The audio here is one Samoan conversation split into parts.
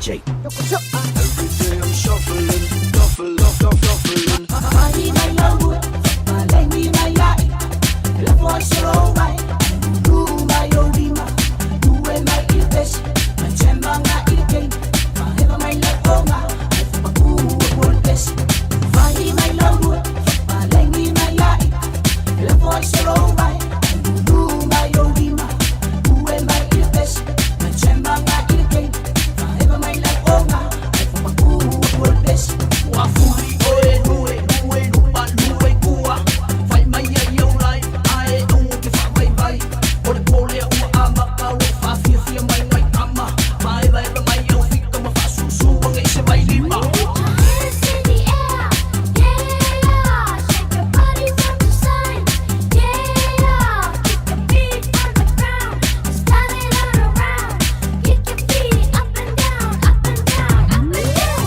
DJ. Every day I'm shuffling, shuffle, shuffle, shuffling. Hands in the air, yeah. Shake your body from the side, yeah. Kick your feet on the ground, slide it all around. Kick your feet up and down, up and down, up and down.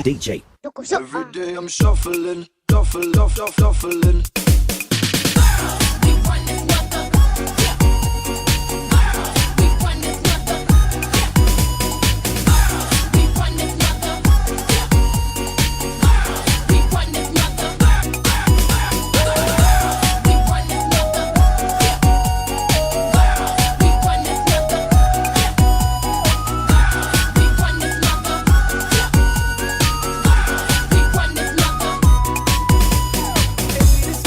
DJ. Every day I'm shuffling, shuffle, shuffle, shuffling. This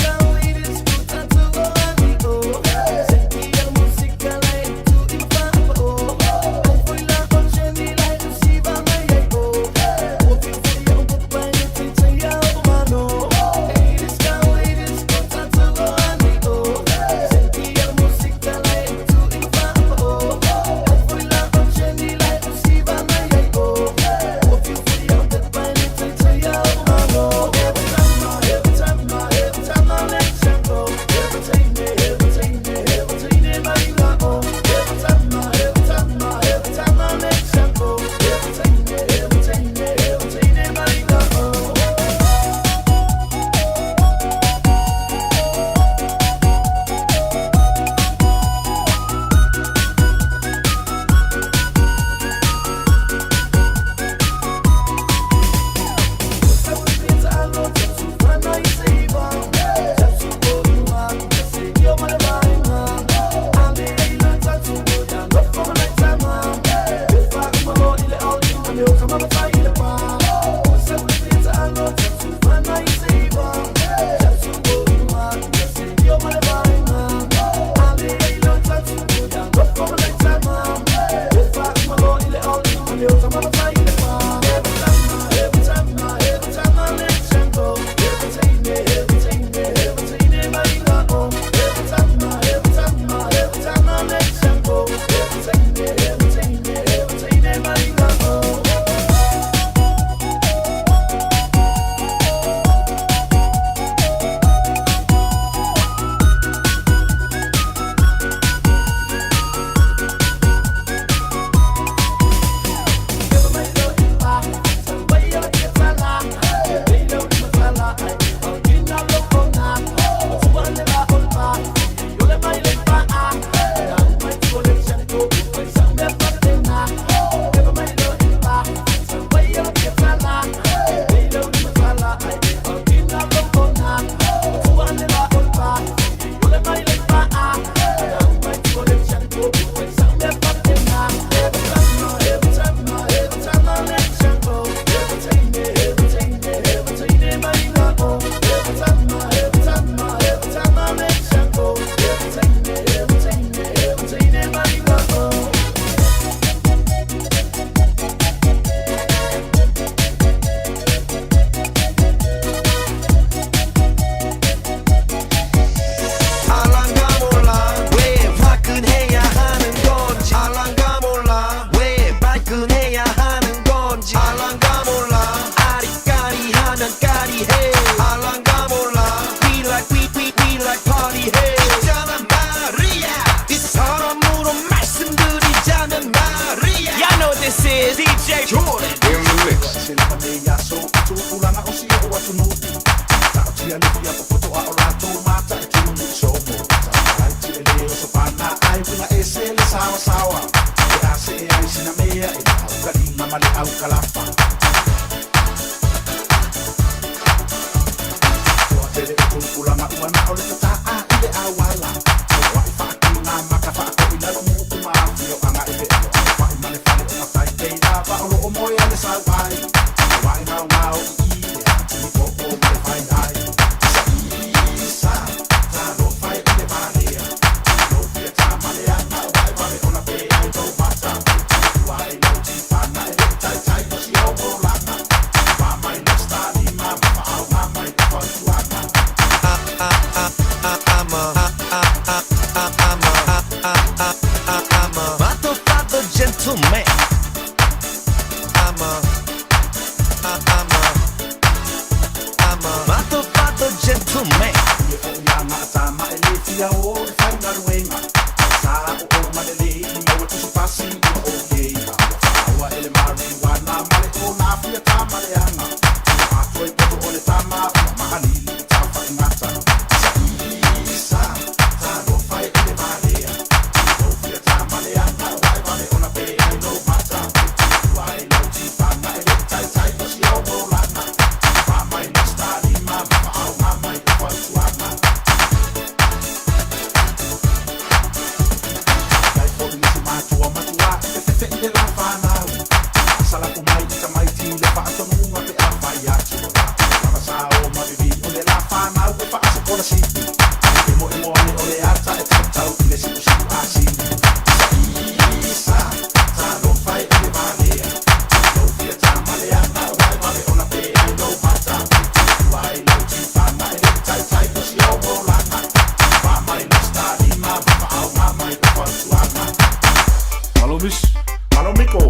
is DJ Jordan. In the mix. Se lava nei aso i tupulaga o si oʻu atunuu. Taotia le fia popoto a o latou mata e tunu i somo. Taufalaiti e lē osopana ae uiga ese le saoasaoa. E a see ai sina mea e le aukaliga ma le aukalafa. Toatele o tupulaga ua na o le tata'a i le auala. Oa'i faakiga maka faako'i lalo mu'u ma afioaga e fealoalofa'i ma le fale o matai pei lava o loo moe a le sauai. Aua'i gaogao i i le atini popo ma le faiai. Isa talofa e i le valea. Lofia tamaleaga o vae vave ona pe ai lou mata. Ua e lau tifaga e le'i taitai o si ou olaga. Pa mai le stalima ma faauga mai le fautuaga. I'm a, I'm a, I'm a motherfucker gentleman. I'm a, I'm a, I'm a motherfucker gentleman. Ia fo'i aga e lē fia o e faigaluega. Sa o o ma le lē i maua tusipasi ua okei. A ua faaua e le mariuana ma le onafia tamaleaga. Ua atoa i poto o le tama ua makalili i tafaigata. Isa talofa e i le valea. Lofia tamaleaga o vae vave ona pe ai lou mata. Ua e lau tifaga e le'i taitai o si ou olaga. Pa mai le stalima ma faauga mai le fautuaga. Faafetai foi i si matua matua e fefefe'i le lafanau. Faasalapo mai i tamaiti le faatonuga pe afai atu. O latou lava sao ma vivi o le lafanau e faasekolasipi. Emoemo ane o le ata e tautau i le siusiu asini. Isa talofa e i le valea. Lofia tamaleaga o vae vave ona pe ai lou mata. Ua e lau tifaga e le'i taitai o si ou olaga. Pa mai le stalima ma faauga mai le fautuaga. Malo Misi. Malo Miko.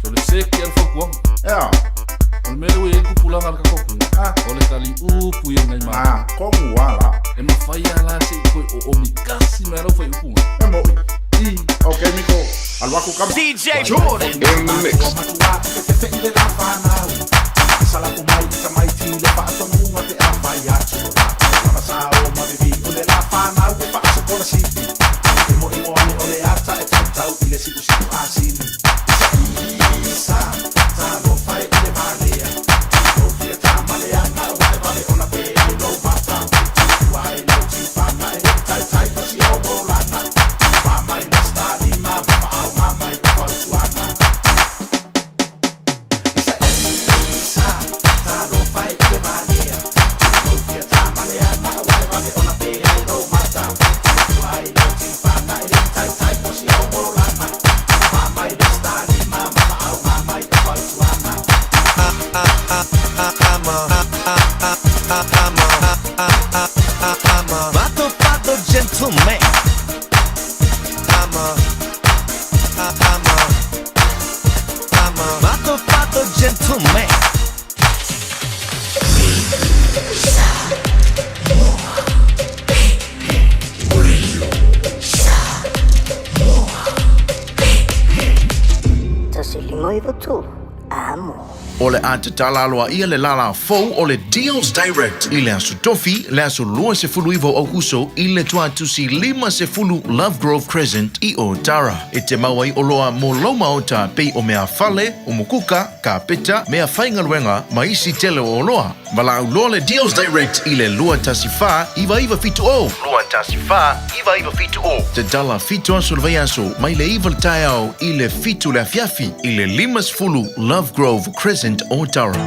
So le seki ale fautuaga. Ea. O le mea lea ua i ai le tupulaga a le tatou atunuu. Ah. O le taliupu ia nai matou. Ah, kogu ala. E mafai lava la se i toe oomi tasi mai a lau faaiupuga. E mo'i. I. Ok Miko, alu aku kama. DJ Jordan. In the mix. Matua e fefe'i le lafanau. Faasalapo mai i tamaiti le faatonuga pe afai atu. O latou lava sao ma vivi o le lafanau e faasekolasipi. Emoemo ane o le ata e tautau i le siusiu asini. Isa talofa e i le valea. Lofia tamaleaga o vae vave ona pe ai lou mata. Ua e lau tifaga e le'i taitai o si ou olaga. Pa mai le stalima ma faauga mai le fautuaga. Isa talofa e i le valea. Lofia tamaleaga o vae vave ona pe ai lou mata. Ua e lau tifaga e le'i taitai o si ou olaga. Pa mai le stalima ma faauga mai le fautuaga. I'm a, I'm a, I'm a motherfucker gentleman. I'm a, I'm a, I'm a motherfucker gentleman. 1593 amo. O le a tatala aloaia le lala fou o le Deals Direct i le aso Tofi, le aso 29 o Aukuso i le tuatusi 50 Lovegrove Crescent i Otara. E te mau ai oloa mo lau maota pei o mea fale, o mukuka, kapeta, mea faigaluega ma isi tele o oloa. Valaau loa le Deals Direct i le 214 9970. 214 9970. Tatala 7 aso o le vaiaso mai le 9 le taeao i le 7 le afiafi i le 50 Lovegrove Crescent, Otara.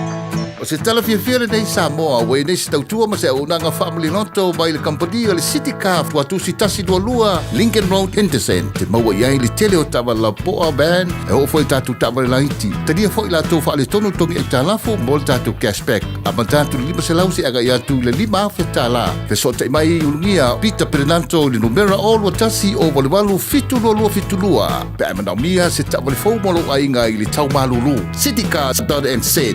O se tala fiafia lenei Samoa ua i nei se tautua ma se auaunaga faamaliloto mai le kamupani o le City Car Tuatusi 122 Lincoln Road Henderson. Te maua i ai le tele o taavale lapoa van e oo foi i tatou taavale laiti. Talia foi latou faaletonu togi aitalafu mo le tatou cashback. Amata atu i le 500 seia agai atu i le $5,000. Fesootai mai i Ulugia Peter Perenanto i le numera 021 088 7272 pe a e manaomia se taavale fou mo lou aiga i le tau malulu. Citycar.nz.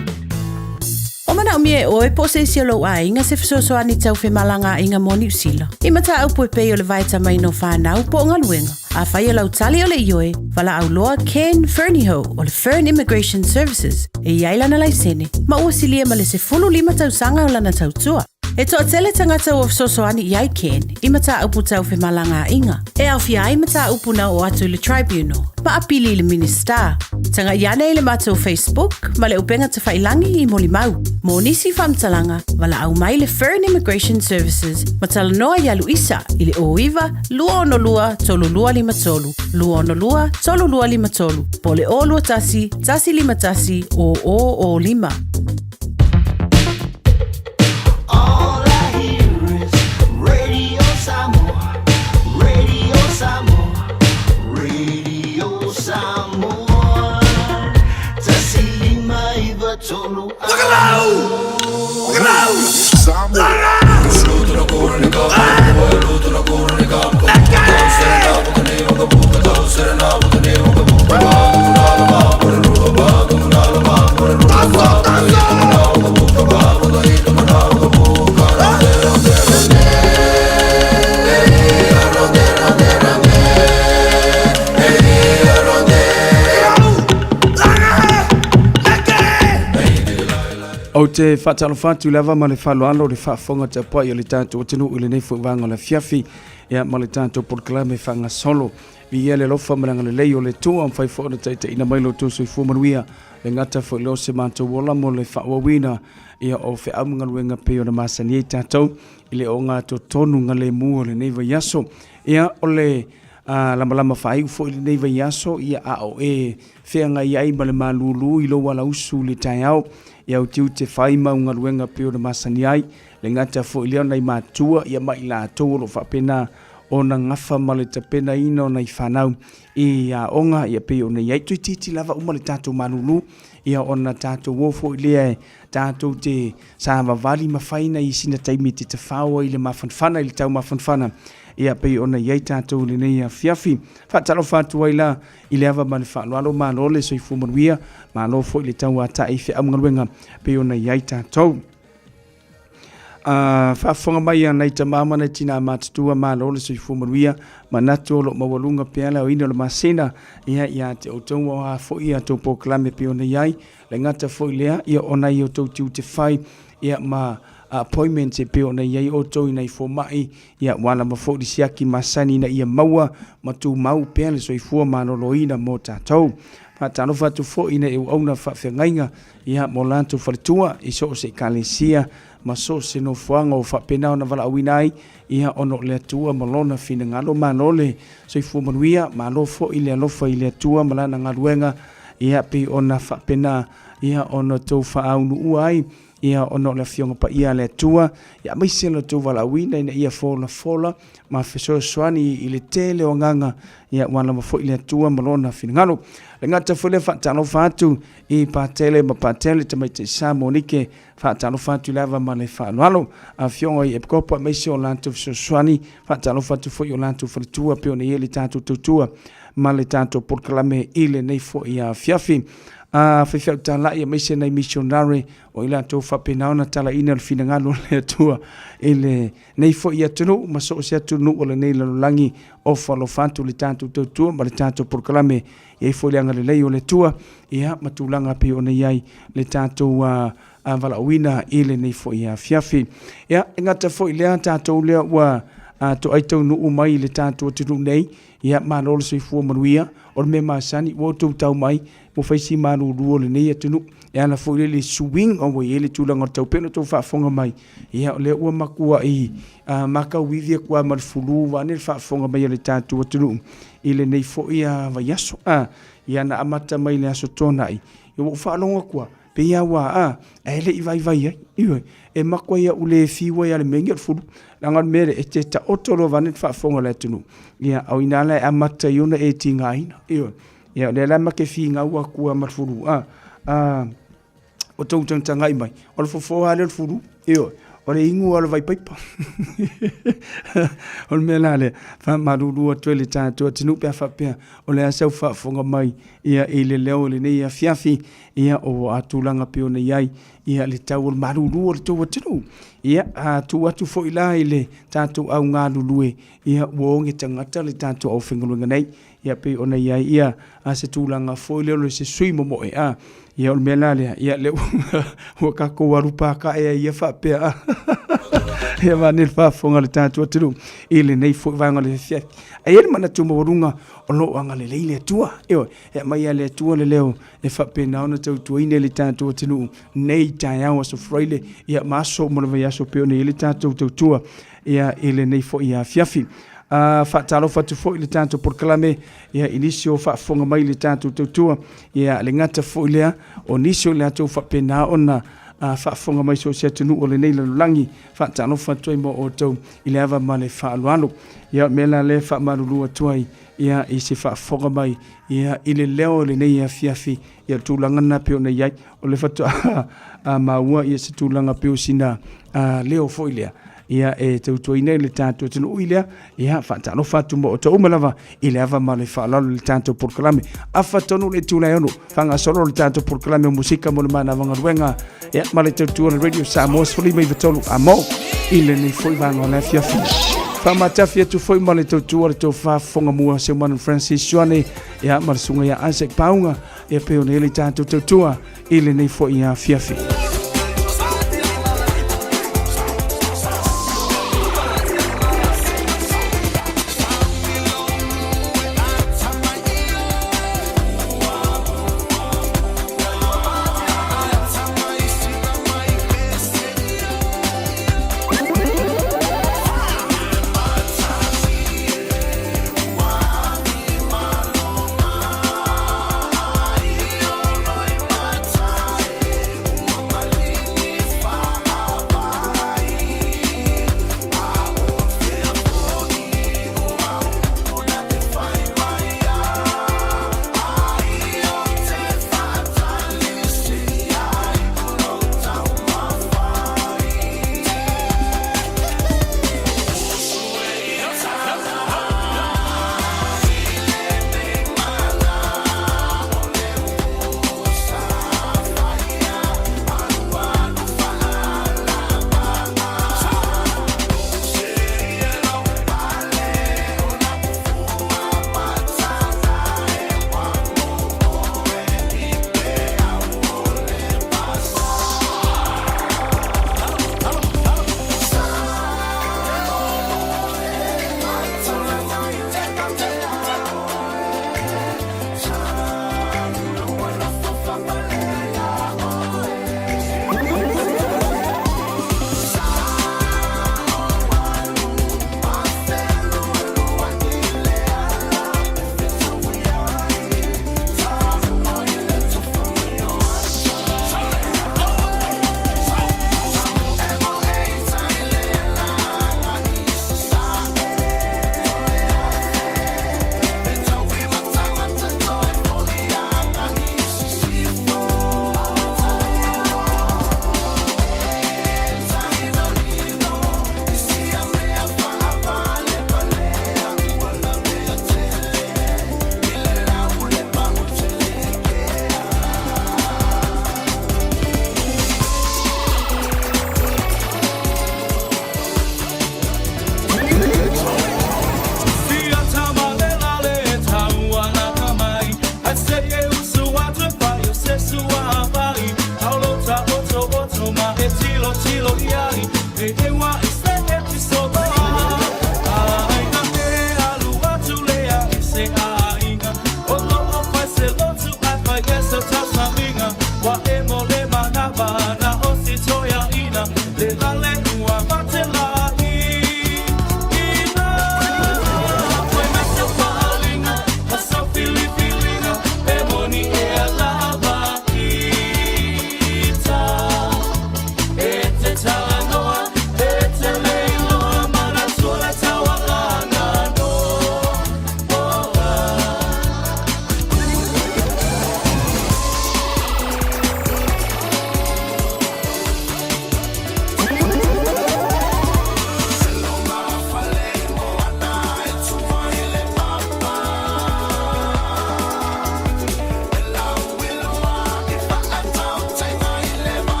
O manaʻomia e ʻoe po o se isi o lou ʻaiga se fesoasoani tau femalagaaiga mo Niu Sila. I mataupu e pei o le vaetamaina o whanau po o galuega. Afai o lau tali o le ioe, valaau loa Ken Fernihough o le Fern Immigration Services e i ai lana laisene ma ua silia ma le 15 tausaga o lana tautua. E toatele tagata ua fesoasoani i ai Ken i mataupu tau femalagaaiga e aofia ai mataupu na oo atu i le Tribunal ma apili i le Minisita. Tagai ane i le matou Facebook ma le upega tafailangi i molimau. Mo nisi faamatalaga, valaau mai le Fern Immigration Services ma talanoa iā Luisa i le 09 262 3253, 262 3253, po o le 021 151 0005. All I hear is Radio Samoa, Radio Samoa, Radio Samoa. Tasi lima iva tolu. Ou te faatalofa atu lava ma le faaaloalo i le faafofoga tapuai a le tatou atunuu i lenei foi vaega o le afiafi ia ma le tatou polokalame faagasolo. Viia le alofa ma le agalelei o le Atua ua mafai foi ona taitaiina mai lo outou soifua manuia le gata foi lea o se matou ola mo le faaauauina ia o feau ma galuega pei ona masani ai tatou i le ogatotonu galemu o lenei vaiaso. Ia o le lamalama faaiu foi lenei vaiaso ia a o e feagai ai ma le malulu i lou alausu i le taeao ia utiuti e fai mau galuega pei ona masani ai le gata foi lea o nai matua ia ma i latou o lo o faapena ona gafa ma le tapenaina o nai fanau i aoga ia pei ona i ai. Toeitiiti lava uma le tatou malulu ia ona tatou o foi lea e tatou te savavali ma fai nai sina taimi te tafao ai i le mafanafana i le tau mafanafana ia pei ona i ai tatou i lenei afiafi. Faatalofa atu ai la i le ava ma le faaaloalo, malo le soifua manuia, malo foi le tauatai i feau ma galuega pei ona i ai tatou. Faafofoga mai a nai tama ma nai tinā matutua, malo le soifua manuia, manatu o lo o maualuga pea le aoina o le masina ia ia te outou o a foi a tou polokalame pei ona i ai, le gata foi lea ia o nai outou tiute fai ia ma appointments e pei ona i ai outou i nai fomai ia ua lava foi le siaki masani ina ia maua ma tumau pea le soifua maloloina mo tatou. Faatalofa atu foi i nai auauna faafeagaiga ia mo latou faletua i so o se ekalesia ma so o se nofoaga ua faapena ona valaauina ai ia ona o le Atua ma Lona finagalo. Malo le soifua manuia, malo foi le alofa i le Atua ma Lana galuega ia pei ona faapena ia ona outou faaunuua ai ia ona o le Afioga Paia a le Atua, ia aemaise lo outou valaauina ina ia folafola ma fesoasoani i le tele o agaga, ia ua lava foi le Atua ma Lona finagalo. Le gata foi lea faatalofa atu i Patele ma Patele, Tamaitai Sa Monike, faatalofa atu lava ma le faaaloalo. Afioga i Epikopo aemaise o latou fesoasoani, faatalofa atu foi i o latou faletua pei ona i ai le tatou tautua ma le tatou polokalame i lenei foi afiafi. A faifeau talai aemaise nai missionary o i latou faapena ona talaina le finagalo o le Atua i lenei foi atunuu ma so o se atunuu o lenei lalolagi o falofa atu le tatou tautua ma le tatou polokalame. E i ai foi le agalelei o le Atua ia ma tulaga pei ona i ai le tatou valaauina i lenei foi afiafi. Ia, e gata foi lea tatou lea ua toai taunuu mai i le tatou atunuu nei, ia malo le soifua manuia. O le mea masani ua outou tau mai ua fai si malulu o lenei atunuu. E ala foi lea i le suiga ua i ai le tulaga o le tau pei ona outou faafofoga mai, ia o lea ua matuai matauivi atu lava ma le fulu vaeane le faafofoga mai a le tatou atunuu i lenei foi vaiaso. Ia na amata mai i le Aso Toonai, ia ua ou faalogo atu lava, pei lava ua, ae le i vaivai ai. Ioe, e matua au le fiu ai lava i le mea lenei o le fulu, leaga o le mea lea, e te taoto loa vaeane le faafofoga a le atunuu, ia o i ina la e amata ai ona e tigaina. Ioe, ia o lea la ma te finau atu lava ma le fulu, o tou tagatagai mai, o le fofo lava lea o le fulu. Ioe. O le igu o le vaipaipa. O le mea la lea, faamalulu atu ai le tatou atunuu pe a faapea o le a sau faafofoga mai ia i le leo i lenei afiafi, ia o a tulaga pei ona i ai ia le tau o le malulu o le tou atunuu. Ia, a tuu atu foi la i le tatou au galulue, ia ua oge tagata le tatou aufaigaluega nei. Ia pei ona i ai ia a se tulaga foi lea o se sui momoe a. Ia o le mea la lea, ia lea ua tatou alu pakae ai ia faapea a. Ia vaeane le faafofoga a le tatou atunuu i lenei foi vaega o le afiafi. Ae i ai le manatu maualuga o lo o agalelei le Atua. Ioe, e aumai lava e le Atua le leo e faapena ona tautuaina i le tatou atunuu nei taeao aso Faraile, ia ma aso uma o le vaiaso pei ona i ai le tatou tautua ia i lenei foi afiafi. Faatalofa atu foi i le tatou polokalame ia i nisi o faafofoga mai i le tatou tautua, ia le gata foi lea o nisi o le latou faapena ona faafofoga mai so o se atunuu o lenei lalolagi. Faatalofa atu ai mo outou i le ava ma le faaaloalo. Ia o le mea la lea e faamalulu atu ai ia i se faafofoga mai ia i le leo o lenei afiafi, ia le tulaga lena pei ona i ai, o le faatoa maua ia se tulaga pei o sina leo foi lea ia e tautuaina i le tatou atunuu i lea ia faatalofa atu mo outou uma lava i le ava ma le faaaloalo i le tatou polokalame. Afa tonu le itula e 6 faagasolo le tatou polokalame o musika mo le manava galuega ia ma le tautua o le Radio Samoa 93 amo i lenei foi vaega o le afiafi. Faamatafi atu foi ma le tautua le tofa fofoga mua Seumanu Francis Ioane ia ma le susuga ia Isaac Pauga ia pei ona i ai le tatou tautua i lenei foi afiafi.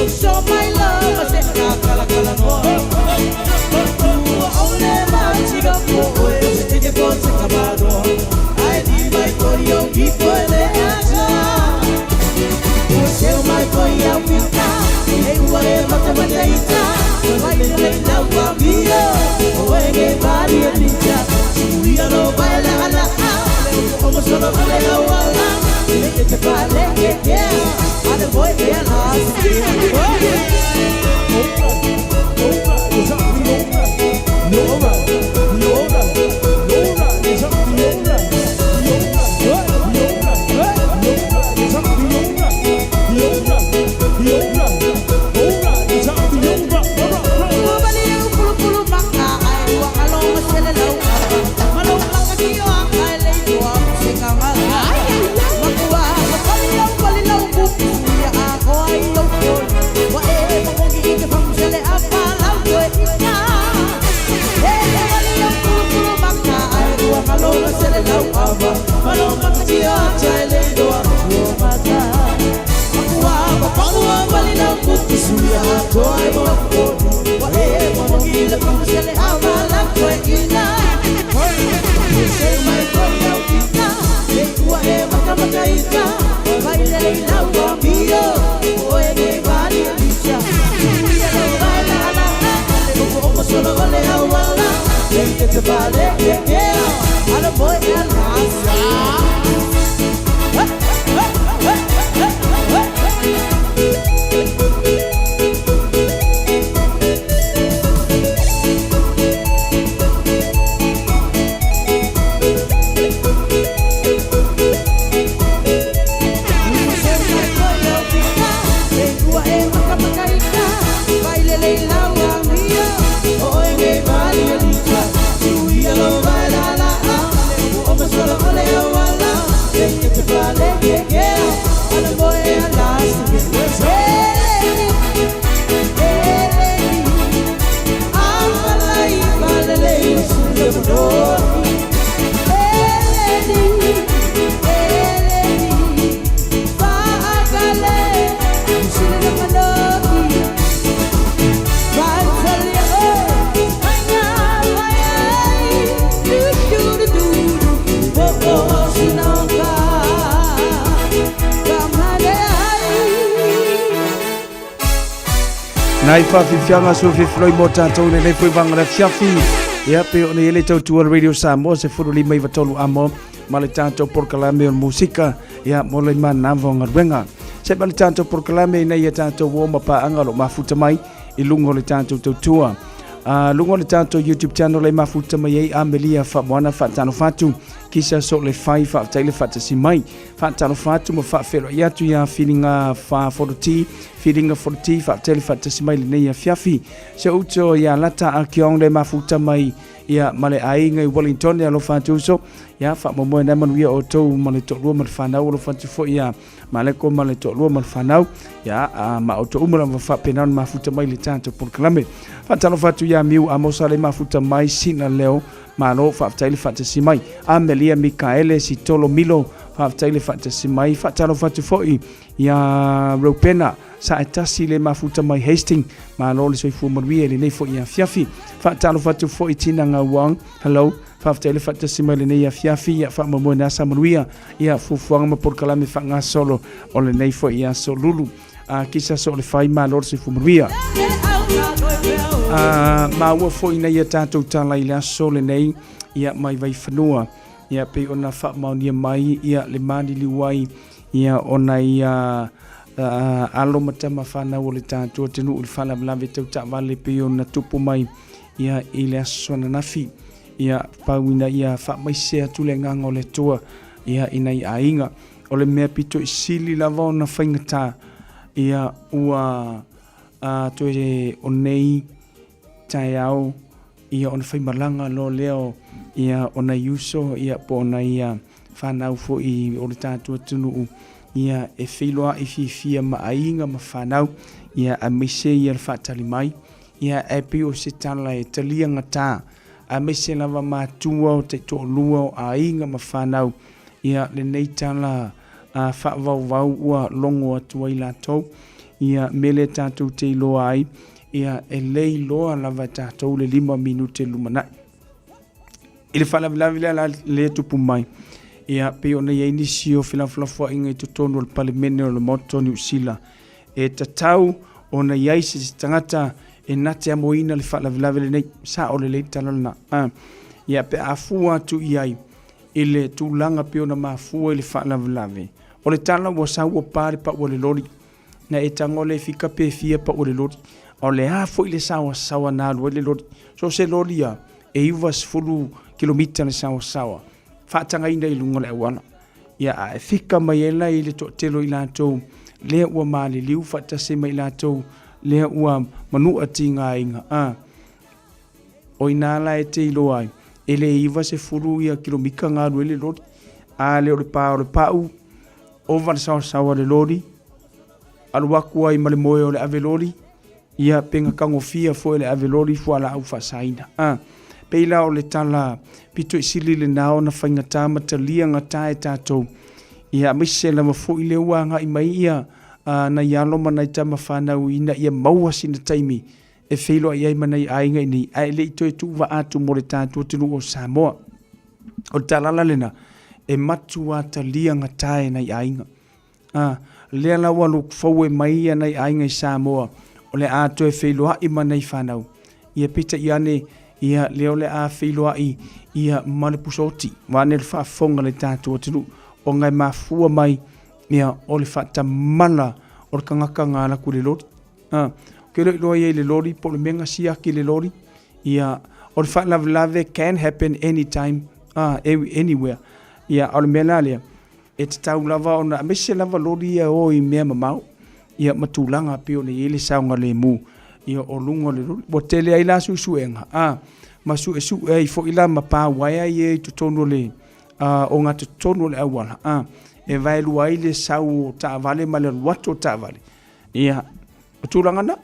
Show my love, se ka kala kala noa. Ua ole mai chiga po oe, se te ko se ka manoa. Ai di mai ko yo ki po le ata. Ua seu mai ko ia wika, e ua e mata mata ita. Vai le lau wa mio, oe ge bari e lita. Suia lo vai la ala a, o mo solo vale la wala. Le te pa le ke ke, ale boy e la. Ua bali eu pulu pulu maka ai ua alo masele lau ava. Malo maka kio aka e le iloa se kangala. Makua mapali lau pali lau kupu ia a koa i lau koi. Wa e makongi i te famusele a pa lau koe ina. E bali eu pulu pulu maka ai ua alo masele lau ava. Malo maka kio aka e le iloa ua mata. Makua mapalua bali lau kupu ia a koa i lau koi. Wa e makongi i le famusele a pa lau koe ina. Se mai koe au ina, le ua e maka maka ika. Vai le le lau wa mio, oe ge bari lisa. Ia lau vai la la la, le upo omo solo ole au ala. Le te te ba le ke ke, ala boy e la sa. Hey, hey, hey, hey, hey, hey. Nai whawhiwhianga so whiwhiloi mō tātou le nei foi vanga le fiafi. Ia pe o nei ele tautua le Radio Samoa se furu lima i watolu amo ma le tātou porokalame o le musika ia mo le manava o galuega. Se ma le tātou porokalame ina ia tātou o ma paanga lo mafuta mai i luga o le tātou tautua. Luga o le tātou YouTube channel e mafuta mai ai Amelia Faamoana faatalofa atu kisa so le fai faafetai le faatasi mai. Faatalofa atu ma faafeiloai atu ia Feelinga fa Foroti, Feelinga Foroti faafetai le faatasi mai lenei afiafi. Se uto ia Lata Akiong le mafuta mai ia ma le aiga i Wellington e alofa atu uso. Ia faamoemoe nai manuia outou ma le toalua ma le fanau alofa atu foi ia Maleko ma le toalua ma le fanau. Ia a, ma outou uma lava faapena ona mafuta mai le tatou polokalame. Faatalofa atu ia Miu Amosa le mafuta mai Sina Leo Malo faafetai le faatasi mai. Amelia Mikaele Sitolo Milo faafetai le faatasi mai. Faatalofa atu foi ia Reupena Saetasi le mafuta mai Hastings. Malo le soifua manuia i lenei foi afiafi. Faatalofa atu foi Tina Ngauang. Hello. Faafetai le faatasi mai lenei afiafi. Ia faamoemoe na sa manuia ia fuafuaga ma polokalame faagasolo o lenei foi aso lulu. A kisa so le fai malo le soifua manuia. A maua foi ina ia tatou tala i le aso lenei ia mai Vaifanua. Ia pei ona faamaonia mai ia le maliliu ai ia ona ia alo ma tama fanau o le tatou atunuu i le faalavelave tau taavale pei ona tupu mai ia i le aso ananafi. Ia pau ina ia faamaise atu le agaga o le Atua ia i nai aiga. O le mea pito i sili lava ona faigata ia ua toe o nei taeao ia ona faimalaga loa lea o ia o nai uso ia po o nai fanau foi o le tatou atunuu ia e feiloai fiafia ma aiga ma fanau ia aemaise ia le faatali mai ia ae pei o se tala e talia gata aemaise lava matua o taitoalua o aiga ma fanau ia lenei tala faavauvau ua logo atu ai latou. Ia mea lea tatou te iloa ai, ia e le iloa lava e tatou le 5 minute lumanai. I le faalavelave lea la lea tupu mai, ia pei ona i ai nisi o felafolafoaiga i totonu o le Palemene o le Maota o Niu Sila, e tatau ona i ai se tagata e na te amoina le faalavelave lenei. Sao lelei le tala lena. A, ia pe a fua atu i ai i le tulaga pei ona mafua i le faalavelave, o le tala ua sau ua pa le pau a le loli, Na e tago le fika pe fia pau o le loli. A o le a foi le saoasaoa na alu ai le loli. So o se loli a, e 90 kilomita le saoasaoa, faatagaina i luga o le auala. Ia, a e fika mai ai la i le toatele o i latou lea ua maliliu faatasi ma i latou lea ua manua tigaina, a, o ina la e te iloa ai, e le 90 ia kilomita na alu ai le loli. A le o le pa o le pau, Ova le saosaoa le loli, alu atu ai ma le moe o le ave loli, ia pe na tagofia foi e le ave loli fualaau faasaina. A, pei la o le tala pito i sili lena ona faigata ma talia gata e tatou, ia aemaise lava foi lea ua agai mai ia nai alo ma nai tama fanau ina ia maua sina taimi e feiloai ai ma nai aiga i nei, ae le i toe tuuvaa atu mo le tatou atunuu o Samoa. O le talala lena, e matua talia gata e nai aiga. A, lea la ua look forward mai ia nai aiga i Samoa, o le a toe feiloai ma nai fanau. Ia peitai ane, ia lea o le a feiloai ia ma le pusaoti, vaeane le faafofoga a le tatou atunuu, ona e mafua mai ia o le faatamala o le tagata na alu atu i le loli. A, ou te le o iloa i ai i le loli po o le mea na siaki i le loli. Ia, o le faalavelave can happen anytime, anywhere. Ia, a o le mea la lea, e tatau lava ona, aemaise lava loli ia e o i mea mamao, ia ma tulaga pei ona i ai le saogalemu, ia o luga o le loli. Ua tele ai la suesuega, ma suesue ai foi la ma pa uaea ia i totonu o le ogatotonu o le auala, e vaelua ai le sau o taavale ma le alu atu o taavale. Ia, o tulaga na,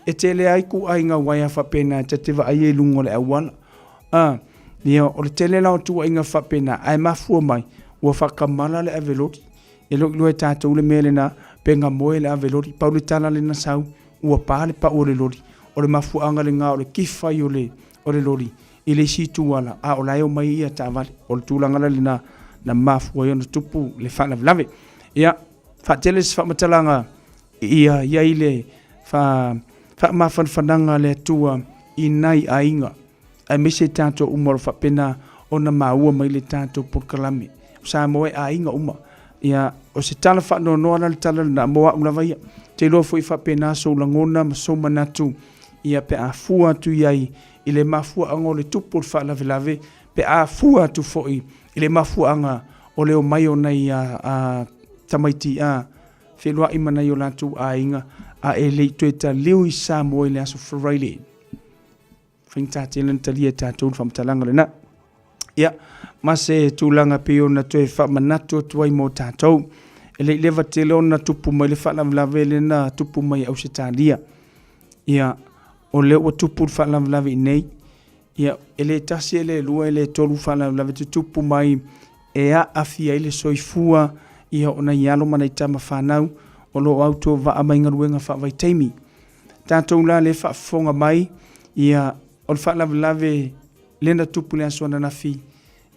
e tele ai ituaiga uaea faapena ta te vaai ai i luga o le auala. A, ia, o le tele la o tuuaiga faapena, ae mafua mai, ua faatamala le ave loli. E le o iloa e tatou le mea lena, pe na moe le ave loli. Pau le tala lea na sau, ua pa le pau o le loli. O le mafuaaga lena o le kifa ai o le, o le loli i le isi itu ala, a o la e omai ia taavale. O le tulaga la lena na mafua ai ona tupu le faalavelave. Ia, Faatele se faamatalaga ia i ai le faamafanafanaga a le Atua i nai aiga, aemaise tatou uma o lo faapena ona maua mai le tatou polokalame. O Samoa e aiga uma. Ia, o se tala faanoanoa la le tala lena mo au lava ia. Ou te iloa foi faapena sou lagona ma sou manatu ia pe a fua atu i ai i le mafuaaga o le tupu o le faalavelave, pe a fua atu foi i le mafuaaga o le omai o nai tamaiti a feiloai ma nai o latou aiga a e le i toe taliu i Samoa i le aso Faraile. Faigata tele ona talia e tatou le faamatalaga lena. Ia, ma se tulaga pei ona toe faamanatu atu ai mo tatou. E le i leva tele ona tupu mai le faalavelave lea na tupu mai i Ausetalia. Ia, o lea ua tupu le faalavelave i nei, Ia, e le tasi, e le lua, e le tolu faalavelave tutupu mai e aafia ai le soifua ia o nai alo ma nai tama fanau o lo o autovaa mai galuega faavaitaimi. Tatou la lea e faafofoga mai, ia, o le faalavelave lea na tupu i le aso ananafi,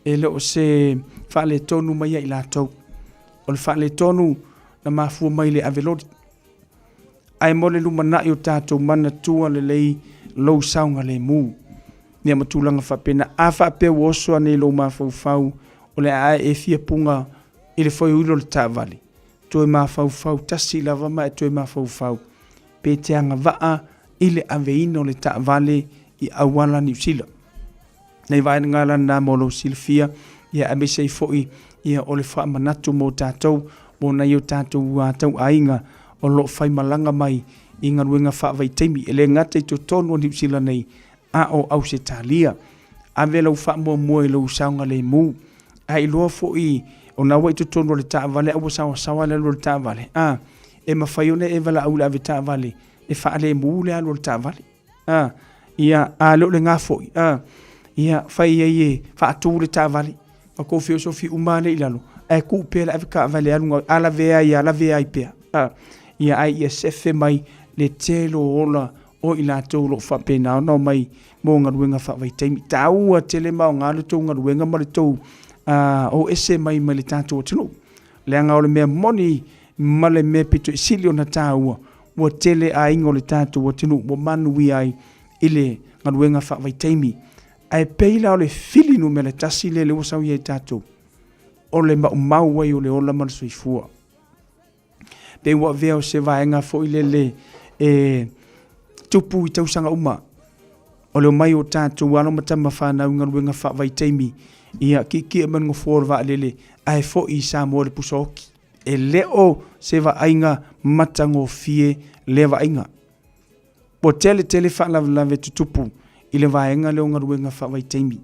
e le o se faaletonu mai ia i latou. O le faaletonu na mafua mai i le ave loli. Ae mo le lumanai o tatou manatua lelei lou saogalemu. Ia ma tulaga faapena. A faapea ua oso ane i lou mafaufau o le a e fia puga i le foeuilo o le taavale, toe mafaufau tasi lava ma e toe mafaufau pe te agavaa i le aveina o le taavale i auala Niu Sila. Nei vaega la na mo lou silafia, ia aemaise ai foi ia o le faamanatu mo tatou, mo nai o tatou tauaiga o lo o faimalaga mai i galuega faavaitaimi, e le gata i totonu o Niu Sila nei, a o Ausetalia. Ave lau faamuamua i lou saogalemu, ae iloa foi o na ua i totonu o le taavale a ua saoasaoa le alu o le taavale, a, e mafai ona e valaau i le avetaavale e faalemu le alu o le taavale. A, ia, a le o lena foi, a, ia, fai ai e faatu le taavale, ma tou feosofi uma lava lea i lalo, ae tuu pea le avetaavale e alu, a lavea ai lava, lavea ai pea. A, Ia ae ia sefe mai le tele o ola o i latou o lo o faapena ona omai mo galuega faavaitaimi. Taua tele ma aoga le tou galuega ma le tou o ese mai mai le tatou atunuu. Leaga o le mea moni ma le mea pito i sili ona taua, ua tele aiga o le tatou atunuu ua manuia ai i le galuega faavaitaimi. Ae pei la o le fili numera tasi lea lea ua sau ia i tatou, o le maumau ai o le ola ma le soifua. Pei ua avea o se vaega foi lele e tupu i tausaga uma. O le omai o tatou alo ma tama fanau i galuega faavaitaimi, ia ki'ki'e mai le nofoa o le vaalele ae foi i Samoa i le pusa oti. E le o se vaaiga matagofie lea vaaiga. Ua tele tele faalavelave tutupu i le vaega lea o galuega faavaitaimi.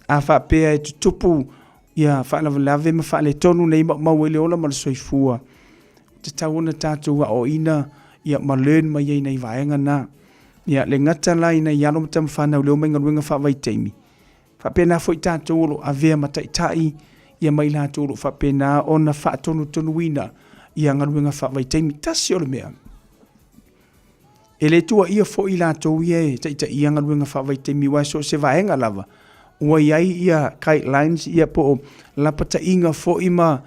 A faapea e tutupu ia faalavelave ma faaletonu nei maumau ai le ola ma le soifua, e tatau ona tatou aoaoina ia ma learn mai ai nai vaega na. Ia le gata la i nai alo ma tama fanau i le omai galuega faavaitaimi, faapena foi tatou o lo o avea ma taitai ia ma i latou o lo o faapena ona faatonutonuina ia galuega faavaitaimi. Tasi o le mea, E le tuuaia foi i latou ia e taitaia galuega faavaitaimi aua so o se vaega lava ua i ai ia guidelines ia po o lapataiga foi ma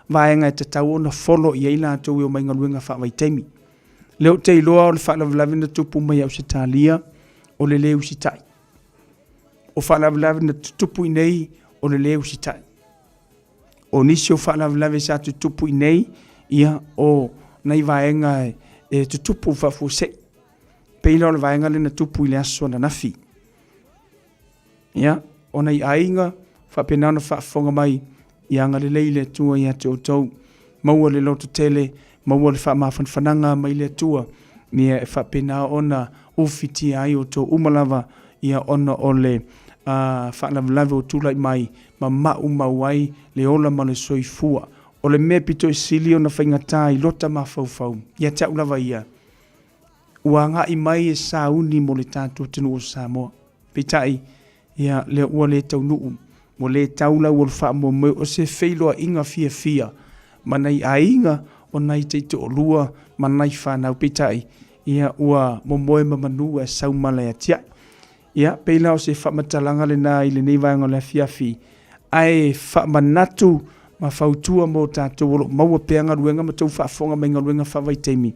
vaega e tatau ona follow i ai latou e omai galuega faavaitaimi. O lea ou te iloa o le faalavelave na tupu mai Ausetalia o le le usitai. O faalavelave na tutupu i inei o le le usitai. O nisi o faalavelave sa tutupu i inei, ia, o nai vaega e tutupu faafuasei. Pei la o le vaega lea na tupu i le aso ananafi. Ia, o nai aiga faapena ona faafofoga mai, ia agalelei le Atua ia te outou. Maua le lototele, maua le faamafanafanaga mai le Atua, ia e faapena ona ufitia ai outou uma lava, ia ona o le faalavelave ua tulai mai ma maumau ai le ola ma le soifua. O le mea pito i sili ona faigata i lota mafaufau, ia te au lava ia, ua agai mai e sauni mo le tatou atunuu o Samoa. Peitai, ia, lea ua le taunuu, ua le tau lau o le faamoemoe o se feiloaiga fiafia ma nai aiga o nai taitoalua ma nai fanau. Peitai, ia, ua momoe ma manu ae sau mala e atiae. Ia, pei la o se faamatalaga lena i lenei vaega o le afiafi, ae faamanatu ma fautua mo tatou o lo o maua pea galuega ma tou faafofoga mai galuega faavaitaimi,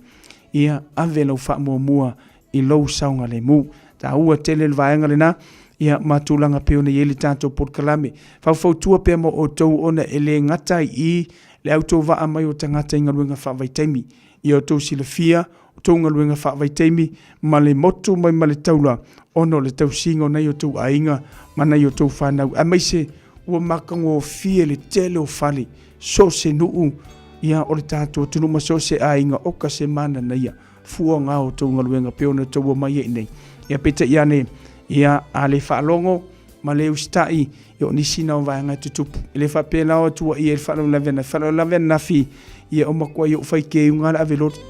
ia ave lau faamuamua i lou saogalemu. Taua tele le vaega lena, ia ma tulaga pei ona i ai le tatou polokalame. Faufautua pea mo outou ona e le gata ai i le autovaa mai o tagata i galuega faavaitaimi. Ia outou silafia outou galuega faavaitaimi ma le motu mai ma le taula ona o le tausiga o nai outou aiga ma nai outou fanau, aemaise ua matagofie le tele o fale, so o se nuu ia o le tatou atunuu ma so o se aiga oka se mananaia fua o outou galuega pei ona outou omai ai nei. Ia peitai ane, ia a le faalogo ma le usitai, ia o nisi na o vaega e tutupu. E le faapea la o tuuaia i le faalavelave ananafi. Faalavelave ananafi, ia o matuai ou fai keuga le ave loto.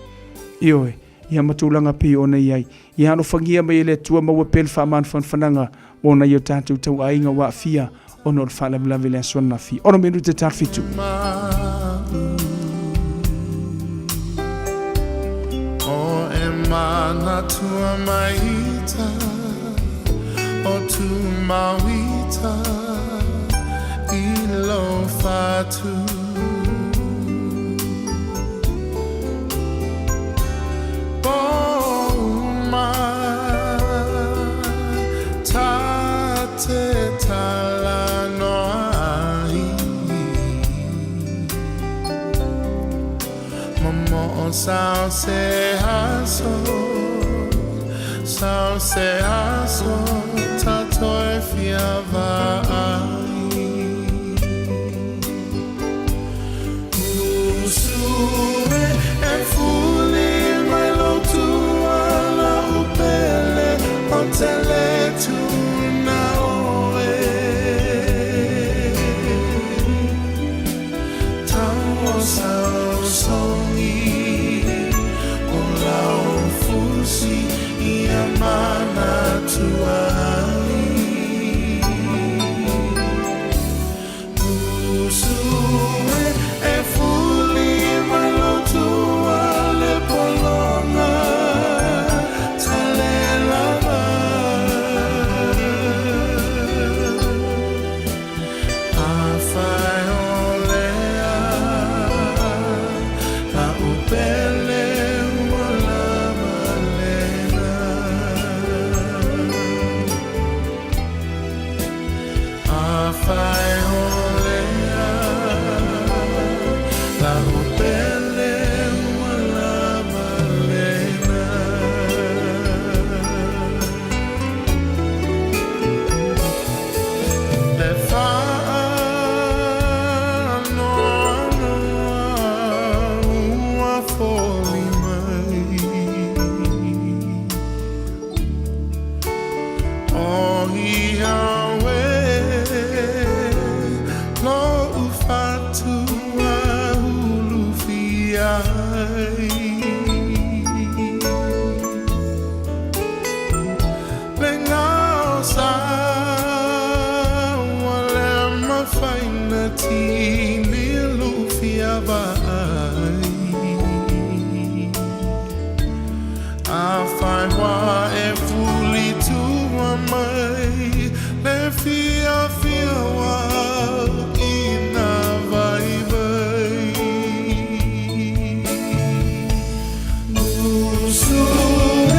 Ioe, ia ma tulaga pei ona i ai. Ia alofagia mai e le Atua maua pea le faamafanafanaga mo nai o tatou tauaiga ua aafia ona o le faalavelave i le aso ananafi. 6 minute talo 7. O e manatua mai ita o tu mauita i lo whatu. Pouma ta te tala noa ai. Momo'o sao se aso, sao se aso ta toe fia vaai. Usue e fuli mai lo tuala upele o te le tuna oe. Tau o sao songi o lau fusi ia manatua ai. Usue e fuli mai lo tuala. ai Le ngao sa ua le mafai na tini lufia vaai Afai ua e fuli tua mai le fiafia ua ina vaivai Usu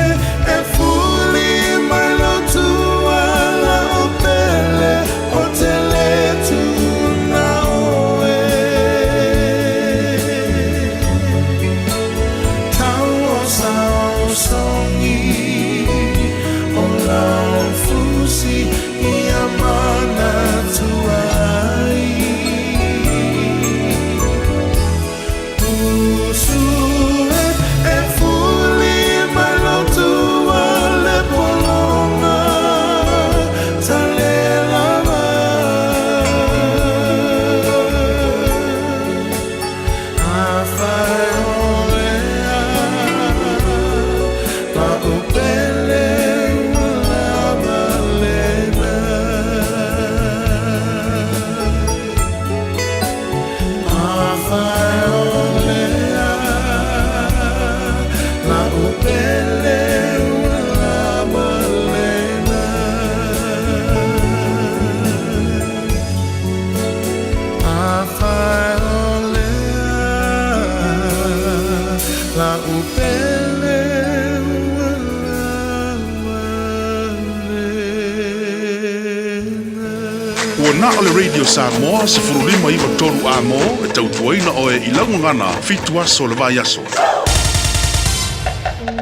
e e fuli mai lou tua lau pele ou te le tuuna oe Tau o saosaogi o lau fusi ia manatua ai Usu e e fuli mai lou tua le pologa talelava Afai o lea lau pele ua lava lena Afai o lea lau pele ua lava lena Afai o lea lau pele ua lava lena Ua na o le Radio Samoa 1593 amo e tautuaina oe i lau gagana 7 aso o le vaiaso.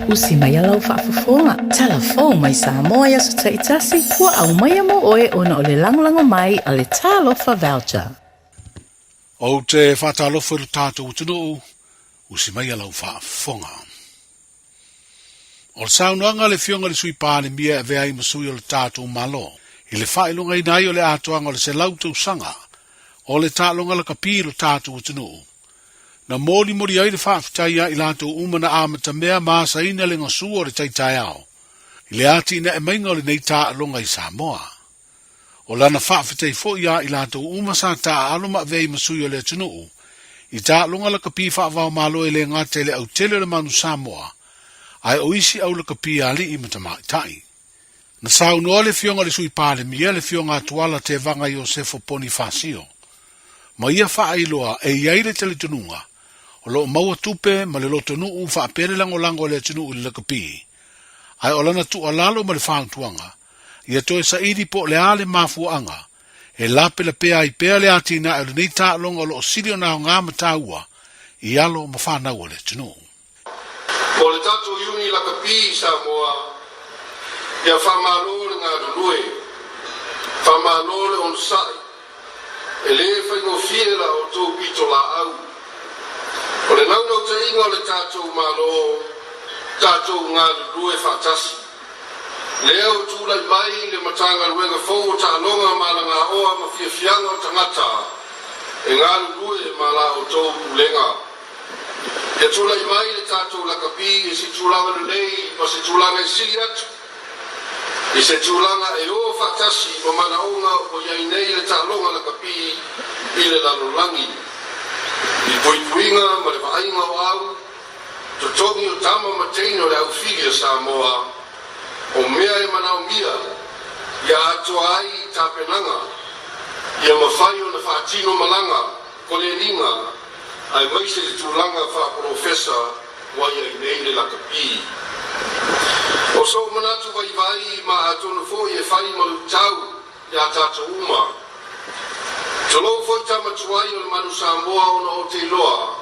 Usi mai lau faafofoga, talafou mai Samoa i aso taitasi, ua aumaia mo oe ona o le lagolago mai a le Talofa Voucher. Ou te faatalofa i lo tatou atunuu, usi mai lau faafofoga. O le saunoaga a le Afioga i le Sui Palemia e avea ai ma sui o le tatou Malo i le faailogaina ai o le atoaga o le 100 tausaga o le taaloga lakapi i lo tatou atunuu, na molimoli ai le faafetai ia i latou uma na amatamea ma asaina le gasua o le tai taeao i le atinae maiga o lenei taaloga i Samoa. O lana faafetai foi ia i latou uma sa taaalo ma avea ai ma sui o le atunuu i taaloga lakapi faavaomalo e le gata i le autele o le Manu Samoa, ae o isi au lakapi alii ma tamaitai. Na saunoa le Afioga i le Sui Palemia, le Afioga Tuala Tevaga Iosefo Ponifasio, ma ia faailoa e i ai le talitonuga o lo o maua tupe ma le lotonuu faapea le lagolago a le atunuu i le lakapi, ae o lana tuualalo ma le fautuaga, ia toe saili po o le a le mafuaaga e lapelapea ai pea le atinae o lenei taaloga o lo o sili ona aoga ma taua i alo ma fanau a le atunuu. O le tatou Iuni lakapi i Samoa, ia faamalo le galulue, faamalo le onosai, e le faigofie la outou pitolaau. O le naunautaiga o le tatou Malo, tatou galulue faatasi. Lea ua tulai mai le Matagaluega fou o Taaloga ma Alagaoa ma Fiafiaga o Tagata e galulue ma la outou pulega. Ia tulai mai le tatou lakapi i se tulaga lelei ma se tulaga e sili atu, i se tulaga e o faatasi ma manaoga ua i ai nei le taaloga lakapi i le lalolagi, i puipuiga ma le vaaiga o au totogi o tama ma teine o le aufili a Samoa, o mea e manaomia ia atoa ai tapenaga ia mafai ona faatino malaga koleniga aemaise le tulaga faapolofesa ua i ai nei le lakapi. O sou manatu vaivai ma atonu foi e fai ma luitau iā tatou uma. Tulou foi tama tuai o le Manu Samoa ona ou te iloa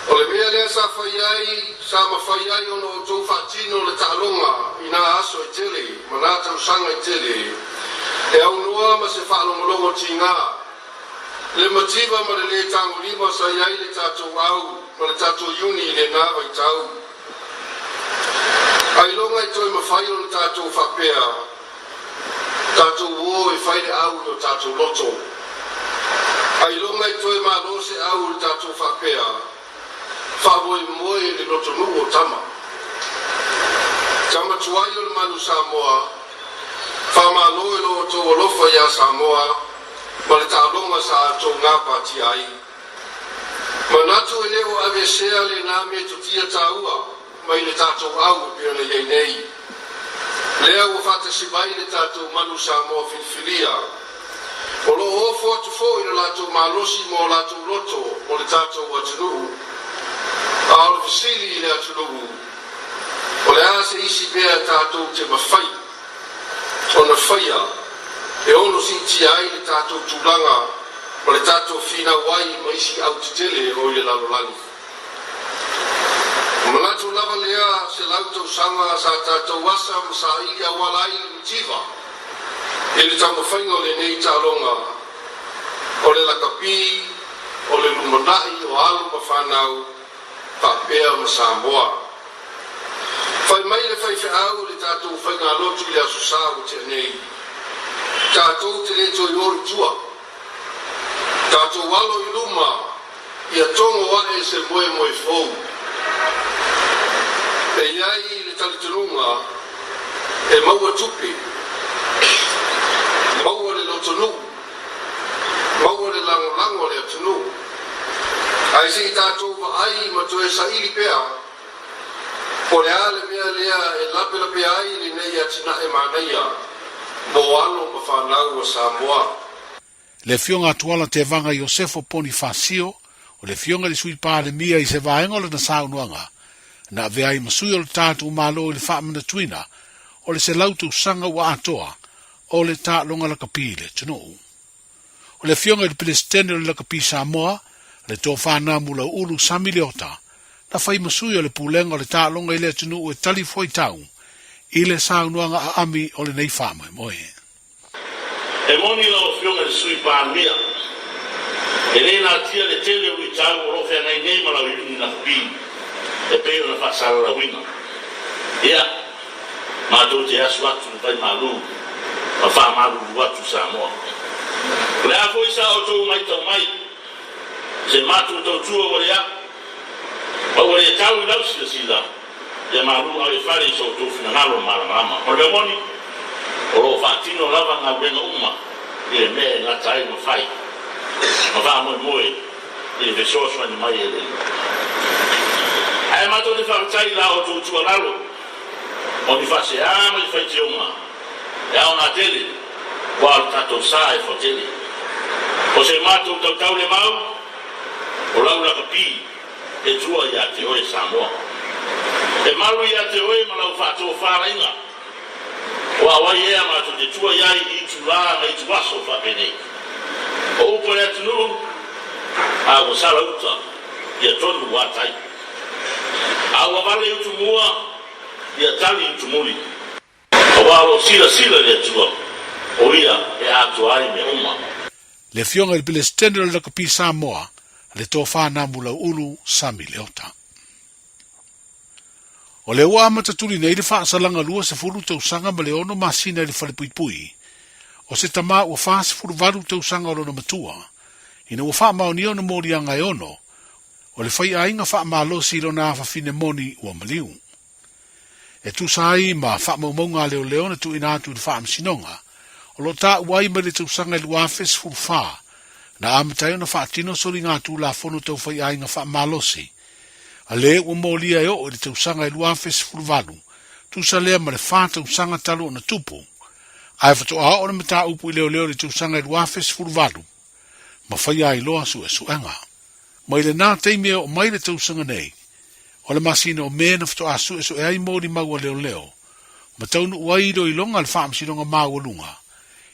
o le mea lea sa fai ai, sa mafai ai ona outou faatino le taaloga i nā aso e tele ma nā tausaga e tele e aunoa ma se faalogologo tigā. Le mativa ma le lē tagolima sa i ai le tatou au ma le tatou iuni i lenā vaitau. Ailoga e toe mafai ona tatou faapea, Tatou o e fai le au i o tatou loto. Ailoga e toe malo se au i le tatou faapea, Faamoemoe i le lotonuu o tama. Tama tuai o le manu Samoa, faamalo i lo outou alofa iā Samoa ma le taaloga sa outou gapatia ai. Manatu e le o aveesea lena metotia taua mai le tatou au e pei ona i ai nei. Lea ua faatasi mai le tatou manu Samoa filifilia. O lo o ofo atu foi lo latou malosi ma o latou loto o le tatou atunuu. A o le fesili i le atunuu, o le a se isi mea tatou te mafai ona faia e ono siitia ai le tatou tulaga ma le tatou finau ai ma isi au tetele o i le lalolagi? Manatu lava lea 100 tausaga sa tatou asa ma saili auala ai le mativa i le taumafaiga o lenei taaloga o le lakapi o le lumanai o alo ma fanau faapea ma Samoa. Fai mai le faifeau i le tatou faigalotu i le Aso Sa ua tea nei, tatou te le toe o i tua. Tatou alo i luma ia togo ae se moemoe fou. E i ai le talitonuga e maua tupe, maua le lotonuu, maua le lagolago a le atunuu. Ae se i tatou vaai ma toe saili pea, po o le a le mea lea e lapelapea ai lenei atinae manaia mo alo ma fanau a Samoa. Le Afioga a Tuala Tevaga Iosefo Ponifasio, o le Afioga i le Sui Palemia i se vaega o lana saunoaga, na avea ai ma sui o le tatou Malo i le faamanatuina o le 100 tausaga ua atoa o le taaloga lakapi i le atunuu. O le Afioga i le Peresetene o le Lakapi Samoa, le Tofa Namulauulu Sami Leota, na fai ma sui o le Pulega o le Taaloga i le atunuu e talifuaitau i le saunoaga aami o lenei faamoemoe. E moni lau Afioga i le Sui Palemia, e le natia le tele o luitau o lo o feagai nei ma lau iuni lakapi e pei ona faasalalauina. Ia, matou te asu atu i vaimalu ma faamalulu atu Samoa. O le a foi sa outou maitau mai, se matou tautua ua le a'u, ma ua le tau i lau silasila, ia malu ave fale i so outou finagalo malamalama. O le mea moni, o lo o faatino lava galuega uma i le mea e gata ai ma fai, ma faamoemoe i le fesoasoani mai e le Alii. Ae matou te faafetai i la outou tuualalo o ni faaseā ma ni faitioga e aoga tele, aua o le tatou sa e fautele. O se matou tautau le mau, o lau lakapi e tua iā te oe Samoa. E malu iā te oe ma lau faatofalaiga, aua o ai ea matou te tua i ai i itulā ma ituaso faapenei. O upu a le atunuu, a ua sala uta, ia tonu ua tai. A ua vale i utumua, ia tali i utumuli. Aua o lo o silasila le Atua, o Ia e atoa ai mea uma. Le Afioga i le Peresetene o le Lakapi Samoa, le Tofa Namulauulu Sami Leota. O lea ua amata tuli nei le faasalaga 20 tausaga ma le 6 masina i le falepuipui o se tama ua 48 tausaga o lona matua, ina ua faamaonia ona moliaga e ono o le faiaiga faamalosi i lona afafine moni ua maliu. E tusa ai ma faamaumauga a leoleo na tuuina atu i le Faamasinoga, o lo o taua ai mai le tausaga e 2014, na amata ai ona faatino soligatulafono tau faiaiga faamalosi, a le ua molia e oo i le tausaga e 2018, tusa lea ma le fa tausaga talu ona tupu, ae faatoa oo le mataupu i leoleo i le tausaga e 2018, ma faia ai loa suesuega. Mai lenā taimi e oo mai le tausaga nei, o le masina o Me na faatoa suesue ai molimau a leoleo, ma taunuu ai iloiloga a le Faamasinoga Maualuga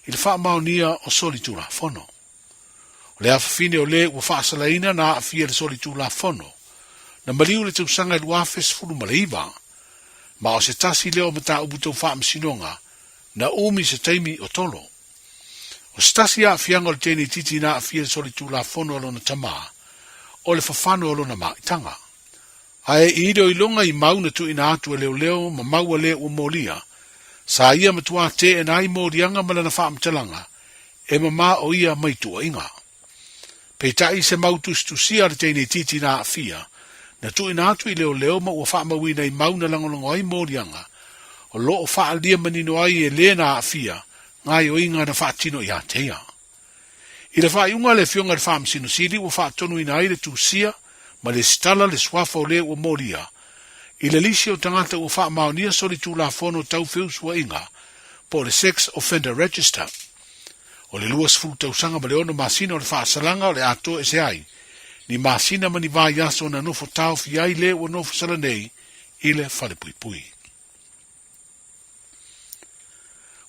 i le faamaonia o solitulafono. O le afafine o le ua faasalaina na aafia i le solitulafono, na maliu i le tausaga e 2019, ma o se tasi lea o mataupu tau faamasinoga na umi se taimi o tolo. O se tasi aafiaga o le teinititi na aafia i le solitulafono a lona tama, o le fafano o lona maitaga. Ae i iloiloga i mau na tuuina atu e leoleo ma mau a le ua molia, sa ia matuā teena ai moliaga ma lana faamatalaga e mamā o ia mai tuuaiga. Peitai se mau tusitusia a le teinititi na aafia, Na tuuina atu i leoleo ma ua faamauina i mau na lagolago ai moliaga o lo o faaalia manino ai e lē na aafia gaoioiga na faatino iā te ia. I le faaiuga a le Afioga i le Faamasino Sili ua faatonuina ai le tusia ma le sitala le suafa o lē ua molia i le lisi o tagata ua faamaonia solitulafono tau feusuaiga po o le Sex Offender Register. O le 20 tausaga ma le 6 masina o le faasalaga o le a toese ai ni masina ma ni vaiaso na nofo taofi ai lē ua nofo sala nei i le falepuipui.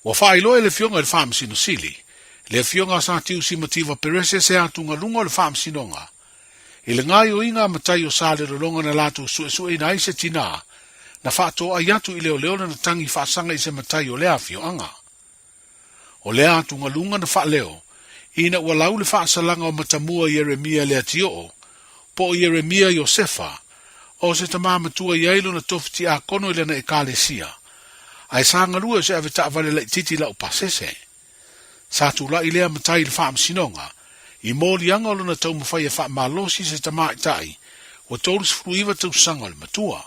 Ua faailoa e le Afioga i le Faamasino Sili, le Afioga a Satiusi Mativa Perese se atugaluga o le Faamasinoga i le gaoioiga a matai o Salelologa na latou suesueina ai se tinā na faatoai atu i leoleo lana tagi faasaga i se matai o lea afioaga. O lea atugaluga na faaleo ina ua lau le faasalaga o Matamua Ieremia Leatioo, po o Ieremia Iosefa, o se tamā matua i ai lona tofi tiakono i lana ekalesia, ae sa galue o se ave taavale laitiiti laupasese. Sa tula'i lea matai i le faamasinoga, i moliaga o lona taumafai e faamalosi se tamaitai ua 39 tausaga o le matua.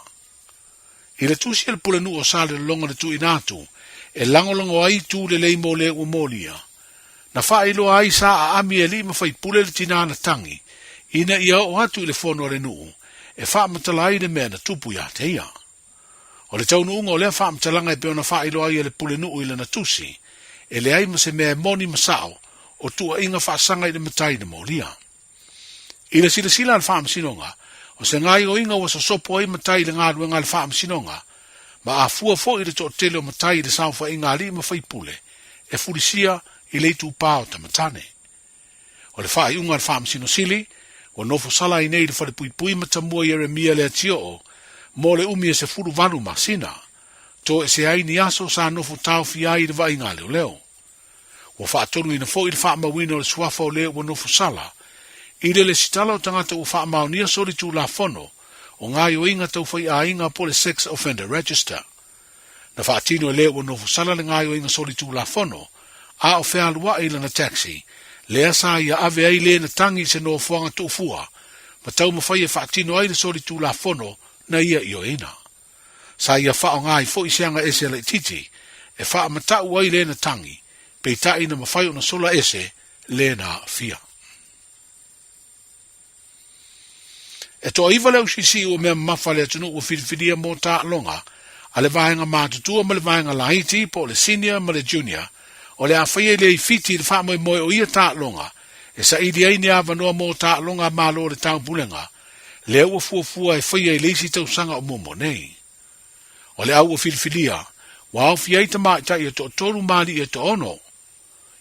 I le tusi a le Pulenuu o Salelologa na tuuina atu, e lagolago ai itu lelei mo le ua molia. Na faailoa ai sa aami e alii ma faipule le tinā na tagi, ina ia oo atu i le fono a le nuu, e faamatala ai le mea na tupu iā te ia. O le taunuuga o lea faamatalaga e pei ona faailoa ai e le Pulenuu i lana tusi, e leai ma se mea e moni ma sao o tuuaiga faasaga i le matai na molia. I le silasila a le Faamasinoga, o se gaoioiga ua sosopo ai matai i le galuega a le Faamasinoga, ma afua foi i le toatele o matai i le saofaiga alii ma faipule e fulisia i le itupa o tamatane. O le faaiuga a le Faamasino Sili, ua nofo sala ai nei i le falepuipui Matamua Ieremia Leatioo mo le umi e 18 masina, toese ai ni aso sa nofo taofia ai i le vaaiga a leoleo. Ua faatonuina foi le faamauina o le suafa o le ua nofo sala i le lesitala o tagata ua faamaonia solitulafono o gaoioiga tau faiaiga po o le Sex Offender Register. Na faatino e le ua nofo sala le gaoioiga solitulafono a o fealuai i lana taxi lea sa ia ave ai le na tagi i se nofoaga tuufua ma taumafai e faatino ai le solitulafono na ia ioeina. Sa ia faaaoga ai foi se aga ese laitiiti e faamatau ai lena tagi, peitai na mafai ona sola ese lena aafia. E toaiva le ausiisii ua mea mamafa a le atunuu ua filifilia mo taaloga a le vaega matutua ma le vaega laiti po o le senior ma le junior o le a faia i le Fiti i le faamoemoe o ia taaloga e saili ai ni avanoa mo taaloga a Malo o le Taupulega lea ua fuafua e faia i le isi tausaga o muamua nei. O le au ua filifilia, ua aofia ai tamaitai e toatolu ma alii e toaono.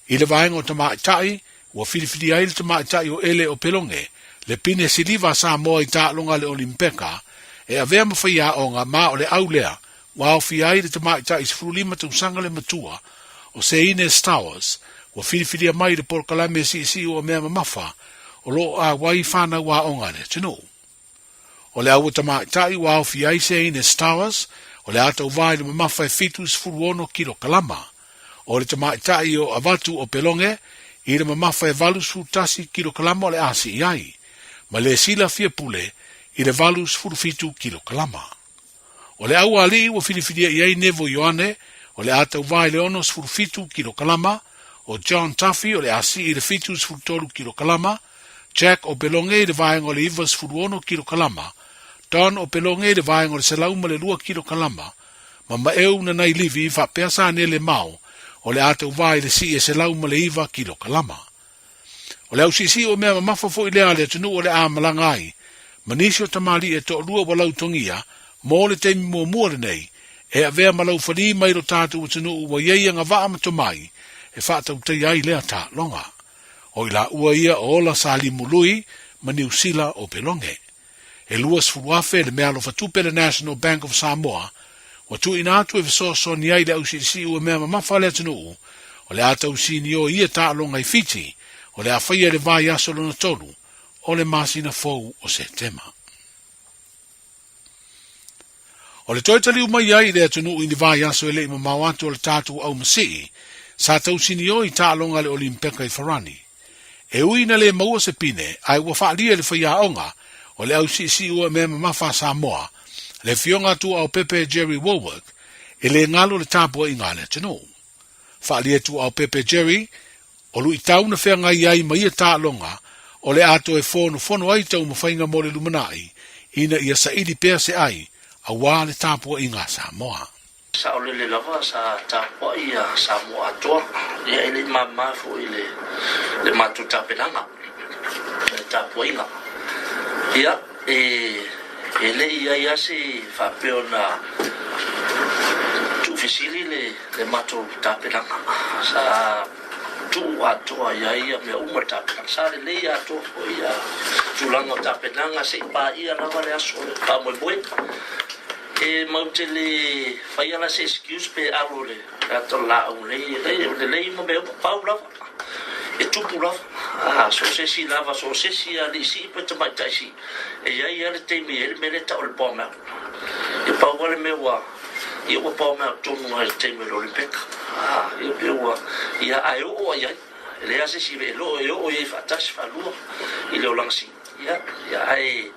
I le vaega o tamaitai, ua filifilia ai le tamaitai o Ele o Peloge, le pine siliva a Samoa i taaloga a le Olimpeka, e avea ma faiaoga ma o le au lea ua aofia ai le tamaitai 15 tausaga le matua o Seine Stowers, ua filifilia mai i le polokalame siisii ua mea mamafa o lo o auai fanau aoga a le atunuu. O le au tamaitai ua aofia ai Seine Stowers, o le a tauvā i le mamafa e 76 kilokalama. O le tamaitai o Avatu o Peloge i le mamafa e 81 kilokalama o le a sii ai, ma le Sila Fiapule i le 87 kilokalama. O le au alii ua filifilia i ai Nevo Ioane, o le a tauvā i le 67 kilokalama, o John Tuffy o le a sii i le 73 kilokalama, Jack o Peloge i le vaega o le 96 kilokalama, Don o Peloge i le vaega o le 102 kilokalama, ma Maeu Nanai Livi faapea Sanele Mao o le a tauvā i le sii e 109 kilokalama. O le ausiisii o mea mamafa foi lea a le atunuu o le a malaga ai, ma nisi o tamalii e toalua ua lautogia mo le taimi muamua lenei, e avea ma laufali mai lo tatou atunuu ua i ai agavaa ma tomai e faatautaia ai lea taaloga. O i laua ia o Ola Salimu Lui ma Niusila o Peloge. E 20,000 le meaalofa tupe a le National Bank of Samoa ua tuuina atu e fesoasoani ai i le ausiisii ua mea mamafa a le atunuu o le a tausinio i ia taaloga i Fiti o le a faia i le vaiaso lona tolu o le masina fou o Setema. O le toe taliu mai ai i le atunuu i ni vaiaso e le i mamao atu o le tatou aumasii, sa tausinio i taaloga a le Olimpeka i Farani. E ui ina le maua se pine, ae ua faalia i le faiaoga, o le ausiisii ua mea mamafa a Samoa, le Afioga Tuuaupepe Jerry Wallwork, e lē galo le tapuaiga a le atunuu. Faaalia Tuuaupepe Jerry, o luitau na feagai ai ma ia taaloga o le a toe fonofono ai taumafaiga mo le lumanai ina ia saili pea se ai auā le tapuaiga a Samoa. Saolele lava sa tapuai ia Samoa atoa, ia e le i māmā foi le le matou tapenaga, le tapuaiga. Ia, e e le i ai lava se faapea ona tuufesili le le matou tapenaga. Sa tuu atoa i ai ia mea uma le tapenaga. Sa lelei atoa foi ia tulaga o tapenaga se i paia lava le aso o le faamoemoe. E mau te le faia la se excuse pe alo le ata o le laau nei, e lei, o lelei uma mea uma, pau lava, e tupu lava, a, so o se isi lava, so o se isi alii sii pe tamaitai sii, e i ai lava le taimi e i ai le mea lea e tau o le bomb out. E pau lava le mea ua, ia ua bomb out tonu lava i le taimi o le Olimpeka, a, ia pei ua, ia ae oo lava i ai, e leai lava se isi e oo i ai faatasi, faalua i le olaga sii, ia, ia ae.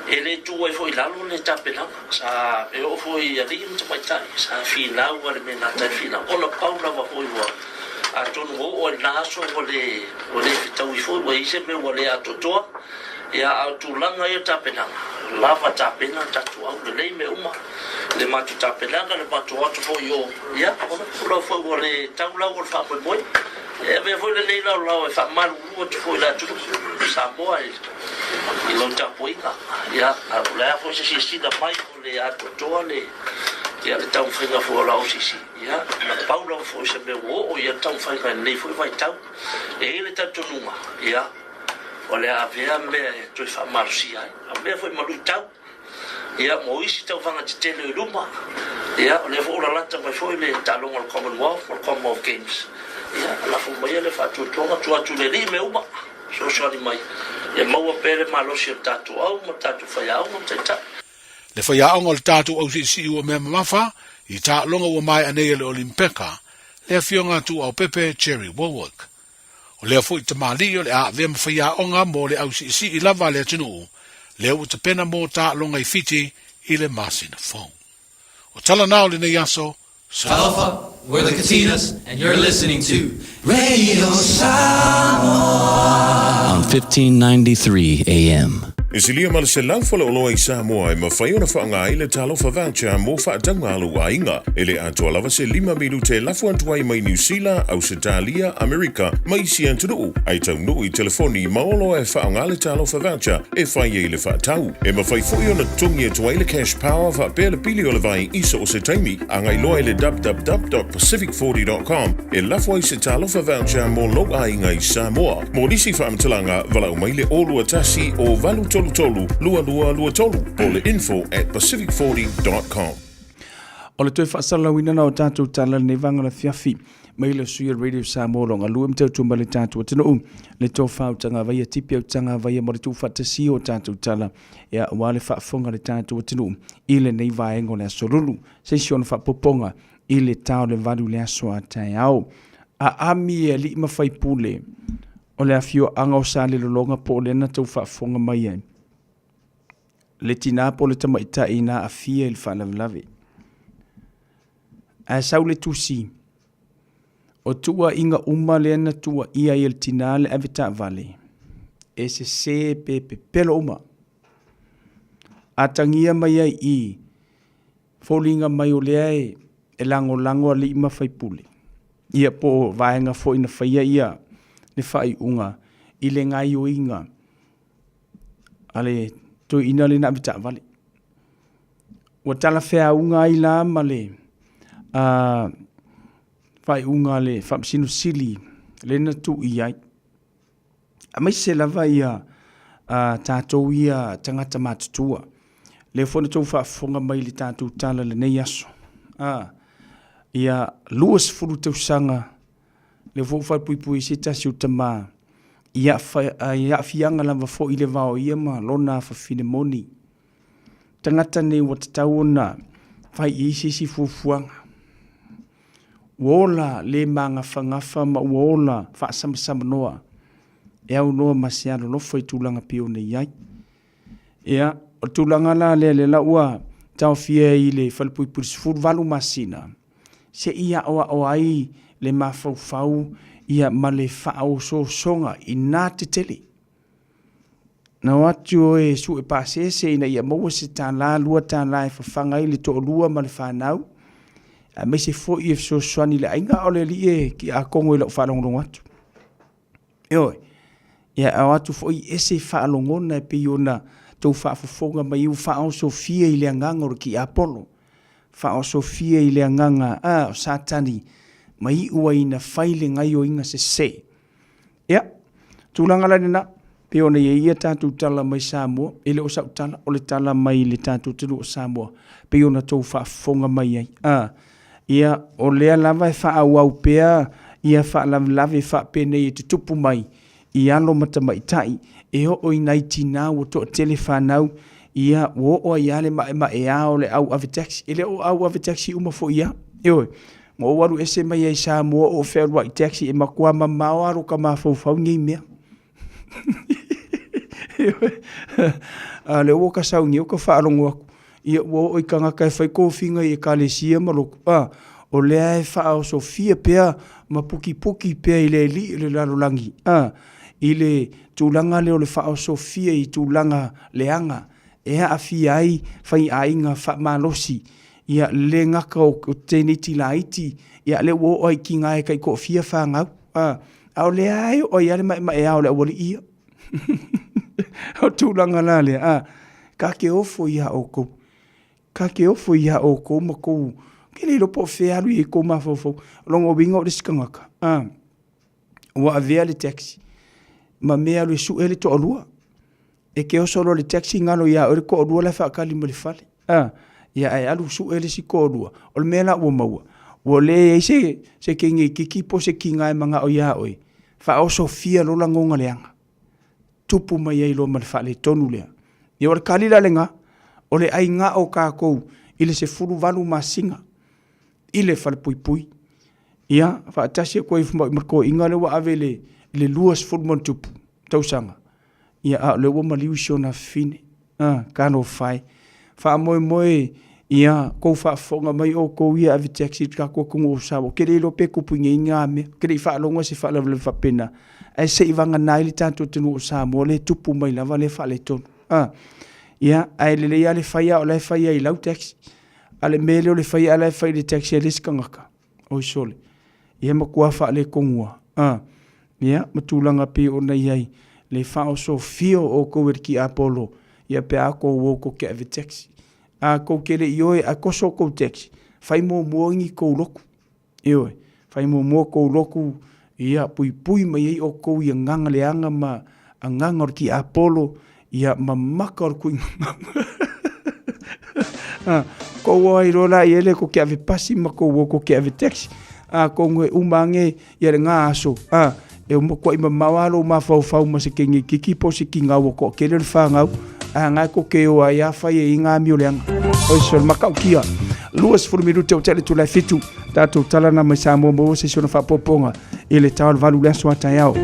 E le tuu ai foi i lalo le tapenaga. Sa e oo foi i alii ma tamaitai, sa finau lava le mea e gata ai le finau. Ona pau lava foi ua, atonu ua oo ai i lena aso ua le, ua le fetaui foi, ua i ai se mea ua le atoatoa. Ia, a o tulaga ia o tapenaga, lava tapena le tatou au lelei mea uma, le matou tapenaga, le matou atu foi i o, ia, ona pula foi ua le tau lau o le faamoemoe. E avea foi lenei laolao e faamalulu atu foi i le atunuu o Samoa i lau tapuaiga. Ia, a o le a foi se silasila mai o le atoatoa le, ia, le taumafaiga foi o la OCC. Ia, na pau lava foi o se mea ua oo i ai le taumafaiga i lenei foi vaitau. E i ai le talitonuga, ia, o le a avea mea e toe faamalosia ai. A o mea foi ma luitau. Ia, mo isi tauvaga tetele o i luma, ia, o lea foi ua lalata mai foi le taaloga o le Commonwealth ma le Commonwealth Games. Ia, lafo maia le faatuatuaga, tuu atu i le Alii mea uma, fesoasoani mai, ia maua pea le malosi o le tatou au ma le tatou faiaoga ma taitai. Le faiaoga o le tatou ausiisii ua mea mamafa i taaloga ua maea nei a le Olimpeka, le Afioga Tuuaupepe Jerry Wallwork. O lea foi tamalii o le a avea ma faiaoga mo le ausiisii lava a le atunuu, lea ua tapena mo taaloga i Fiti i le masina fou. O tala na o lenei aso, Talofa, we're the Katinas and you're listening to Radio Samoa on 1593 AM. E silia ma le 100 faleoloa i Samoa e mafai ona faaaoga ai le Talofa Voucher mo faatauga a lou aiga. E le atoa lava se lima minute e lafo atu ai mai Niu Sila, Ausetalia, Amerika ma isi atunuu, ae taunuu i telefoni ma oloa e faaaoga le Talofa Voucher e fai ai le faatau. E mafai foi ona totogi atu ai le Cash Power faapea le pili o le vai i so o se taimi. Agai loa i le www.pacific40.com e lafo ai se Talofa Voucher mo lou aiga i Samoa. Mo nisi faamatalaga, valaau mai le 021 o 833 2223 po o le info at pacific40.com. O le toe faasalalauina na o tatou tala lenei vaega o le afiafi mai le sui o le Radio Samoa o lo o galue ma tautua mai le tatou atunuu le tofa utagavaia tipi utagavaia mo le tuufaatasia o tatou tala ia aua le faafofoga a le tatou atunuu i lenei vaega o le aso lulu se isi ona faapopoga i le ta o le 8 i le aso a taeao. Aami e alii ma faipule o le afioaga o Salelologa po o lea na tou faafofoga mai ai. Le tinā po o le tamaitai na aafia i le faalavelave. Ae sau le tusi, o tuuaiga uma lea na tuuaia ai e le tinā le avetaavale, e sese pe pepelo uma. Atagia mai ai i foliga mai o lea e lagolago alii ma faipule, ia po o vaega foi na faia ia le faaiuga i le gaioiga a le toeaina lea na avetaavale. Ua talafeauga ai la ma le faaiuga a le Faamasino Sili lea na tuu i ai. Aemaise lava ia tatou ia tagata matutua. Lea foi na outou faafofoga mai i le tatou tala i lenei aso. Ia 20 tausaga lea foi ua faapuipui se tasi o tama i aafiaga lava foi i le va o ia ma lona afafine moni. Tagata nei ua tatau ona fai i ai se isi fuafuaga. Ua ola le magafagafa ma ua ola faasamasamanoa e aunoa ma se alolofa i tulaga pei ona i ai. Ia, o le tulaga la lea lea la ua taofia ai i le falepuipui 18 masina, se i aoao ai le mafaufau ia ma le faaosoosoga i na tetele. Na o atu oe e sue pasese ina ia maua se $1, $2 e fafaga ai le toalua ma le fanau, aemaise foi e fesoasoani i le aiga, a o le alii e tiakono i lau faalogologo atu. Ioe, ia e o atu foi ese faalogona e pei ona tou faafofoga mai ua faaosofia i le agaga o le tiapolo, faaosofia i le agaga a o Satani ma iu ai ina fai le gaioiga sese. Ia, tulaga la lena, pei ona i ai ia tatou tala mai Samoa, e le o sau tala, o le tala mai le tatou atunuu o Samoa, pei ona tou faafofoga mai ai. A, ia, o lea lava e faaauau pea ia faalavelave faapenei e tutupu mai i alo ma tamaitai, e oo i nai tinā ua toatele fanau, ia, ua oo ai lava le maemaea o le au ave taxi. E le o au ave taxi uma foi ia. Ioe. Na ou alu ese mai ai i Samoa o fealuai taxi e matua mamao lava lota mafaufau i nei mea. A o lea ua ta sau nei ua ta faalogo atu, ia ua oo i tagata e fai tofiga i ekalesia ma lotu, a, o lea e faaosofia pea ma putiputi pea i le alii o le lalolagi, a, i le tulaga lea o le faaosofia i tulaga leaga e aafia ai faiaiga faamalosi, ia le gata o teineiti laiti, ia lea ua oo lava i tina e taitoafia fanau, a, a o lea lava e oo ai lava le maemaea o le aualii ia. O le tulaga la lea, a, ta te ofo iā outou, ta te ofo iā outou ma tou, ou te le iloa po o fea e alu i ai tou mafaufau. O lona uiga o le isi tagata, a, ua avea le taxi ma mea e alu e sue ai le toalua. E te oso loa i le taxi galo ia oe le toalua la e faatali mai le fale. A, ia ae alu sue le isi toalua. O le mea la ua maua, ua leai se, se teine itiiti po o se tiga e manao ia oe, faaosofia loa lagona leaga. Tupu mai ai loa ma le faaletonu lea. Ia o le kali la lena, o le ai gao o tatou i le 18 masina i le falepuipui. Ia, faatasi atu ai ma le toeaina lea ua ave i le, i le 20+ tausaga. Ia, a o lea ua maliu si ona afafine. A, talofa e. Faamoemoe ia tou faafofoga mai outou ia ave taxi i le tatou atunuu o Samoa. Ou te le iloa pe tupu i inei na mea. Ou te le i faalogo i se faalavelave faapena. Ae se i vagana ai le tatou atunuu o Samoa lea e tupu mai lava lea faaletonu. A, ia, ae lelei lava le fai a o la e fai ai i lau taxi. A o le mea lea o le fai a o la e fai i le taxi a le isi tagata. Oi sole, ia matua faaletonu lava. A, ia, ma tulaga pei ona i ai le faaosofia o outou e le tiapolo, ia pe a tou o tou te ave taxi. A tou te le i o e toso tou taxi, fai muamua ni tou lotu. Ioe, fai muamua tou lotu, ia puipui mai ai outou i agaga leaga ma agaga o le tiapolo, ia ma maka o le tuigama. Kou o ai loa la i ele ko ke ave pasi ma kou o ko ke ave taxi. A kou e uma ange ia le ngā aso. A e uma kua i mamao a lou mafaufau ma se kenge kiki po se kinga ua koa kele o le whangau. A ngai ko ke o ai a whai e i ngā amio leanga. Oi so le makau kia. 20 minute o tele tulai fitu. Tātou talana mai Samoa mo se sona whaapoponga. I le tau o le valu le aso a taeao.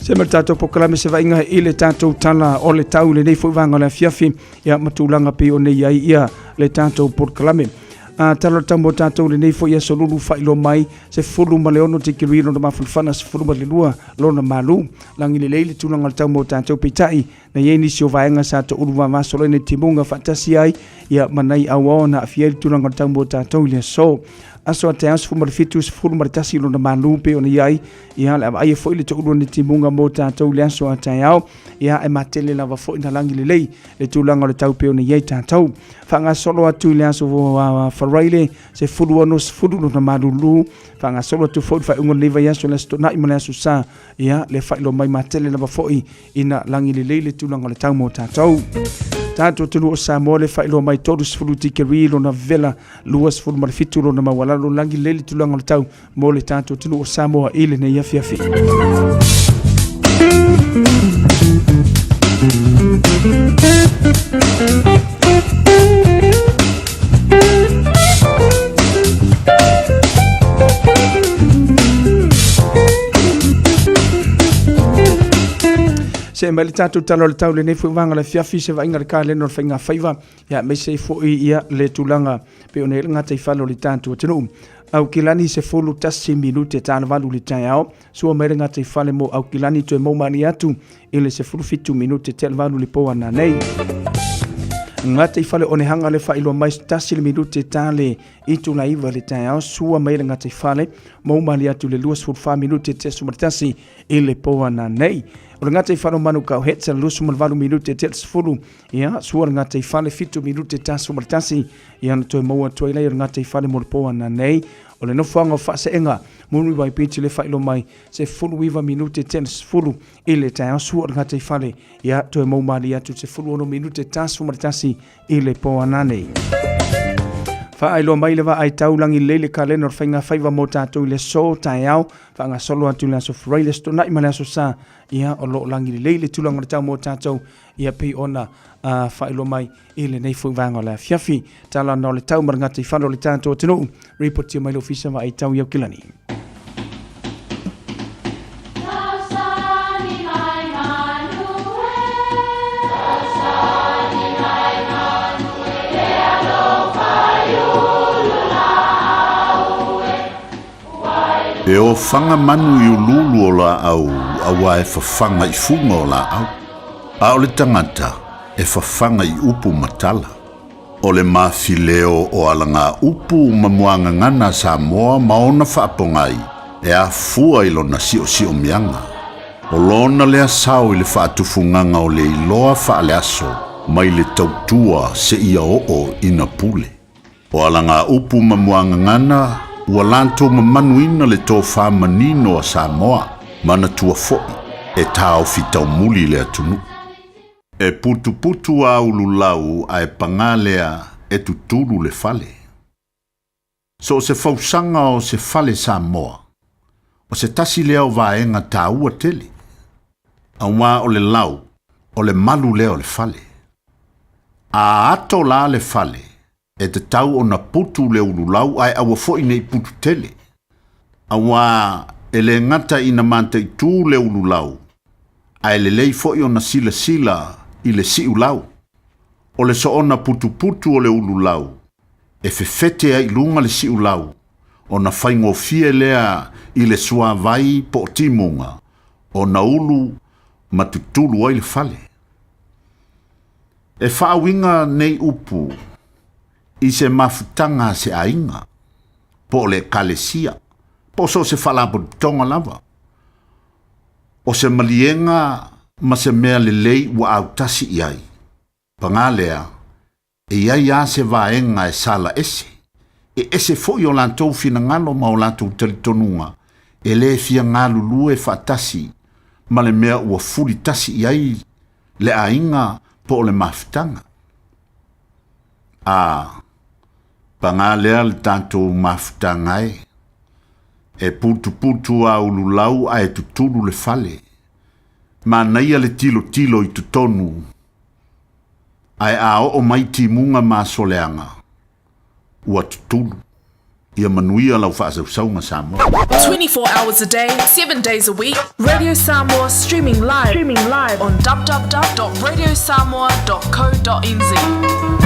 Se ma le tātou pokalame se vainga i le tātou tala o le tau lenei foi vanga o le afiafi ia ma tulaga pei ona i ai ia le tātou polokalame. A tala o le tau mo tātou lenei foi aso lulu faailoa mai 16 tikeri lona mafanafana 12 lona malu. Lagi lelei le tulaga o le tau mo tātou peitai Na i ai nisi o vaega sa toulu vavasolo ai nai timuga faatasi ai ia ma nai auao na aafia ai le tulaga o le tau mo tatou i le aso. Aso a taeao 17, 11 lona malu pei ona i ai ia le a vaaia foi le toulu o nai timuga mo tatou i le aso a taeao ia ae matele lava foi na lagi lelei le tulaga o le tau pei ona i ai tatou. Faagasolo atu i le aso Faraile 16, 10 lona malulu faagasolo atu foi le faaiuga o lenei vaiaso le aso Toonai ma le aso Sa ia le faailoa mai matele lava foi ina lagi lelei le tulaga o le tau mo tatou. Tatou atunuu o Samoa le faailoa mai 30 tikeri lona vela 27 lona maualalo lagi lelei le tulaga o le tau mo le tatou atunuu o Samoa i lenei afiafi. Se'e mai le tatou tala o le tau i lenei foi vaega o le afiafi, se vaaiga i le kalena o le faigafaiva, ia aemaise ai foi ia le tulaga pei ona i ai le gataifale o le tatou atunuu. Aukilani 11 minute ta le 8 i le taeao, sua mai le gataifale mo Aukilani toe maua malie atu i le 17 minute tea le 8 i le po a nanei. Gataifale Onehanga le faailoa mai 1 le minute ta le itula 9 i le taeao, sua mai le gataifale maua malie atu i le 24 minute tea 11 i le po a nanei. O le gataifale o Manukau Hets 28 minute tea le 10, ia sua le gataifale 7 minute ta 11, ia ona toe maua atu ai lea o le gataifale mo le po a nanei. O le nofoaga o Faaseega, Muriwai Beach le faailoa mai 19 minute tea le 10 i le taeao, sua o le gataifale, ia toe maua malie atu 16 minute ta 11 i le po a nanei. Faailoa mai le vaai taulagi lelei le kalena o le faigafaiva mo tatou i le aso taeao, faagasolo atu i le aso Faraile, le Aso Toonai ma le Aso Sa, ia o lo o lagi lelei le tulaga o le tau mo tatou, ia pei ona faailoa mai i lenei foi vaega o le afiafi. Tala na o le tau ma le gataifale o le tatou atunuu, ripotia mai le Ofisa Vaai Tau i Aukilani. E ofaga manu i uluulu o laau auā e fafaga i fuga o laau, a o le tagata e fafaga i upu ma tala. O le mafileo o alagaupu ma muagagana a Samoa ma ona faapogai e afua i lona siosiomiaga. O lona lea sao i le faatufugaga o le iloa faaleaso mai le tautua seia oo ina pule. O alagaupu ma muagagana ua latou mamanuina le tofa manino a Samoa, manatua foi e taofi taumuli le atunuu. E putuputu a ululau ae pagā lea e tutulu le fale. So o se fausaga o se fale Samoa, o se tasi lea o vaega taua tele. Auā o le lau, o le malu lea o le fale. A ato la le fale, e tatau ona putu le ululau ae aua foi ne i putu tele. Auā e le gata ina mataitū le ululau, ae lelei foi ona silasila i le siulau. O le soona putuputu o le ululau, e fefete ai i luga le siulau, ona faigofie lea i le suavai po o timuga ona ulu ma tutulu ai le fale. E faauiga nei upu i se mafutaga a se aiga, po o le ekalesia, po o so o se faalapotopotoga lava. O se maliega ma se mea lelei ua autasi i ai. Paga lea, e i ai lava se vaega e sala ese, e ese foi o latou finagalo ma o latou talitonuga e le fia galulue faatasi ma le mea ua fuli tasi i ai le aiga po o le mafutaga. A, paga lea le tatou mafutaga e, e putuputu a ululau ae tutulu le fale. Manaia le tilotilo i totonu, ae a oo mai timuga ma asoleaga, ua tutulu. Ia manuia lau faasausauga Samoa. 24 hours a day, 7 days a week, Radio Samoa streaming live, streaming live on www.radiosamoa.co.nz.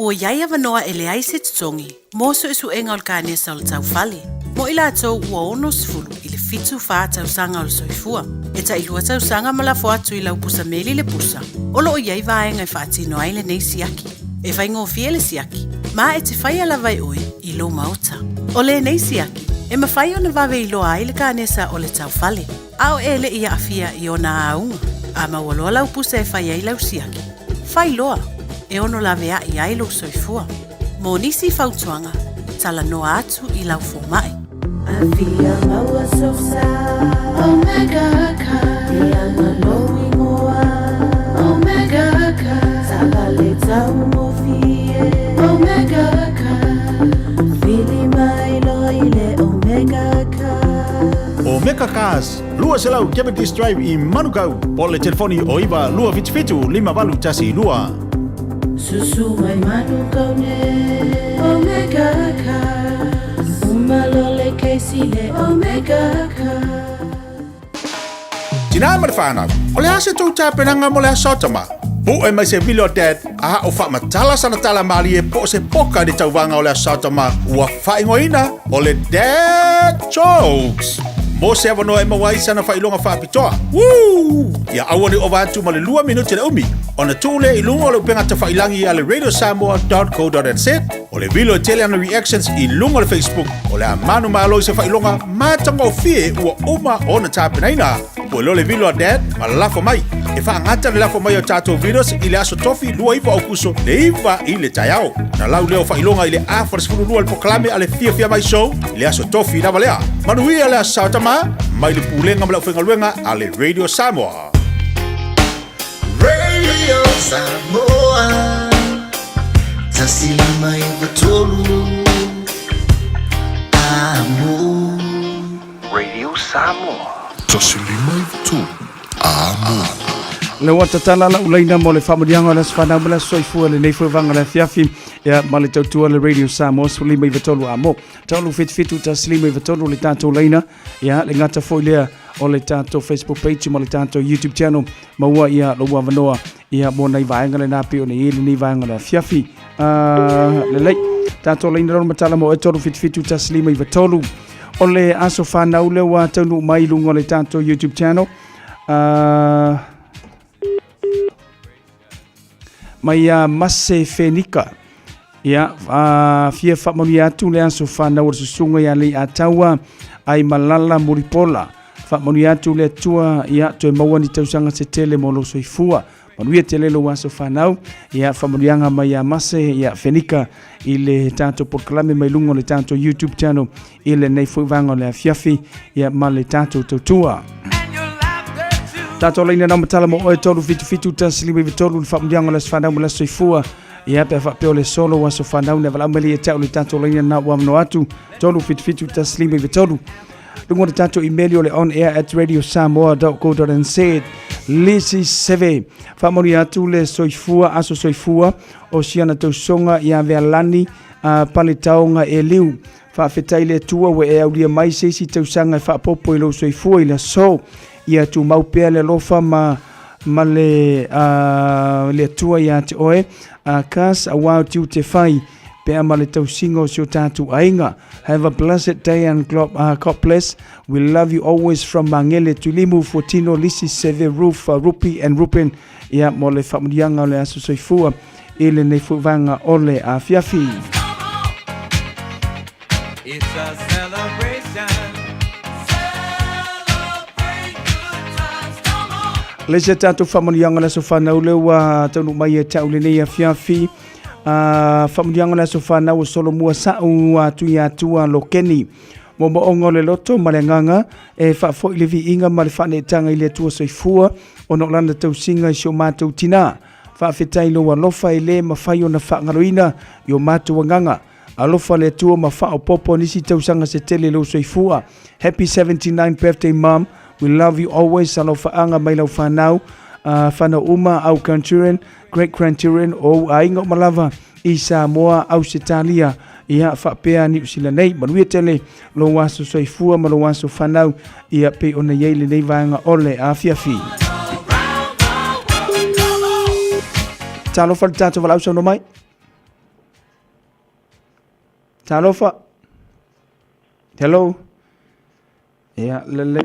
Ua i ai avanoa e leai se totogi mo suesuega o le kanesa o le taufale, mo i latou ua 60 i le 74 tausaga o le soifua. E tailua tausaga ma lafo atu i lau pusa meli le pusa, o lo o i ai vaega e faatino ai lenei siaki. E faigofie le siaki, ma e te faia lava e oe i lou maota. O lenei siaki, e mafai ona vave iloa ai le kanesa o le taufale, a o e le i aafia i ona auga. A maua loa lau pusa e fai ai lau siaki, fai loa, e ono laveai ai lou soifua. Mo nisi fautuaga, talanoa atu i lau fomai. Afia maua sosa Omega Car Leaga lou igoa Omega Car Taavale taugofie Omega Car Vili mai loa i le Omega Car Omega Cars, 200 Cavendish Drive i Manukau, po o le telefoni o 9 277 5812. Susu mai Manukau nei Omega Cars Uma loa le kesi le Omega Cars. Tinā ma le whānau, o le a se tou tapenaga mo le aso tama? Pu'e mai se vilo a Dad, a o faamatala sana tala malie po o se poka i le tauvaga o le aso tama ua faaigoaina o le Dad Jokes. Mo se avanoa e maua ai sana faailoga faapitoa. Woo! Ia aua ne i ova atu ma le lua minute le umi, ona tuu lea i luga o le upega tafailangi a le radiosamoa.co.nz o le vilo e tele ana reactions i luga o le Facebook o le a manumalo i se faailoga matagofie ua uma ona tapenaina. Pue loa le vilo a Dad ma lafo mai. E faagata le lafo mai o tatou videos i le aso Tofi 29 Aukuso le 9 i le taeao. Na lau lea o faailoga i le afa le 12 le polokalame a le Fiafia Mai Show i le aso Tofi lava lea. Manuia le Aso Sao Tama mai le Pulega ma le Aufaigaluega a le Radio Samoa. Radio Samoa 153 Amo. Radio Samoa. 153 Amo. Le ua tatala lau laina mo le faamanuiaga o le aso fanau ma le aso soifua lenei foi vaega o le afiafi ia ma le tautua le Radio Samoa 153 amo. 377 153 le tatou laina ia le gata foi lea o le tatou Facebook page ma le tatou YouTube channel maua ia lou avanoa ia mo nai vaega lena pei ona i ai lenei vaega o le afiafi. Lelei, tatou laina lona matala mo e 377 153. O le aso fanau lea ua taunuu mai i luga o le tatou YouTube channel. Mai ia Mase Fenika. Ia, fia faamanuia atu le aso fanau o le susuga ia Leiataua ai Malala Mulipola. Faamanuia atu le Atua, ia, toe maua ni tausaga se tele mo lou soifua. Manuia tele lou aso fanau. Ia, faamanuiaga mai ia Mase, ia, Fenika i le tatou polokalame mai luga o le tatou YouTube channel i lenei foi vaega o le afiafi, ia, ma le tatou tautua. Tatou laina nau matala mo oe 377 153 le faamanuiaga o le aso fanau ma le aso soifua. Ia, pe a faapea o le solo aso fanau ne valaau mai le ia te au le tatou laina na ua amanoa atu 377 153. Luga o le tatou imeli o le onair at radiosamoa.co.nz. Lisi Seve. Faamanuia atu le soifua, aso soifua o siana tausoga ia Vealani a Paletaoga e liu. Faafetai le Atua ua e aulia mai se isi tausaga e faapopo i lou soifua i le aso. Ia tumau pea le alofa ma ma le, le Atua ia te oe. Kas aua o tiute fai pea ma le tausiga o si o tatou aiga. Have a blessed day and God bless. We love you always from Mangele, Tulimu, Fuatino, Lisi, Seve, Ruth, Rupi and Rupen. Ia, mo le faamanuiaga o le aso soifua i lenei foi vaega o le afiafi. It's a celebration. Le se tatou faamanuiaga o le aso fanau lea ua taunuu mai e te au lenei afiafi. Faamanuiaga o le aso fanau o Solomua Sa'u atu i Atua Lokeni. Moomooga o le loto ma le agaga e faafoi le viiga ma le faaneetaga i le Atua soifua ona o lana tausiga i si o matou tinā. Faafetai i lou alofa e le mafai ona faagaloina i o matou agaga. Alofa le Atua ma faaopoopo nisi tausaga se tele i lou soifua. Happy 79 birthday mom. We love you always. Alofaaga mai lau fanau, whanau uma, au grandchildren, great grandchildren, o ou aiga uma lava i Samoa, Ausetalia, ia faapea Niu Sila nei. Manuia tele lou aso soifua ma lou aso fanau, ia pei ona i ai lenei vaega o le afiafi. Talofa le tatou valaau saunoa mai. Talofa. Hello. Ia, lelei,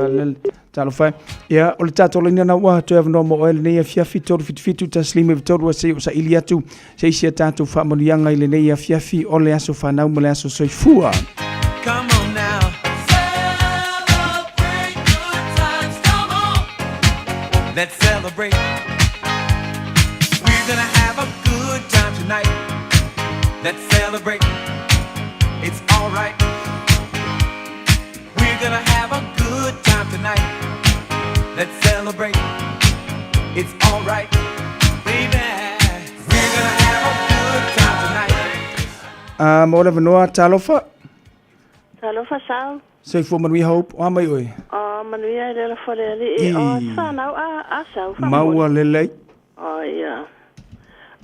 lelei. Talofa e. Ia, o le tatou laina na ua toe avanoa mo oe lenei afiafi, 377 153 ua se i o saili atu se isi a tatou faamanuiaga i lenei afiafi o le aso fanau ma le aso soifua. Come on now. Celebrate good times, come on. Let's celebrate. We're gonna have a good time tonight. Let's celebrate. It's alright. We're gonna have a good time tonight. Let's celebrate. It's alright, baby. We're gonna have a good time tonight. Mo le avanoa, talofa. Talofa Sau. Soifua manuia Hope, o a mai oe? O manuia e le lafo le alii. O I. whanau a Sau whamole. Maua lelei. O ia.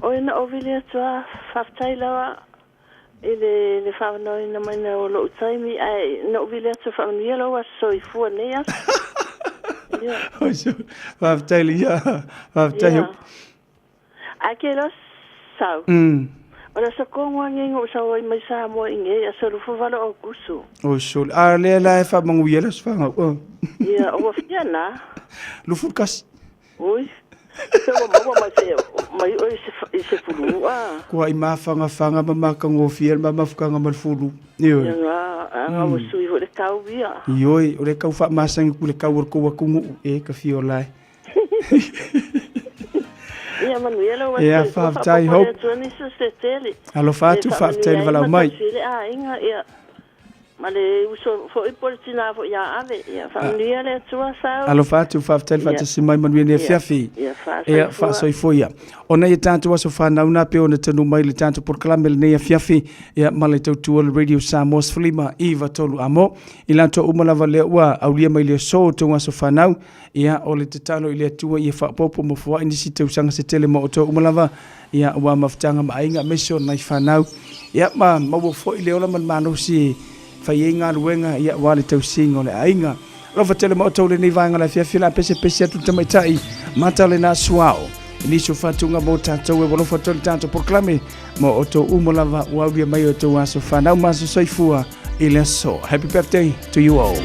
O ina o vili atu a whaftai lawa i le whaanoina mai na o lou taimi ai na o vili atu whaamanuia lau aso soifua nei aso. Ia. Oi, so, faafetai le ia. Faafetai Ia. Hope. Ai ke lo Sau. O le sokongo ange o sau ai mai Samoa i ngei aso lufu valo o kusu. O sole. A lea la e whaamanguia le aso whangau. Oh. Ia, o wafia nā. Lufu kasi. Ui. Pe ua maua mai se mai o i se fulu a. Kua i mawhanga ma makangofia le mamafukanga ma le fulu. Ioe. Ia ngā, anga o sui ho le kau ia. Ioe, o le kau whaamasangi ku le kau o le kou akungu e ka fio lai. Ia manuia lau Ia, aso soifua, faafetai, faapopo le Hope. Atua nisi o se tele. Alofa atu, E faafetai le faamanuia ai valaau ma mai. tausi le aiga, ia. Ma le uso fo'i po le tinā fo'i ia ave. Ia, faamanuia le Atua Sau. Alofa atu, faafetai le Ia. faatasi mai manuia nei Ia, afiafi. ia, Ia, faasoifua. faasoifua ia. Ona ia tatou aso whanau nā pe ona tanu mai le tatou polokalame lenei afiafi. Ia, ma le tautua le Radio Samoa 15 93 amo. I latou uma lava lea ua aulia mai le aso o tou aso fanau. Ia, o le tatalo i le Atua ia faaopoopo ma foai nisi tausaga se tele mo outou uma lava. Ia, ua mafutaga ma aiga aemaise o nai fanau. Ia, ma maua foi le ola ma le malosi e fai ai galuega, ia, aua le tausiga o le aiga. Alofa tele ma outou lenei vaega o le afiafi o le a pesepese atu le tamaitai mata lena suao. I nisi o faatuga mo tatou e ua alofa atu ai le tatou polokalame mo outou uma lava ua aulia mai o outou aso fanau ma aso soifua i le aso. Happy birthday to you all.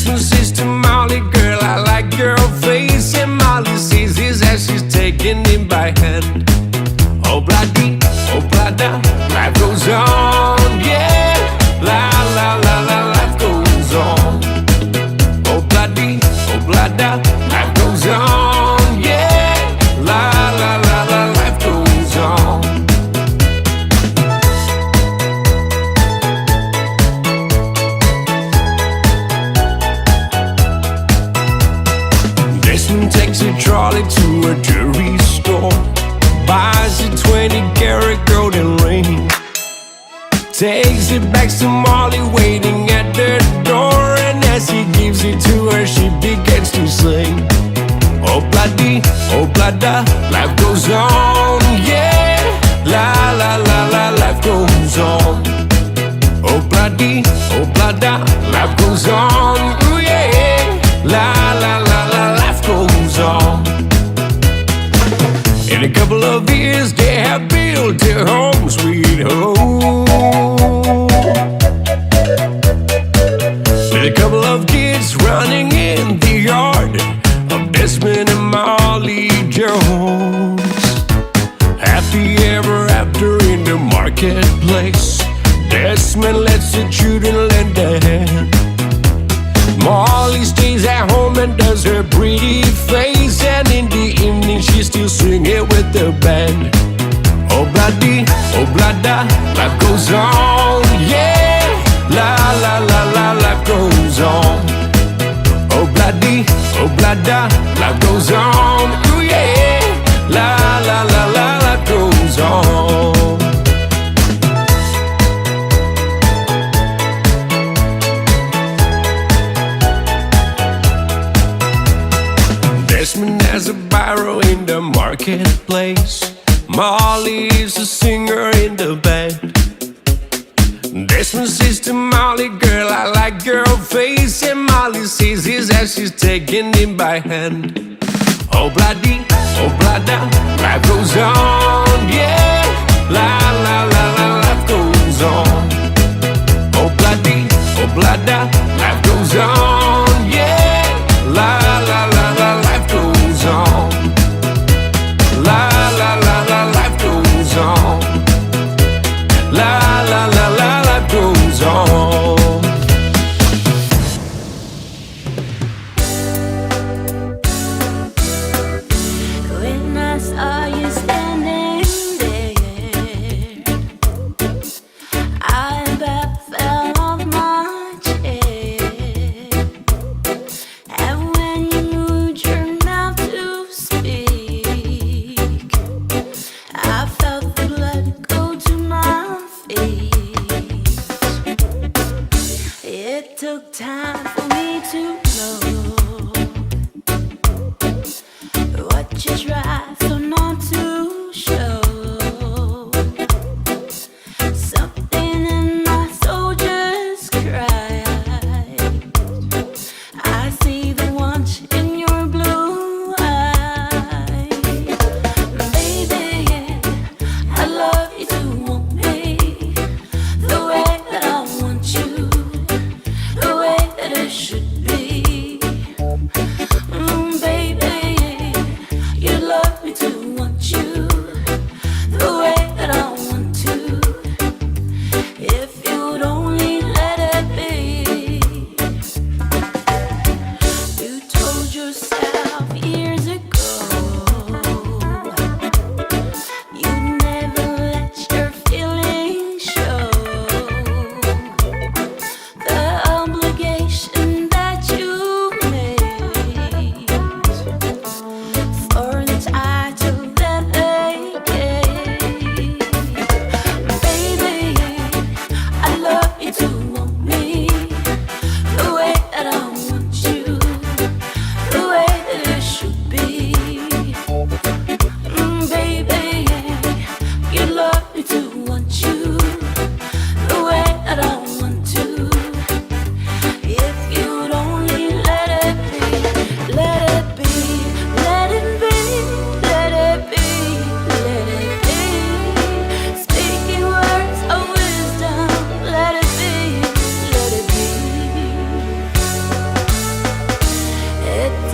Desmond says to Molly, girl, I like your face. And Molly sees his as she's taking him by hand. Oh, bloody, oh, blada, life goes on, yeah. La, la, la, la, life goes on. Oh, bloody, oh, blada, life goes on, yeah. La, la, la, la, life goes on. Desmond takes a trolley to a jewelry store, buys a 20 karat golden ring, takes it back to Molly waiting at the door, and as he gives it to her, she begins to sing. Oh bloody, oh blada, life goes on, yeah. La la la la, life goes on. Oh bloody, oh blada, life goes on, ooh yeah. La la la la, life goes on. In a couple of years, they have built their home, sweet home. With a couple of kids running in the yard of Desmond and Molly Jones. Happy ever after in the marketplace. Desmond lets the children lend a hand. Molly stays at home and does her pretty face, and in the evening she's still singing with the band. Oh bloody, oh blada, life goes on, yeah. La la la la, life goes on. Oh bloody, oh blada, life goes on, ooh yeah. La la la la, life goes on. Desmond has a barrow in the marketplace. Molly is a singer in the band. Desmond says to Molly, girl, I like your face. And Molly sees his as she's taking him by hand. Oh bloody, oh blada, life goes on, yeah. La la la la, life goes on. Oh bloody, oh blada, life goes on, yeah. La la la la, life goes on. La la la la, life goes on. La la la la, life goes on. When I saw you standing there, I about fell off my chair.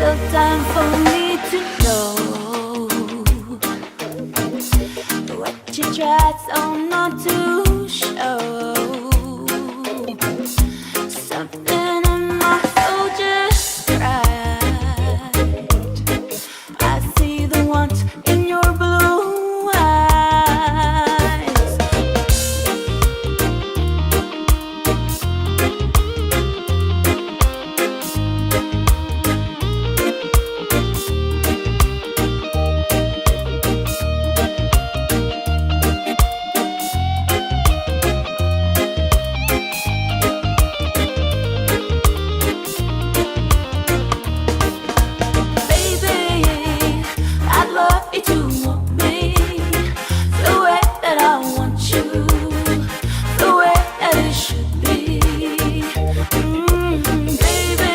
little time for me to know what you tried so not to show. Something in my soul just cried. I see the want in your blue eyes. Baby, I'd love you to want me the way that I want you, the way that it should be. Baby,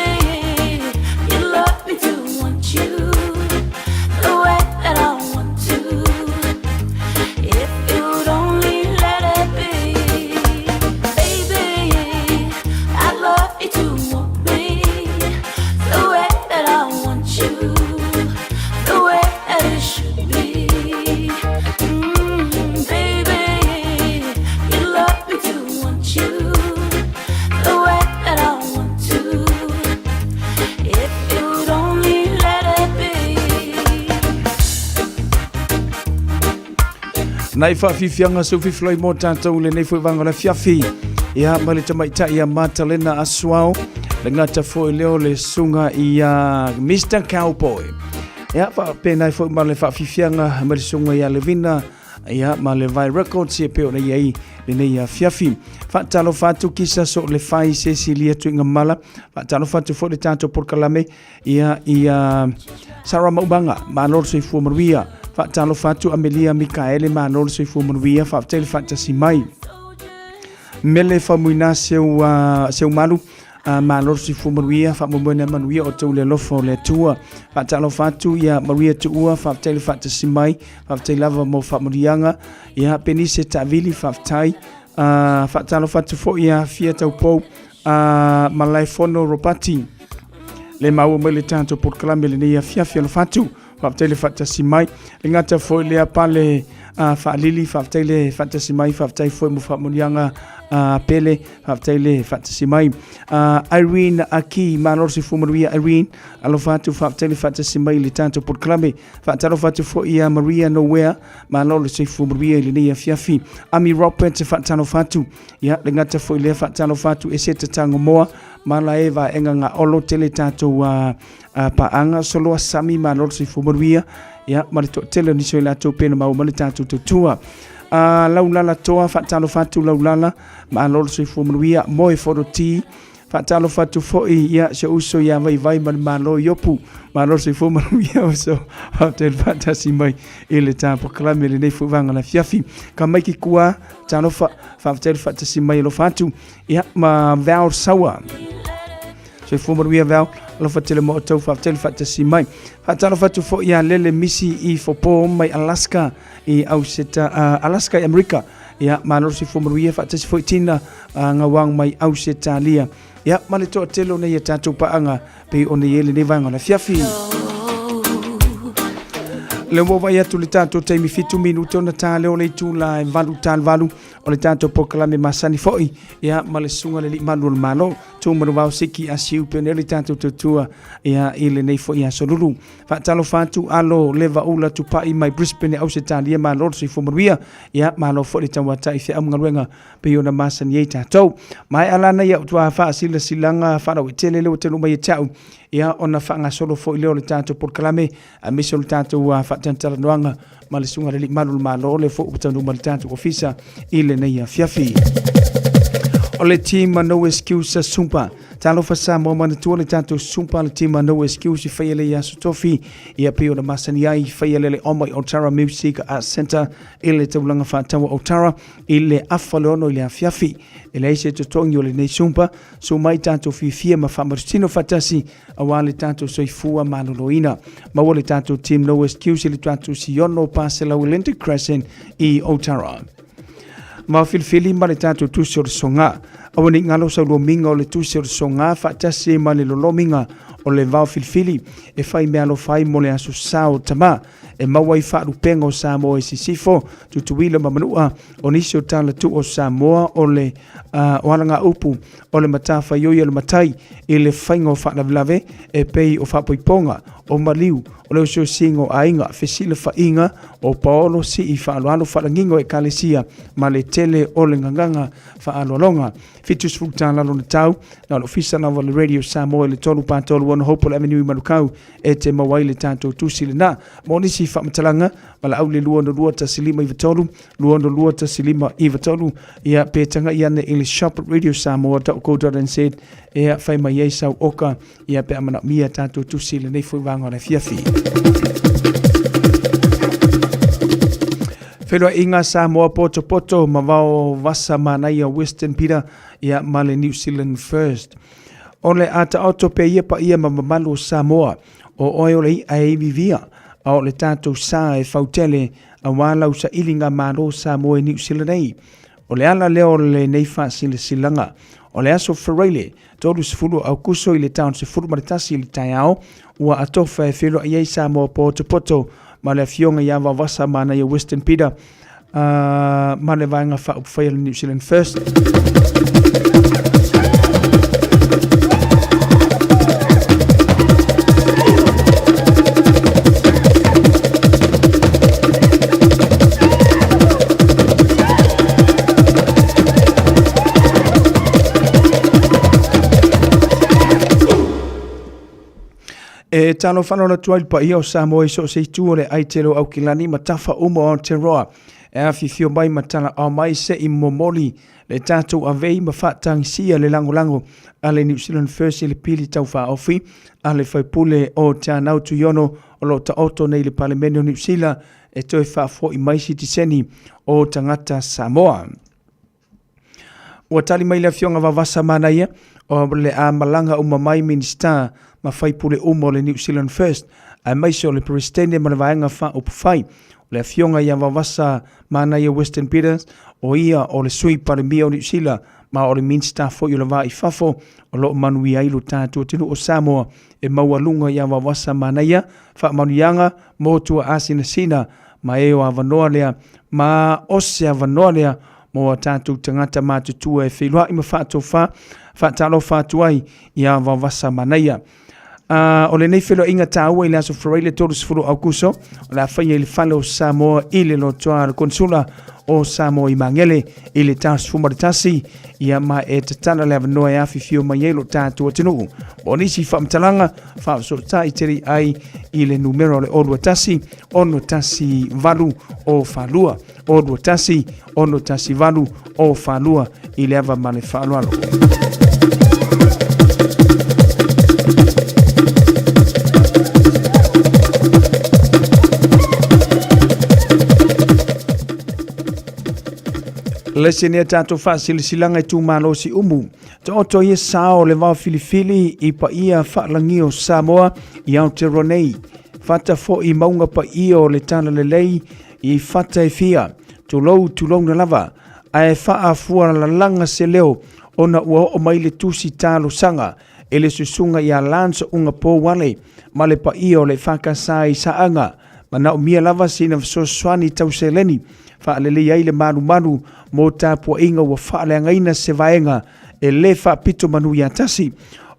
you love me to want you the way that I want to. If you'd only let it be, baby, I'd love you to want me the way that I want you, the way that it should be. Baby, you love me to want you the way that I want to. If you'd only let it be. Nai faafiafiaga seu fifilai mo tatou lenei foi vaega o le afiafi. Ia ma le tamaitai ia Matalena Asuao, le gata foi lea o le susuga ia Mr Cowboy. Ia faapena ai foi ma le faafiafiaga ma le susuga ia Levina ia ma le Vai Records e pei ona i ai lenei afiafi. Faatalofa atu kisa so le fai Cecilia Tuigamala, faatalofa atu foi le tatou polokalame ia ia Sarah Maumaga, malo le soifua manuia. Faatalofa atu Amelia Mikaele, malo le soifua manuia, faafetai le faatasi mai. Mele Faumuina seu, seu malu, malo le soifua manuia, faamoemoe na manuia o tou le alofa o le Atua. Faatalofa atu ia Maria Tuua, faafetai le faatasi mai, faafetai lava mo faamanuiaga. Ia Penise Taavili, faafetai. Faatalofa atu foi ia Fia Taupou, Malaefono Ropati, le maua mai le tatou polokalame lenei afiafi alofa atu. Faafetai le faatasi mai. Le gata foi lea pale faalili, faafetai le faatasi mai, faafetai foi mo faamanuiaga pele, faafetai le faatasi mai. Irene Aki, malo le soifua manuia Irene, alofa atu, faafetai le faatasi mai i le tatou polokalame. Faatalofa atu foi ia Maria Nowea, malo le soifua manuia i lenei afiafi. Ami Roberts, faatalofa atu. Ia, le gata foi lea faatalofa atu e se tatango moa, ma la e vaega ngā olo tele tātou paaga, soloa sami malo le soifua manuia, ia, ma le toatele o nisi o i latou pena maua ma le tātou tautua. Laulala toa, faatalofa atu Laulala, malo le soifua manuia, moe foroti, Faatalofa atu foi ia si ou uso ia Vaivai ma le Malo Iopu. Malo le soifua manuia uso. Faafetai le faatasi mai i le ta polokalame lenei foi vaega o le afiafi. Ka mai ki kua, talofa, faafetai le faatasi mai alofa atu. Ia ma Val Saua. Soifua manuia Val, alofa tele mo outou, faafetai le faatasi mai. Faatalofa atu foi ia Lele Misi i Fopo mai Alaska i Auseta, Alaska i Amerika. Ia, malo le soifua manuia, faatasi foi Tina Gauang mai Ausetalia. Ia, ma le toatele o nei a tatou paaga pei ona i ai lenei vaega o le afiafi. Le ua vai atu le tatou taimi 7 minute ona ta lea o le itula e 8:08 o le tatou polokalame masani foi ia ma le susuga le alii malu o le Malo tu manuvao siki a siu pe nei le tatou tautua ia i lenei foi aso lulu. Faatalofa atu alo leva ula tupai mai Brisbane Ausetalia malo le soifua manuia. Ia malo foi le tauatai feau ma galuega pei ona masani ai tatou. Maea lana ia utua faasilasilaga faalauaitele lea ua taunuu mai ia te au, ia ona faagasolo foi lea o le tatou polokalame aemaise o le tatou faatalatalanoaga ma le Susuga i le Alii Malu o le Malo lea foi ua taunuu mai le tatou ofisa i lenei afiafi. O le team No Excuse Sumpa. Talofa Samoa manatua le tatou Sumpa le team No Excuse i faia lea i Aso Tofi ia pei ona masani ai faia lea le Oma i Otara Music Arts Centre i le taulaga faataua Otara i le afa le 6 i le afiafi. E leai se totogi o lenei Sumpa, su mai tatou fiafia ma faamalositino faatasi aua le tatou soifua maloloina. Maua le tatou team No Excuse i le tatou Siono Paselau Atlantic Crescent i Otara. Ma filifili ma le tatou tusi o le soga. Aua ne i galo sau lomiga o le tusi o le soga faatasi ma le lolomiga o le vao filifili e fai meaalofa ai mo le Aso Sa o Tamā e maua ai faalupega o Samoa i Sisifo, Tutuila ma Manua. O nisi o tala tuu o Samoa o le o alagaupu o le matafaioi a le matai i le faiga o faalavelave e pei o faapoipoga, o maliu, o le osiosiga o aiga, fesilafaiga o paolo sii faaaloalo faalagiga o ekalesia ma le tele o le gagaga faaaloaloga. 70 tala lona tau, na o le ofisa lava o le Radio Samoa i le 3 4 3 6 Hopewell Avenue i Manukau e te maua ai le tatou tusi lena. Mo nisi faamatalaga, valaau le 262 1593, 262 1593, ia pe tagai ane i le shop radiosamoa.co.nz ia fai mai ai sau oka ia pe a manaomia tatou tusi i lenei foi vaega o le afiafi. Feiloaiga Samoa potopoto ma vao vasa manaia Western Peter ia ma le New Zealand First. O le a taoto pea ia paia ma mamalu o Samoa, o oe o le i'a e ivivia, a o le tatou sa e fautele aua lau sailiga malo Samoa i Niu Sila nei. O le ala lea o lenei faasilasilaga. O le aso Faraile, 30 o Aukuso i le taon 11 i le taeao, ua atofa e feiloai ai Samoa potopoto ma le afioga ia Vaovasa Manaia Western Peter, ma le Vaega Faaupufai a le New Zealand First. E talo whanau atu ai le paia o Samoa i so o se itu o le ai tele o Aukilani ma tafa uma o Aotearoa. E afifio mai ma tala ao mai se i momoli le tatou avei ma faatagisia le lagolago a le New Zealand First i le pili taufaaofi a le faipule o Te Anau Tuiono o lo o taoto nei i le Palemene o Niu Sila e toe faafoi mai sitiseni o tagata Samoa. Ua tali mai le Afioga Vavasa Manaia, o le a malaga uma mai Minisita ma faipule uma o le New Zealand First, aemaise o le Peresetene ma le Vaega Faaupufai. O le Afioga ia Vavasa Manaia Western Peters, o ia o le Sui Palemia o Niu Sila ma o le Minisita foi o le Va i Fafo, o lo o manuia ai lo tatou atunuu o Samoa e maualuga ia Vavasa Manaia faamanuiaga mo tuaasinasina ma e o avanoa lea ma o se avanoa lea mo a tatou tagata matutua e feiloai ma faatofa faatalofa atu ai ia Vaovasa Manaia. O lenei feiloaiga taua i le aso Faraile le 30 o Aukuso, o le a faia i le fale o Samoa i le lotoa a le Konsula o Samoa i Magele i le 11, ia ma e tatala le avanoa e afifio mai ai lo tatou atunuu. Mo nisi faamatalaga, faafesootai tele ai i le numera o le 021 618 o 42 021 618 o 42 i le ava ma le faaaloalo. Le se nea tatou faasilasilaga i tumalo Siumu. Taoto ia sao le vao filifili i paia faalagi o Samoa i Aotearoa nei. Fata foi mauga paia o le Talalelei i fata e fia. Tulou tulouna lava, ae faaafua lalaga se leo ona ua oo mai le tusi talosaga e le susuga ia Lance Ugapouale ma le paia o le EFKS i Saaga. Manaomia lava sina fesoasoani tau seleni faalelei ai le malumalu mo tapuaiga ua faaleagaina se vaega e le faapito manu ia tasi.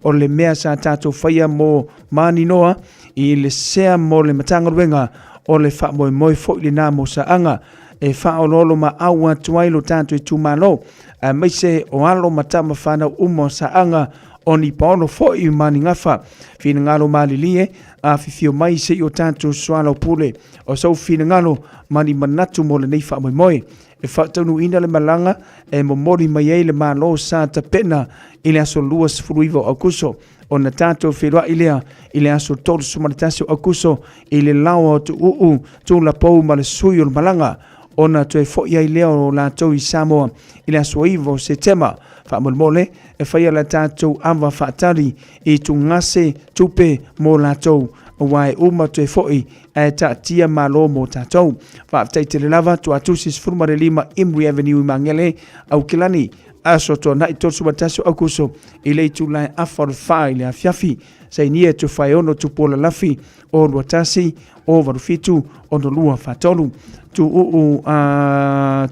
O le mea sa tatou faia mo Maninoa i le sea mo le Matagaluega o le faamoemoe foi lena mo Saaga e faaoloolo maau atu ai lo tatou itumalo aemaise o alo ma tama fanau uma o Saaga o ni paolo foi ma ni gafa. Finagalo malilie, afifio mai se i o tatou soalaupule o sou finagalo ma ni manatu mo lenei faamoemoe. E faataunuuina le malaga e momoli mai ai le Malo sa tapena i le aso 29 o Aukuso, ona tatou feiloai lea i le aso 31 o Aukuso i le laoa o Tuuu, Tulapou ma le sui o le malaga, ona toe foi ai lea o latou i Samoa i le aso 9 o Setema. Faamolemole, e faia la tatou ava faatali i tugase tupe mo latou. Aua e uma toe fo'i ae taatia Malo mo tatou. Faafetai tele lava, Tuatusi 15 Imri Avenue i Magele, Aukilani, Aso Toonai 31 Aukuso i le itula e afa o le 4 i le afiafi. Sainia Tufaeono Tupuola Lafi, 021 087 6243. Tuuu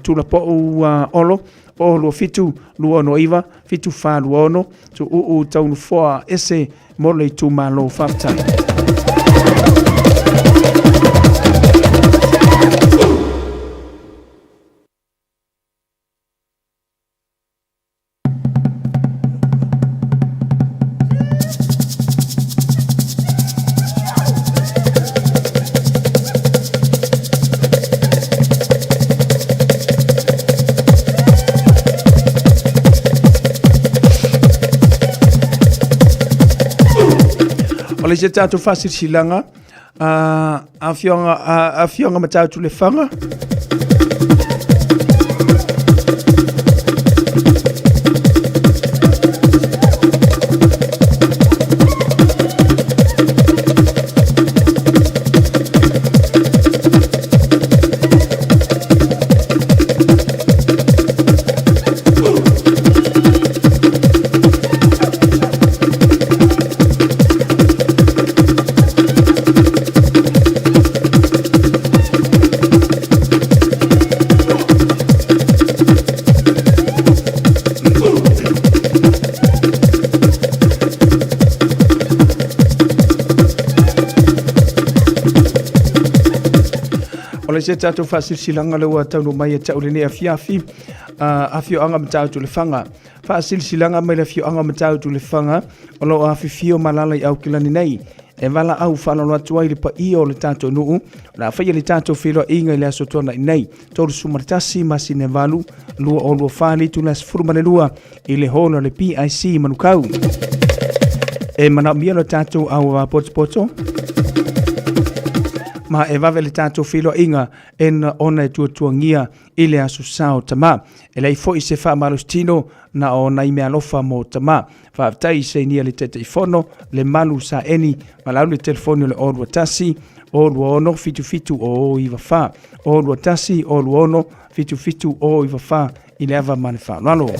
Tulapou Olo, 027 269 7426. Tuuu Taunufoa Ese mo le itumalo. Faafetai. O le isi tatou faasilasilaga afioga afioga Matautu Lefaga. O le se tatou faasilasilaga le ua taunuu mai e tau lenei afiafi, afioaga Matautu Lefaga. Faasilasilaga mai le afioaga Matautu Lefaga o lo o afifio ma alaala i Aukilani nei. E valaau faaaloalo atu ai le paia o le tatou nuu, o le a faia le tatou feiloaiga i le Aso Toonai nei, 31 masina 8, 2024 i le itula 12 i le hall o le PIC i Manukau. E manaomia lo tatou auavā potopoto ma e vave le tatou feiloaiga e ona e tuatuagia i le aso sao tama. E leai foi se faamalositino na o nai meaalofa mo tama. Faafetai i sainia le Taitaifono, le malu saeni, valaau le telefoni o le 021 026 77 094, 021 026 77 094 i le ava ma le faaaloalo.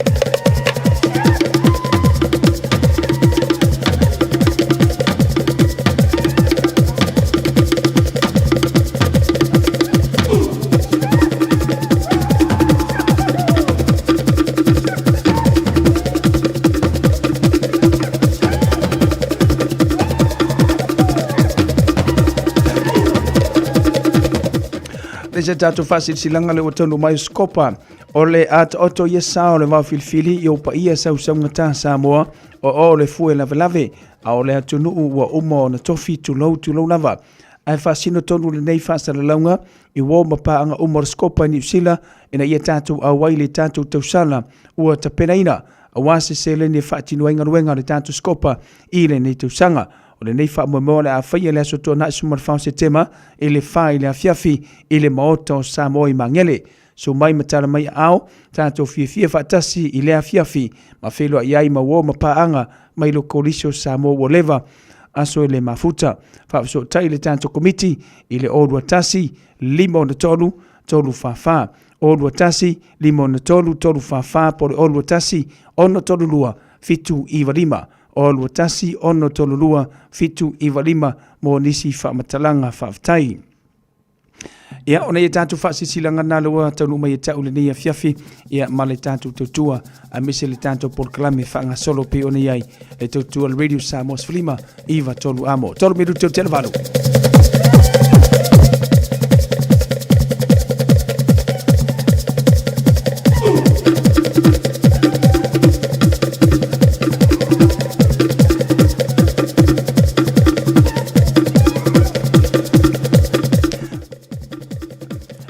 Le se tatou faasilasilaga le ua taunuu mai o Sikopa o le atoato ia sa o le vao filifili i ou paia sausaugata Samoa o o le fue lavelave a o le atunuu ua uma ona tofi tulou tulou lava ae faasino tonu lenei faasalalauga i uo ma paaga uma o le Sikopa i Niu Sila ina ia tatou auai le tatou tausala ua tapenaina aua se seleni e faatino ai galuega a le tatou Sikopa i lenei tausaga. O lenei faamoemoe o le a faia i le aso Toonai 14 Setema i le 4 i le afiafi i le Maota o Samoa i Magele. Susu mai ma tala mai aao, tatou fiafia faatasi i lea afiafi ma feiloai ai ma uo ma paaga mai le Kolisi o Samoa ua leva aso e le mafuta. Faafesootai le tatou Komiti i le 021 563 344, 021 563 344 po o le 021 632 795, 021 632 795 mo nisi faamatalaga. Faafetai. Ia, ona ia tatou faasisilaga na le ua taunuu mai e tau lenei afiafi, ia, ma le tatou tautua, aemaise le tatou polokalame faagasolo pei ona i ai le tautua le Radio Samoa 15 9 3 amo. 3 minuti o te valu.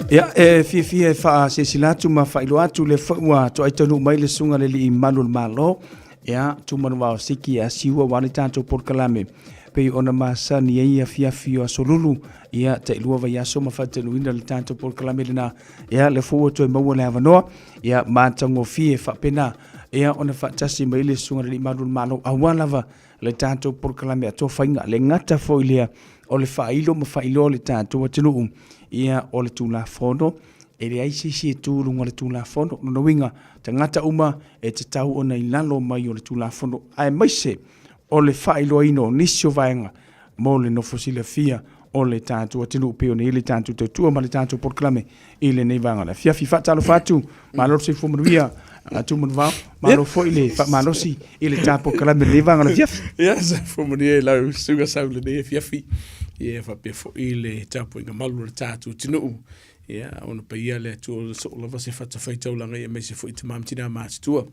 Ia, e fiafia e faasilasila atu ma faailoa atu le foi ua toai taunuu mai le susuga le Alii Malu o le Malo, ia, Tumanuvao Siki a Siua aua le tatou polokalame pei ona masani ai afiafi o aso Lulu, ia, tailua vaiaso ma faataunuuina le tatou polokalame lena. Ia, le foi ua toe maua le avanoa, ia, matagofie faapena. ia ona faatasi mai le Susuga i le Alii Malu o le Malo aua lava le tatou polokalame atoa faiga le gata foi lea o le faailo ma faailoa le tatou atunuu ia o le Tulafono e leai se isi e tu i luga o le Tulafono. Lona uiga, tagata uma e tatau ona i lalo mai o le Tulafono aemaise o le faailoaina o nisi o vaega mo le nofo silafia o le tatou atunuu pei ona i ai le tatou tautua ma le tatou polokalame i lenei vaega o le afiafi. Faatalofa atu, malo le soifua manuia, Tumanuvao, malo foi le faamalosi i le ta polokalame i lenei vaega o le afiafi. Ia, soifua manuia i lau susuga sau i lenei afiafi. Ia, faapea foi le tapuaiga malu a le tatou atunuu. Ia, ona paia le Atua soo lava se fatafaitaulaga aemaise foi tama ma tina matutua.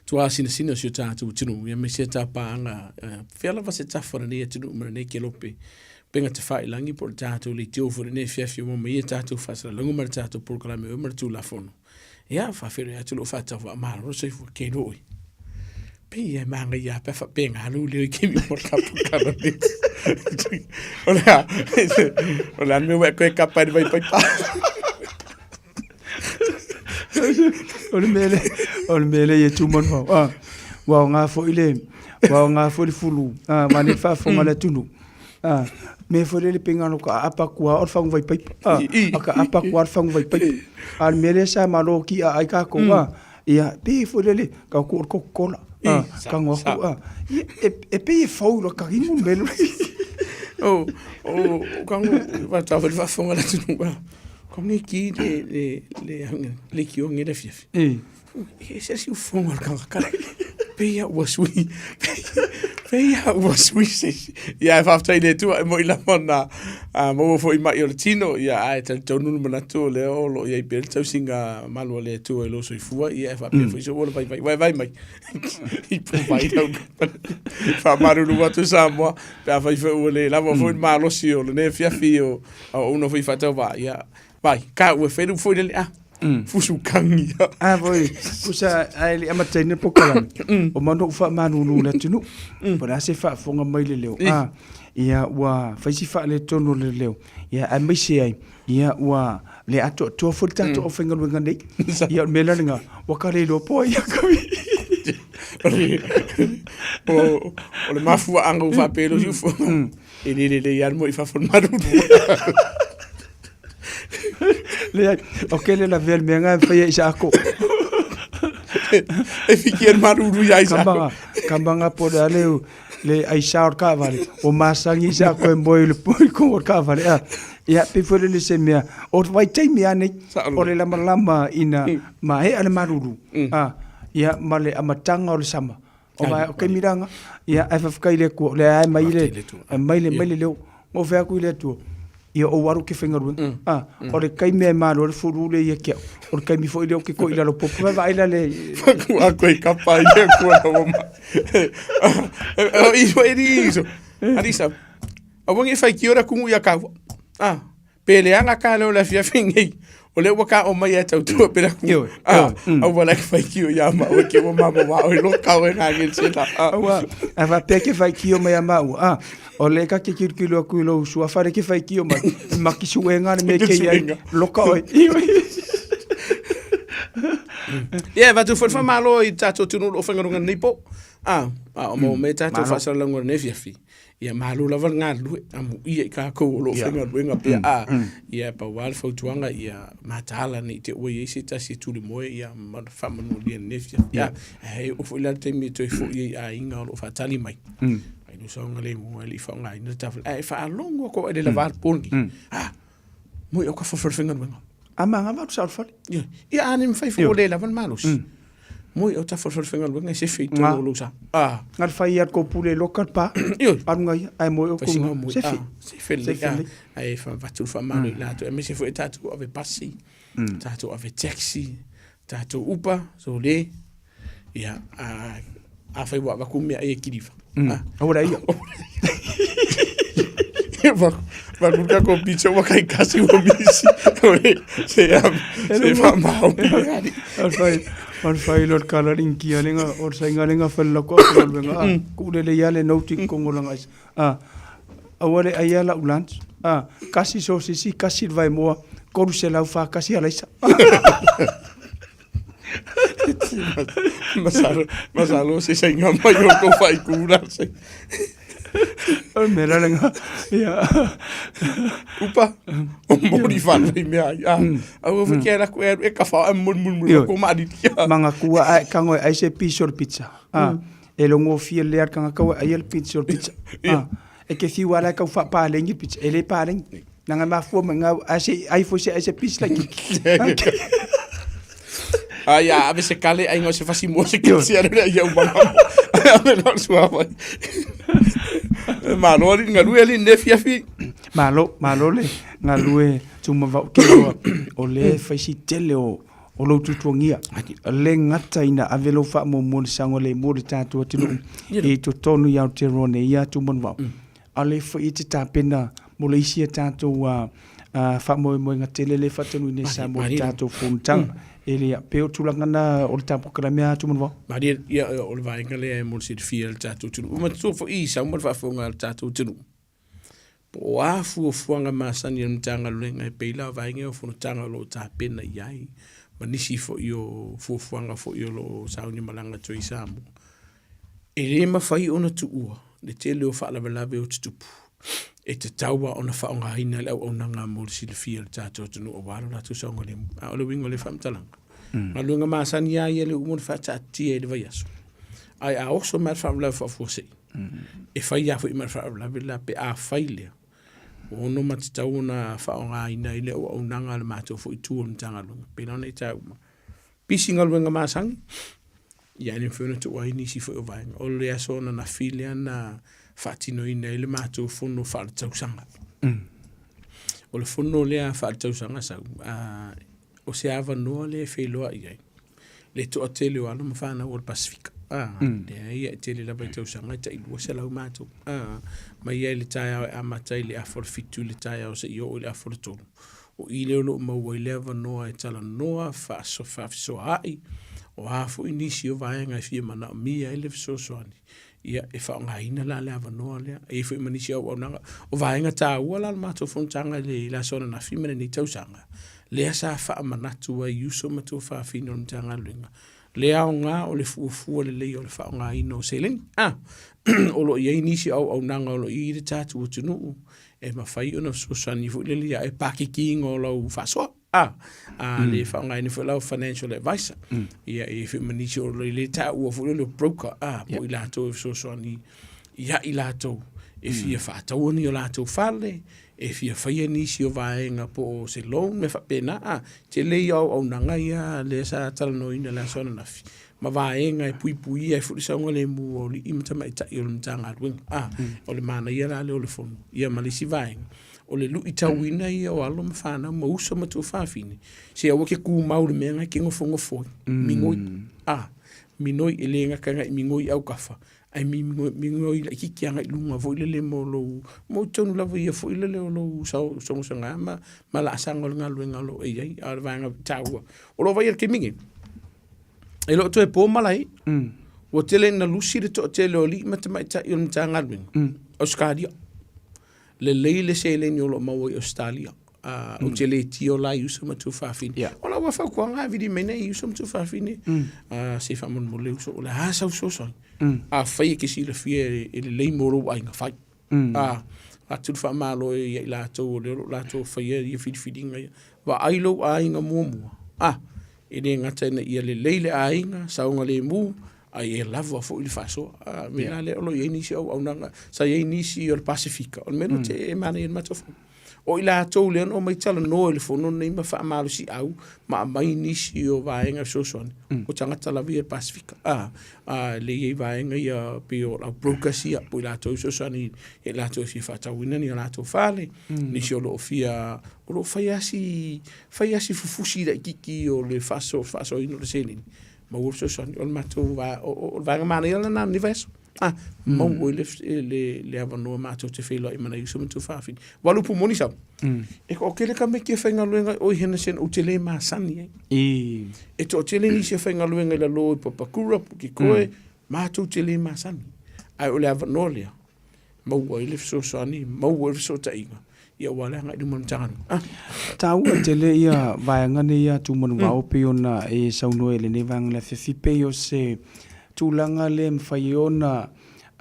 Tuasinasina o si o tatou atunuu, ia aemaise tapaaga, fea lava se tafa o lenei atunuu ma lenei kelope, upega tafailagi po o le tatou leitio foi i lenei afiafi ua maua mai ai tatou faasalalauga ma le tatou polokalame ma le Tulafono. Ia, faafeiloai atu lou faatauvaa malo soifua ke loi. Pei e māngai a pe a faapena lou leo i kemi mo ka polokalame. O le a, o le a le mea ua e koe kapa i le vai paipa. O le mea lea, o le mea lea e tu manu ah, ua aoga foi le, ua aoga foi le fulu, ah, ma le faafofoga le atunuu. Ah, mea foi lele pe ngalo ka aapa kua o le fagu vai paipa. Ah, a ka aapa kua le fagu vai paipa. A le mea lea sa malo ki a ai kākou, ah, ia, pe foi lele, ka ku o le Coca-Cola. Ah, ka ngoa ku, ah, ia, e, e pe e fau la ka ringu le mea lea. O, o, o ka ngo, wa tau le faafofoga le atunuu, ah, Ko me ki le le le le ki o ngere fiafi. E. E se si ufonga le kanga kala. Pe ia ua sui. Pe ia ua sui se. Ia e whaftai le tua e mo i lama na a maua foi mai o le tino ia ai talitonu le manatu o lea o lo o i ai pea le tausiga malu a le Atua i lou soifua ia e faapea foi se ua le vaivai vaivai mai i provide au faamalulu atu Samoa pe afai foi ua le lava foi le malosi o lenei afiafi o auauna foi faatauvaa ia vai ka ua fai le foi lele a fusu kangi A foi, pusa ai le amataina le polokalame, o manu ou faamalulu i le atunuu. Po o le a se faafofoga mai le leo. A, ia ua fai si faaletonu o le leo. Ia aemaise ai, ia ua le atoatoa foi le tatou aufaigaluega nei. Ia o le mea la lena, ua ka le iloa po o ai a kami. O le mafuaaga ua faapea ai lou siufofoga, E le lelei lava le moe i fafo o le malulu. Leai, o ke le lavea le mea nga e faia i sa ako. E fiki e le malulu ia i sa ako. Kamanga, kamanga po le ale le aisa o le kaavale, o masangi i sa ako e moe i le po i kongo o le kaavale. A, ia, pei foi lele se mea, o le vaitaimi lava nei, o le lamalama ina maea le malulu, a, ia, ma le amataga o le sama. O vai o kaimi ranga, ia ai faafetai i le Atua, o lea e mai le mai le mai le leo. Mo fea atu i le Atua, ia ou alu ke faigaluega. Ah, o le taimi e malo le fulu le ia ke au. O le taimi foi lea o ke koi lalo popo vai vai la le Faku a koe kapa i le Atua na wama. O i so e ri iso. Arisa. A wangi whai ki ora kungu ia kaua. Ah. Pe leaga ka leo le afiafi nei. O lea ua ka o mai e tautua pe la ku. Ah, au wala ke whai kio ia maua ke ua mama wa o lo kau e ngā ngel se la. Aua, a fa pe ke whai kio mai a maua. Ah, o le ka ke kiru kiru aku i lo usua whare ke whai kio mai. Maki suenga le me ke ia loka oi. Ia, vatu foi whamalo i tātou tunu o whangarunga nei po. Ah, ah, o mo me tātou whasalalanga nei fiafi. Ia malo lava le galulue, amuia i kākou o lo o faigaluega pea a, ia pau lava le fautuaga ia mataala ne i te i ua i ai se tasi e tuli moe ia ma faamanualia i lenei afiafi. Ia, ae oo foi la le taimi e toe foi ai i aiga o lo o faatali mai, ai lou saogalemu ae le i faaaogaina le taavale, ae faalogo atu au i le lava le po lenei, a, moi au ka fofo i le faigaluega. A manga vatu sa o le fale. Ia, ia a ne mafai foi ua le lava le malosi. Moi au tafa o le faigaluega e sefe i tonu o lou sa. Ah. Nga le fai ia le pule loka le pa. Ioe. Alu nga ia, ae moe o Fai singa moe. Sefe. Sefe lelei. Sefe lelei. Ae whavatu le whamalo i latou. Aemaise foi tatou ave pasi, tatou ave taxi, tatou upa, so le. Ia, a, afai ua avaku mea ai e kiliva. Aua le ia. Vaku ka ko pizza ua kai kasi ua misi. Oi, se am, se fa mau. Al fai, al fai lo kala rinki ale nga or sa inga lenga fal la ko ko lenga. Ku le le ya le no ti kongo langa. Ah, aua le ai ala ulant. Ah, kasi so sisi kasi vai moa. Koru se lau fa kasi alaisa. Masalo, masalo se saiga mai o tou faaitu la se. O le mea la lena, ia. Upa, o moli whanau mea ai. Ah, au mm. ke la ku e e ka fa e mul mul mul ko ma di. Mangatua ae kago e ai se piso o le pizza. Ah, e logofie lea le tagata ua ai le pizza o le pizza. Ah, e te fiu lava la e tau faapalegi le pizza, e le palegi. Leaga e mafua mai ga ae se i ai foi se ai se pisi laitiiti. Ai a ave se kale ai ngo se fasi mo se kesi ale le ia umanga. Ave lo sua vai. Malo ali ngalue ali ne fia fi. Malo, malo le galue tumavao ke loa o le fai si tele o o lou tuatuagia. Le gata ina ave lou faamuamua i le saogalemu o le tatou atunuu i totonu i Aotearoa nei ia Tumanuvao. A o lea foi e te tapena mo le isi a tatou faamoemoega tele lea e faataunuuina i Samoa i le tatou fonotaga. E le pei o tulaga na o le tatou polokalame a Tumanuvao. Malie, ia, o le vaega lea e mo le silafia e le tatou atunuu. Manatua foi i sau ma le faafofoga a le tatou atunuu. Po o a fuafuaga masani a le Matagaluega e pei la o vaega ia o fonotaga o lo o tapena i ai ma nisi foi o fuafuaga foi o lo o sauni malaga atu ai i Samoa. E le mafai ona tuua le tele o faalavelave o tutupu e tatau lava ona faaaogaina le auaunaga mo le silafia e le tatou atunuu aua lo latou saogalemu. A o le uiga o lea faamatalaga, galuega masani lava ia lea ua uma ona faataatitia i le vaiaso, ae a oso mai lava le faalavelave faafuasei, e fai lava foi ma le faalavelave le la pe a fai lea, ua ono ma tatau ona faaaogaina ai le auaunaga a le matou foi itu o le Matagaluega. E pei la ona e taua, pisi galuega masani, ia e le mafai ona tuua ai nisi foi o vaega. O le aso ananafi lea na faatinoina ai le matou fono faaletausaga. O le fono lea faaletausaga sau, o se avanoa lea e feiloai ai le toatele o alo ma fanau o le Pasefika. Lea ia e tele lava i tausaga e tai 200 matou. Mai ai le taeao e amata i le afa o le 7 i le taeao seia oo i le afa o le 3. O i lea o lo o maua ai le avanoa e talanoa, faafesoaai, o a foi nisi o vaega e fia manaomia ai le fesoasoani, ia e faaaogaina la le avanoa lea. E i ai foi ma nisi auaunaga. O vaega taua la o le matou fonotaga i le aso ananafi ma lenei tausaga, lea sa faamanatu ai i uso ma tuafafine o le Matagaluega, le aoga o le fuafua lelei o le faaaogaina o seleni. A, o lo o i ai nisi o auaunaga o lo o i ai le tatou atunuu e mafai ona fesoasoani foi lele ia e pakikiina o lau faasoa. A, a le faaaogaina foi lau financial advisor. Ia e i ai foi ma nisi o le taua foi lele o broker, a, po o i latou e fesoasoani ia i latou e fia faataua ni o latou fale, e fia faia nisi o vaega po o se loan mea faapena a tele ia o auaunaga ia lea sa talanoaina i le aso ananafi ma vaega e puipuia ai foi le saogalemu o alii ma tamaitai o le Matagaluega a o le manaia la lea o le fono ia ma le isi vaega o le luitauina ia o alo ma fanau ma uso ma tuafafine se aua ke tumau i le mea na e te nofonofo ai migoi a minoi e le gata na i migoi i autafa Ae migoi laitiiti agai i luga foi lele mo lou, mo totonu lava ia foi lele o lou sogosoga ma, ma laasaga o le galuega o lo o e i ai. A o le vaega taua, o lo o vaai i le taimi nei, e le o toe po malae, ua tele ina lusi le toatele o alii ma tamaitai o le Matagaluega, Ausetalia. Lelei le seleni o lo o maua i Ausetalia. Ou te le tio la i uso ma tuafafine. O lau lava fautuaga e vili mai nei i uso ma tuafafine, se i faamolemole uso, o le a sau fesoasoani? Afai e te silafia e lelei mo lou aiga, fai. Avatu le faamalo ia i latou o lea o lo o latou faia ia filifiliga ia. Vaai lou aiga muamua, e le gata ina ia lelei le aiga, saogalemu, ai e lava foi le faasoa. A mea la lea o lo o i ai nisi o auaunaga, sa i ai nisi o le Pasefika, o le mea lea te e manaia i le matou fono. O i latou lea na omai talanoa i le fono lenei ma faamalosiau ma aumai nisi o vaega fesoasoani, o tagata lava ia o le Pasefika. A lea e i ai vaega ia pei o au brokers ia, po o i latou e fesoasoani ia i latou e fia faatauina ni o latou fale, nisi o lo o fia, o lo o fai lava si, fai lava si fufusi laitiiti o le faasoaina o le seleni. Maua le fesoasoani. O le matou o le vaega manaia lena o lenei vaiaso. Ah, maua ai le avanoa matou te feiloai ma nai uso ma tuafafine. Aua o le upu moni sau, e toatele tamaiti e faigaluega i o i Henderson ou te le masani ai. E toatele nisi e faigaluega i lalo i Papakura, Pukekohe, matou te le masani. Ae o le avanoa lea. maua ai le fesoasoani, maua ai le fesootaiga, ia aua le agai i luma o le Matagaluega. Ah. Taua tele ia vaega nei ia Tumanuvao pei ona e saunoa i lenei vaega o le afiafi, pei o se tulaga lea e mafai ai ona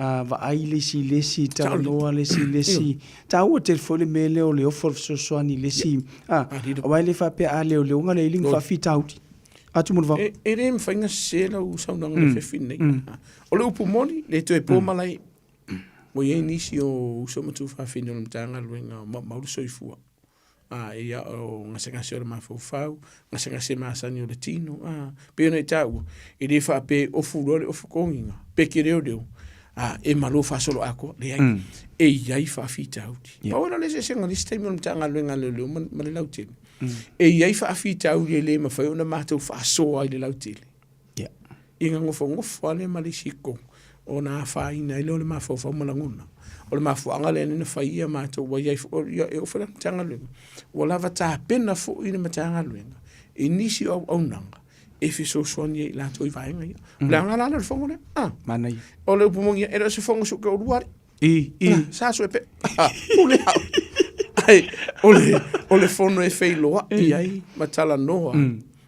vaai le isi i le isi, talanoa le isi i le isi. Taua tele foi le mea lea o le ofo o le fesoasoani i le isi, aua e le faapea a leoleoga le ili ni faafitauli. A Tumanuvao. E le mafai ona sese lau saunoaga i le afiafi lenei. O le upu moni, le toe po malae. Ua i ai nisi o uso ma tuafafine o le Matagaluega o Maumau le Soifua, a ia o gasegase o le mafaufau, gasegase masani o le tino, a pei ona e taua, e le faapea e ofu loa le ofu totogiga, peke leoleo, a e malo faasoloatoa, leai, e i ai faafitauli. Pau lea o le eseesega o le isi taimi o le Matagaluega a Leoleo ma le lautele, e i ai faafitauli e le mafai ona matou faasoa ai i le lautele. Ia na nofonofo lava lea ma le isi i totonu, ona afaina ai lea o le mafaufau ma lagona. O le mafuaaga lea na fai ia matou ua i ai foi, ia e oo foi la i le Matagaluega, ua lava tapena foi le Matagaluega i nisi o auaunaga e fesoasoani ai i latou i vaega ia. O le aoga la lea o le fono lea. Ah. Manaia. O le upu moni, e le o se fono su'e toalua alii. I, i. Na, sa sue pe. Pule au. Ai, o le fono e feiloai ai ma talanoa.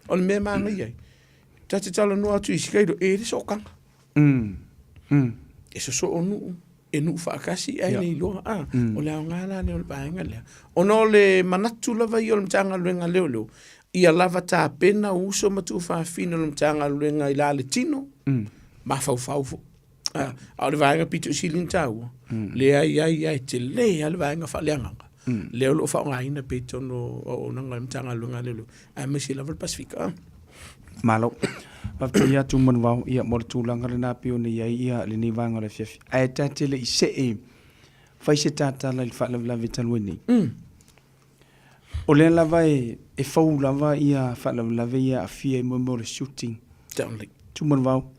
O le mea e manaia ai, Ta te talanoa atu i isi kailo, e le sootaga. E sosoo nuu, e nuu faatasi ae le iloa. A, o le aoga la lea o le vaega lea. Ona o le manatu lava ia o le Matagaluega a Leoleo, ia lava tapena uso ma tuafafine o le Matagaluega i la le tino, mafaufau foi. A, a o le vaega pito i sili ona taua, leai ai lava e tele lava le vaega faaleagaga, lea o lo o faaaogaina pea i totonu o auaunaga a le Matagaluega a Leoleo, aemaise lava le Pasefika. Malo. Faafetai atu Manuvao, ia mo le tulaga lena pei ona i ai ia lenei vaega o le afiafi. Ae ta te le i see fai se tatala i le faalavelave talu ai nei. O lea lava e fou lava ia faalavelave ia e aafia i mea o le shooting. Tumanuvao,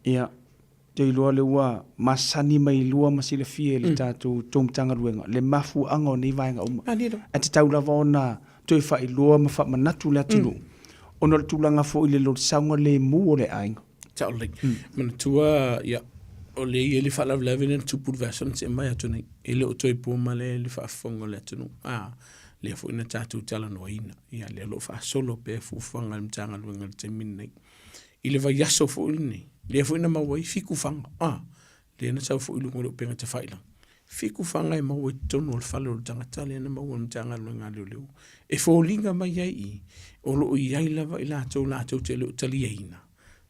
ia, te iloa lea ua masani mai lua ma silafia e le tatou tou Matagaluega le mafuaaga o nei vaega uma. Ae tatau lava ona toe faailoa ma faamanatu le atunuu ona o le tulaga foi i le saogalemu o le aiga. Sao lelei. Manatua, ia, o lea e i ai le faalavelave lea na tupu i le vaiaso na tea mai atu nei, e le o toe po malae le faafofoga o le atunuu. A, lea foi na tatou talanoaina, ia, lea o lo o faasolo pea fuafuaga a le Matagaluega i le taimi lenei. I le vaiaso foi lenei, lea foi na maua ai 7 faga, a, lea na sau foi i luga o le upega tafailagi. 7 faga e maua i totonu o le fale o le tagata lea na maua e le Matagaluega a Leoleo. E foliga mai ai i, o lo o i ai lava i latou latou te le o taliaina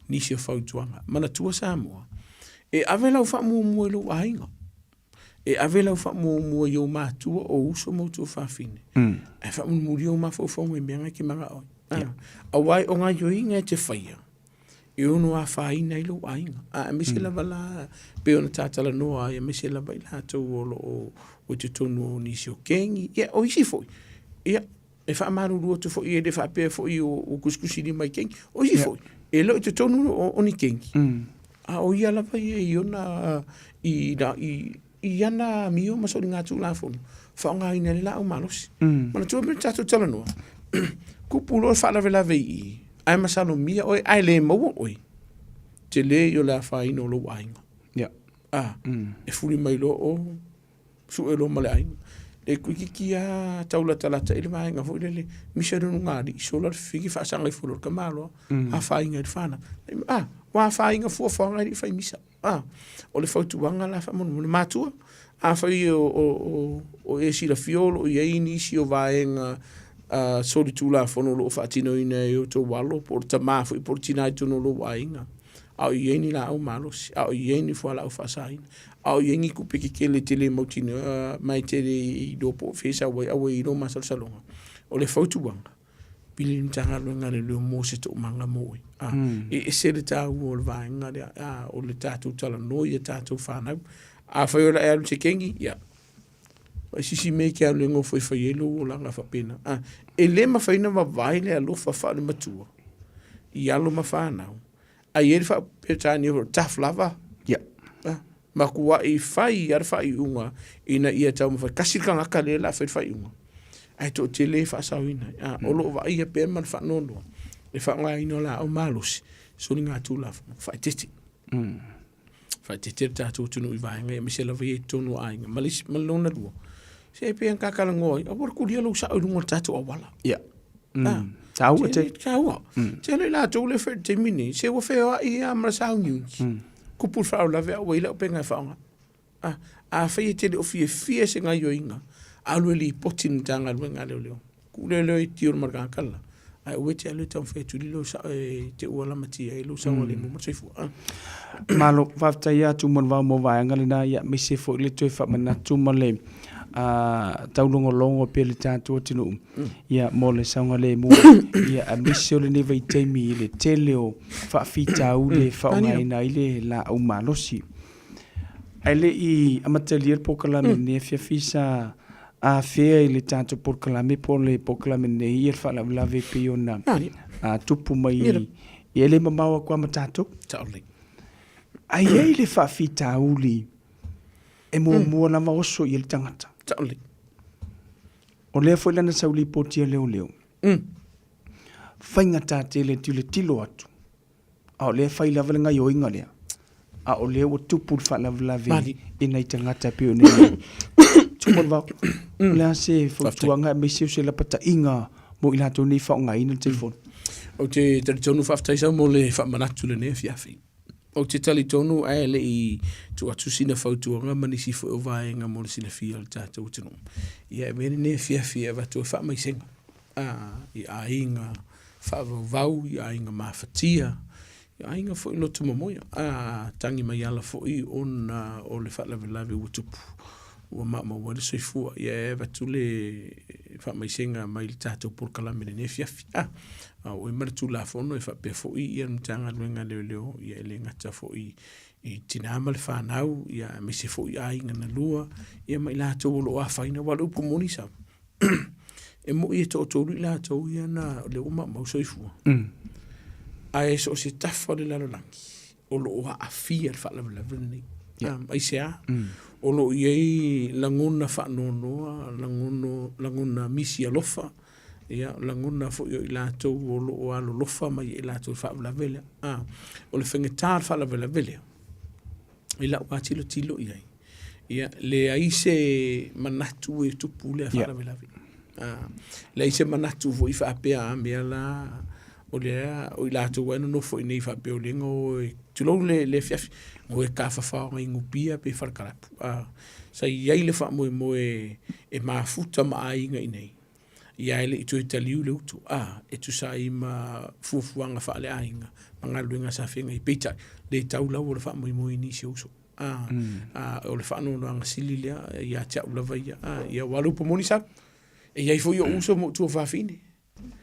nisi o fautuaga. Manatua Samoa, e ave lau faamuamua i lou aiga, e ave lau faamuamua i ou matua, o uso ma ou tuafafine, ae faamulimuli ou mafaufauga i mea na e te manao ai. Aua o gaoioiga e te faia, e ono afaina ai lou aiga. A aemaise lava la, pei ona ta talanoa ai, aemaise lava i latou o lo o i totonu o nisi o kengi, ia, o isi foi, ia, e faamalulu atu foi, e le faapea foi o tusitusilima i kengi, o isi foi, e le o i totonu o ni kengi, a o ia lava ia i ona, i, i, i ana amio ma soligatulafono, faaaogaina ai le laau malosi. Manatua mea na tatou talanoa, tupu loa le faalavelave i i, ae masalomia oe ae le maua oe, tele ia o le afaina o lou aiga. A, e fuli mai loa o, sue loa ma le aiga. E toeitiiti lava tau latalata i le vaega foi lele, misa le ulugalii, sola le fifigi faasaga ifo loa i le tamaloa, afaina ai le fanau. A, ua afaina fuafuaga e le i fai misa. A, o le fautuaga la faamolemole, matua, afai o e silafia o lo o i ai nisi o vaega solitulafono o lo o faatinoina e outou alo po o le tama foi po o le tina i totonu o lou aiga, a o i ai ni laau malosi, a o i ai ni fualaau faasaina, a o i ai ni tupe tetele e te le mautinoa ma e te le iloa po o fea e sau ai, aua e i ai lou masalosaloga. O le fautuaga, pili le Matagaluega a Leoleo mo se toomaga mo oe. A, e ese le taua o le vaega lea, a, o le tatou talanoa i a tatou fanau. Afai o le a e alu i se kengi, ia, sisi mea e te alu e nofo e fai ai lou olaga faapena. A, e le mafai ona vavae le alofa faalematua i alo ma fanau, Ae i ai le faa-Peretania foi, tough lava. Ia. Ah, matuai fai lava le faaiuga ina ia taumafai. Tasi le tagata lea o le a fai le faaiuga, ae toatele e faasaoina ai. Ah, o lo o vaaia pea ma le faanoanoa le faaaogaina o laau malosi soligatulafono faaeteete. Faaeteete le tatou atunuu i vaega ia aemaise lava ia i totonu o aiga. Ma le isi, ma le lona lua, se pei ona ta talanoa ai, aua le kulia lou sao i luga o le tatou auala. Ia. Taua tele. Taua. Tele i latou lea e fai i le taimi lenei, se ua feoai lava ma le sauniuni. Kupu le faalavelave a ua i ai lau upega e faaaoga. A, afai e te le o fiafia i se gaoioiga, alu e lipoti i le Matagaluega a Leoleo. Tuu leoleo e tio ma le kakala, ae aua e te alu e taumafai e tuli lou sao e te ua lamatia ai lou saogalemu ma le soifua. A. Malo, faafetai lava Tumanuvao mo vaega lena, ia aemaise foi le toe faamanatu ma le taulogologo pea i le tatou atunuu, ia mo le saogalemu, ia aemaise o lenei vaitaimi i le tele o faafitauli e faaaogaina ai le laau malosi. Ae le i amatalia le polokalame i lenei afiafi sa afea i le tatou polokalame po o le polokalame nei ia le faalavelave e pei ona tupu mai ia e le mamao atu lava ma tatou. Ae i ai le faafitauli e muamua lava oso i ai le tagata. O lea foi la na sau lipoti a leoleo, faigata tele le tilotilo atu A o lea e fai lava le gaioiga lea, a o lea ua tupu le faalavelave i nai tagata e pei ona i ai. Tumanuvao, o le a se fautuaga aemaise o se lapataiga mo i latou nei faaaogaina le telefoni? Ou te talitonu faafetai sau mo le faamanatu i lenei afiafi. Ou te talitonu ae le i tuu atu sina fautuaga ma nisi foi o vaega mo le silafia o le tatou atunuu. Ia e avea lenei afiafi e avatu ai faamaisega i aiga faavauvau, i aiga mafatia, i aiga foi loto momoia, a tagi mai ala foi ona o le faalavelave ua tupu, ua maumau ai le soifua. Ia e avatu le faamaisega mai le tatou polokalame i lenei afiafi. A, a o oe ma le Tulafono e faapea foi ia le Matagaluega a Leoleo, ia e le gata foi i tina ma le fanau, ia aemaise foi aiga na lua, ia ma i latou o lo o afaina, aua o le upu moni sau, e moi e toatolu i latou ia na o lea ua maumau soifua. Ae so o se tafa o le lalolagi o lo o aafia le faalavelave lenei. Yeah. Aisea? O lo o i ai lagona faanoanoa, lagona misi alofa, ia, lagona foi o i latou o lo o alolofa mai ia i latou i le faalavelave lea. O le faigata o le faalavelave lea, i lau lava tilotilo i ai, ia, leai se manatu e tupu lea faalavelave. Yeah. Leai se manatu foi faapea a mea la o lea o i latou e nonofo i nei faapea o lea e tulou le afiafi o e tafafao mai Nupia pe Falekalapu. Sa i ai le faamoemoe e mafuta ma aiga i nei ia e le i toe taliu le utu, a, e tusa ai ma fuafuaga faaleaiga ma galuega sa feagai. Peitai, le tau lau o le faamoemoe i nisi o uso. A, a, o le faanoanoaga sili lea ia te au lava ia. A, ia aua o le upu moni sau, e i ai foi ou uso ma ou tuafafine.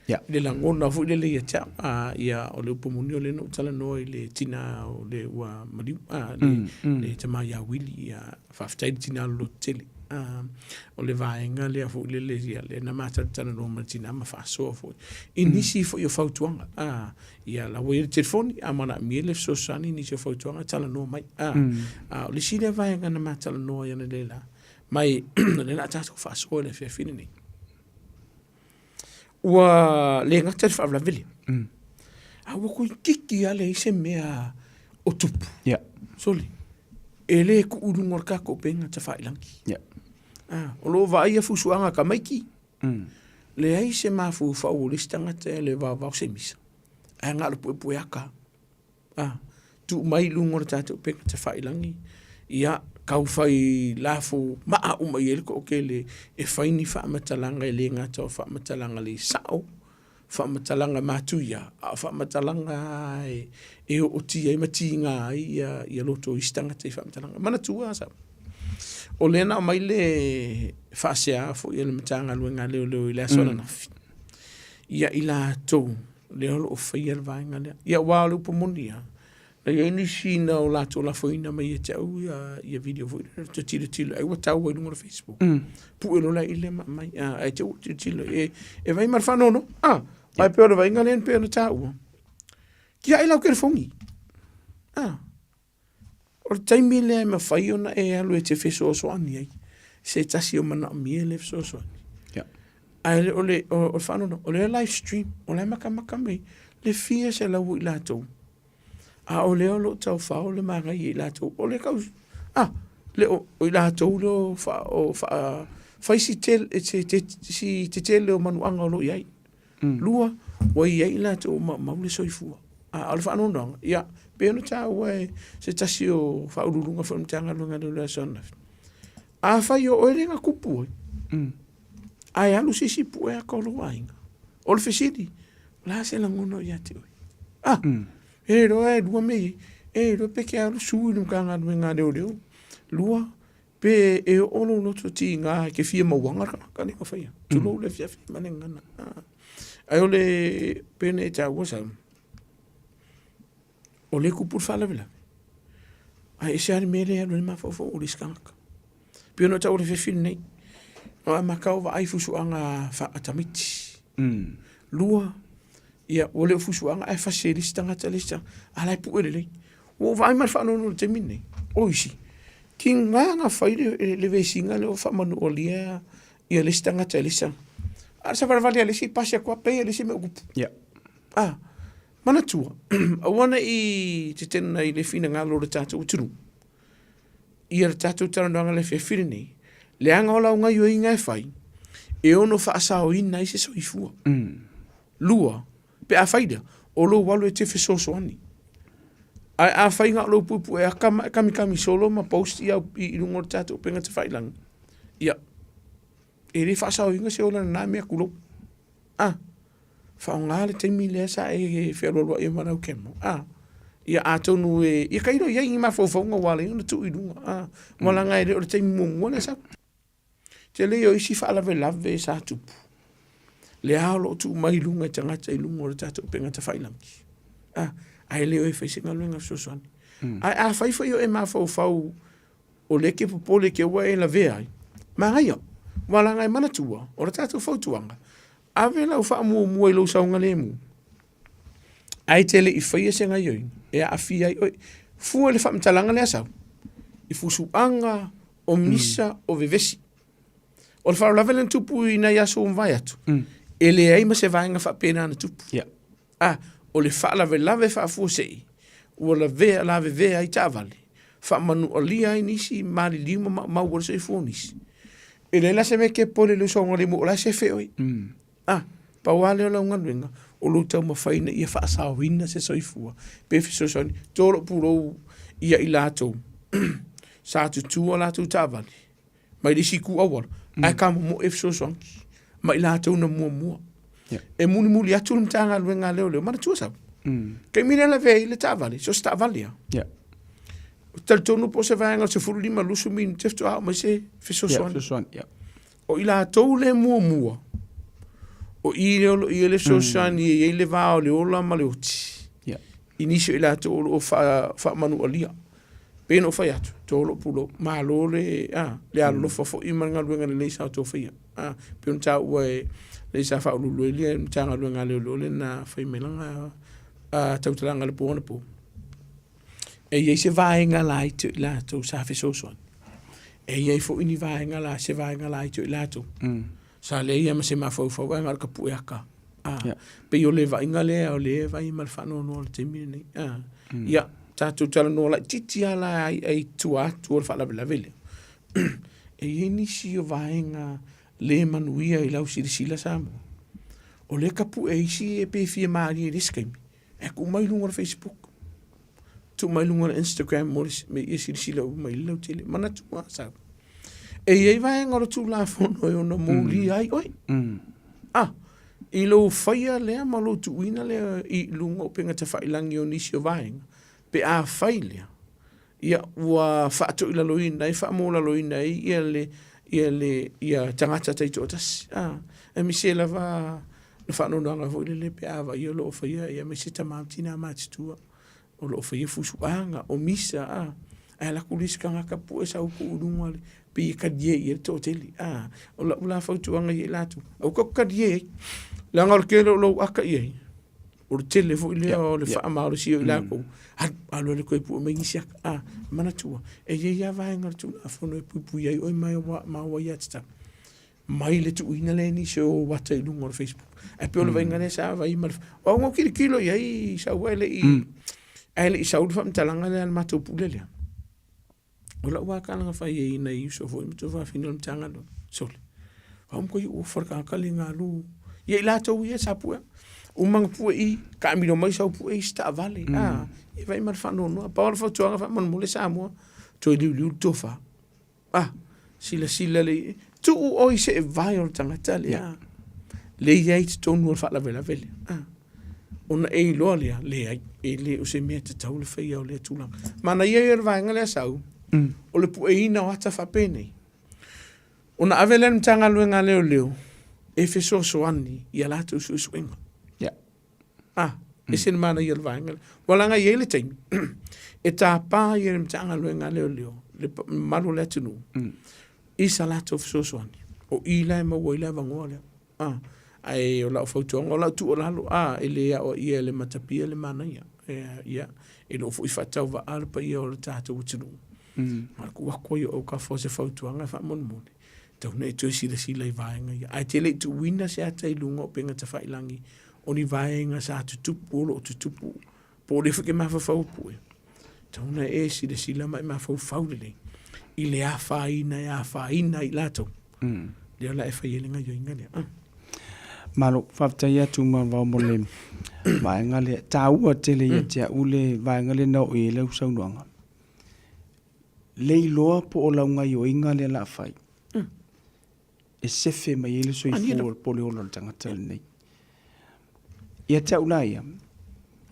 Yeah. Le lagona foi lele ia te au. A, ia, o le upu moni o lea na ou talanoa i le tina o le ua maliu, a, le, le tama ia Wili, ia, Faafetai le tina loloto tele. O le vaega lea foi lele ia lea na matalatalanoa ma le tina ma faasoa foi i nisi foi o fautuaga. Ia la ua i ai le telefoni, a manaomia le fesoasoani i nisi o fautuaga, talanoa mai. A o le isi lea vaega na matalanoa ai analeila, ma o lea o le a tatou faasoa i le afiafi lenei. Ua le gata i le faalavelave lea, a ua toeitiiti lava leai se mea o tupu. Sole, e le tuu i luga o le tatou upega tafailagi. O lo o vaaia fusuaga a tamaiti, leai se mafaufau o le isi tagata e le vaovao se misa, ae na o le puepueata. A, tuu mai i luga o le tatou upega tafailagi, ia tau fai lafo maa uma i ai le toatele e fai ni faamatalaga e le gata o faamatalaga le sao, faamatalaga matuia, a o faamatalaga e ootia ai ma tiga ai ia loto o isi tagata i faamatalaga. Manatua sau, o lea na aumai le faasea foi a le Matagaluega a Leoleo i le aso ananafi, ia i latou lea o lo o faia le vaega lea. Ia aua o le upu moni lava, na i ai nisi na o latou lafoina mai ia te au ia video foi lea, ou te tilotilo ai ua tau ai i luga o le Facebook. Pue loa la i lea ma aumai, ae te i ua tilotilo, e vaai ma le faanoanoa, ae pei o le vaaiga lea pei ona taua, tiai lau telefoni, O le taimi lea e mafai ona e alu e te fesoasoani ai se tasi o manaomia le fesoasoani. Yeah. Ae o le, o, o le faanoanoa, o lea live stream, o la e matamata mai le fia selau o i latou. A o lea o lo o taufao le magaia i latou, o le kau, a, le o, o i latou lea o faa, o faa, fai si tele, si, si, si tetele o manuaga o lo o i ai. Lua, ua i ai i latou o maumau le soifua. A o le faanoanoaga, ia, pei ona taua e se tasi o faauluuluga foi o le Matagaluega a Leoleo i le aso ananafi, afai o oe lea na kupu ai, ae alu se isi pue aka o lou aiga, o le fesili, o le a se lagona o ia te oe? Ah, e iloa e lua mea ia, e iloa pe ke alu sui i le Matagaluega a Leoleo, lua, pe e oo lou loto tiga e te fia mauaga le tagata lea na faia, tulou le afiafi ma le gagana. Ae o le pei ona e taua sau, o lea e tupu le faalavelave, ae ese lava le mea lea e alu ai le mafaufau o le isi tagata. E pei ona ou taua i le afiafi lenei, na amata ou vaai i fusuaga a tamaiti. Lua, ia ua le o fusuaga ae fasi e le isi tagata le isi tagata, a o la e pue lelei. Ua ou vaai ma le faanoanoa i le taimi lenei, o isi, tiga na fai le vesiga lea o faamanualia ia le isi tagata i le isi tagata. A o le savalivali a le isi pasi atu lava pay e le isi mea ua tupu. A, manatua, aua ne i tetena i le finagalo o le tatou atunuu ia le tatou talanoaga i le afiafi lenei, leaga o lau gaoioiga e fai, e ono faasaoina ai se soifua. Lua, pe a fai lea, o lou alu e te fesoasoani. Ae afai na o lou puepue aka ma e kamikami solo ma post i, au, i luga o le tatou upega tafailagi, ia, e le faasaoina se ola na mea tulou. Ah, faaaoga le taimi lea sa e fealualuai ai ma lau camera. Ah, ia atonu e, ia tailo i ai ni mafaufauga ua ala ai ona tuu i luga. Ah, ua laga e le o le taimi muamua lea sau. Tele ia o isi faalavelave sa tupu, lea o lo o tuu mai i luga e tagata i luga o le tatou upega tafailagi. Ah, ae le o e fai se galuega fesoasoani. Ae afai foi o e mafaufau o lea e te popole te ua e lavea ai, manaia, ua laga e manatua, o le tatou fautuaga, ave lau faamuamua i lou saogalemu, ae te le i faia se gaioiga e aafia ai oe. Fua i le faamatalaga lea sau, i fusuaga, o misa, o vevesi. O le faalavelave lea na tupu i nai aso ua mavae atu, e leai ma se vaega faapena na tupu. A, o le faalavelave faafuasei ua lavea, lavevea ai taavale, faamanualia ai nisi maliliu ma maumau ai le soifua o nisi. E leai la se mea e te popole i lou saogalemu o la e sefe oe. A, pau lava lea o lau galuega, o lou taumafai ina ia faasaoina se soifua pe fesoasoani. To lou pulou ia i latou sa tutu a latou taavale mai le isi itu auala, ae tamomoe e fesoasoani ma i latou na muamua. E mulimuli atu le Matagaluega a Leoleo, manatua sau. Taimi lea lavea ai le taavale, so o se taavale lava. Ou te talitonu po o se vaega o le 15 20 minute faatoa oo mai se fesoasoani. Fesoasoani, yeah. O i latou le muamua, o i lea o lo o i ai le fesoasoani e i ai le va o le ola ma le oti. I nisi o i latou o lo o faamanualia. Pei ona ou fai atu, to lou pulou, malo le, a, le alolofa foi ma le galuega lelei sa outou faia. A, pei ona taua e le sa faauluulu ai le Matagaluega a Leoleo lea na fai mai lana tautalaga i le po anapo. E i ai se vaega laiti o i latou sa fesoasoani. E i ai foi ni vaega la, se vaega laiti o i latou. Sa leai lava ma se mafaufau ae na o le tapue aka. A, yeah. Pei o le vaaiga lea o lea e vaai ma le faanoanoa o le taimi lenei. A, Ia, tatou talanoa laitiiti lava la ai, ai tua atu o le faalavelave lea. E i ai nisi o vaega le manuia i lau silasila Samoa. O lea tapue isi e pe fia malie i le isi taimi, e tuu mai i luga o le Facebook, tuu mai i luga o le Instagram mo le me ia silasila uma i le lautele. Manatua sau. E i ai vaega o le Tulafono e ono molia ai oe. A, i lou faia lea ma lou tuuina lea i luga o upega tafailagi o nisi o vaega, pe a fai lea, ia ua faatoilaloina ai, faamolaloina ai ia le, ia le, ia tagata taitoatasi. A, aemaise lava le faanoanoaga foi lele pe a vaai o lo o faia, ia aemaise tama ma tina matutua o lo o faia fusuaga, o misa, a, ae alu atu le isi tagata pue sau tuu i luga le, pei e talie i ai le toatele, a. O lau la fautuaga ia i latou, aua tou te talie ai, leaga o le tele o lou ata i ai, o le tele foi lea o le faamalosia o i latou, alu, alu e toe pue mai nisi ata, a. Manatua, e i ai lava vaega o le Tulafono e puipui ai oe ma ou aiatatau mai le tuuina lea e nisi o ou ata i luga o le Facebook. Ae pei o le vaaiga lea sa vaai ma le... O au na ou tilotilo i ai sau e le i... Ae le i sau le faamatalaga lea a le matou pule lea. O lau lava tala na fai ai i nai uso foi ma tuafafine o le Matagaluega, sole, au matua ofa le tagata lenei i galu. Ia i latou ia sa pue, uma ona pue i, taamilo mai sau pue isi taavale, a, ia vaai ma le faanoanoa. Pau lava le fautuaga faamolemole Samoa, toe liuliu le tofa. A, silasila lelei, tuu oe i seevae o le tagata lea, lea e i ai i totonu o le faalavelave lea, a, ona e iloa lea, leai, e le o se mea tatau le faia o lea tulaga. Manaia ia o le vaega lea sau, o le pueina o ata faapenei. Ona ave lea i le Matagaluega a Leoleo e fesoasoani i a latou suesuega. Ah, ese le manaia o le vaega lea. Ua laga e i ai le taimi e tapa ai e le Matagaluega a Leoleo le mamalu o le atunuu i sa latou fesoasoani. O i la e maua ai le avanoa lea. Ah, ae o lau fautuaga, o lau tuualalo, ah, e le aoaia e le matapia le manaia. Ia, e le o foi faatauvaa le paia o le tatou atunuu. Na o le tuu atu ai o autafa o se fautuaga faamolemole, tau ina e toe silasila i vaega ia. Ae te le i tuuina se ata i luga o upega tafailagi o ni vaega sa tutupu o lo o tutupu, po o lea foi e te mafaufau e pue, tau ina e silasila ma e mafaufau lelei i le afaina e afaina ai i latou. Lea la e fai ai le gaoioiga lea. Malo, faafetai atu Manuvao mo le vaega lea. E taua tele ia te au le vaega lea na oo i ai lau saunoaga. Le iloa po o lau gaoioiga lea o le a fai, e sefe mai ai le soifua po o le ola o le tagata lenei. Ia te au la ia,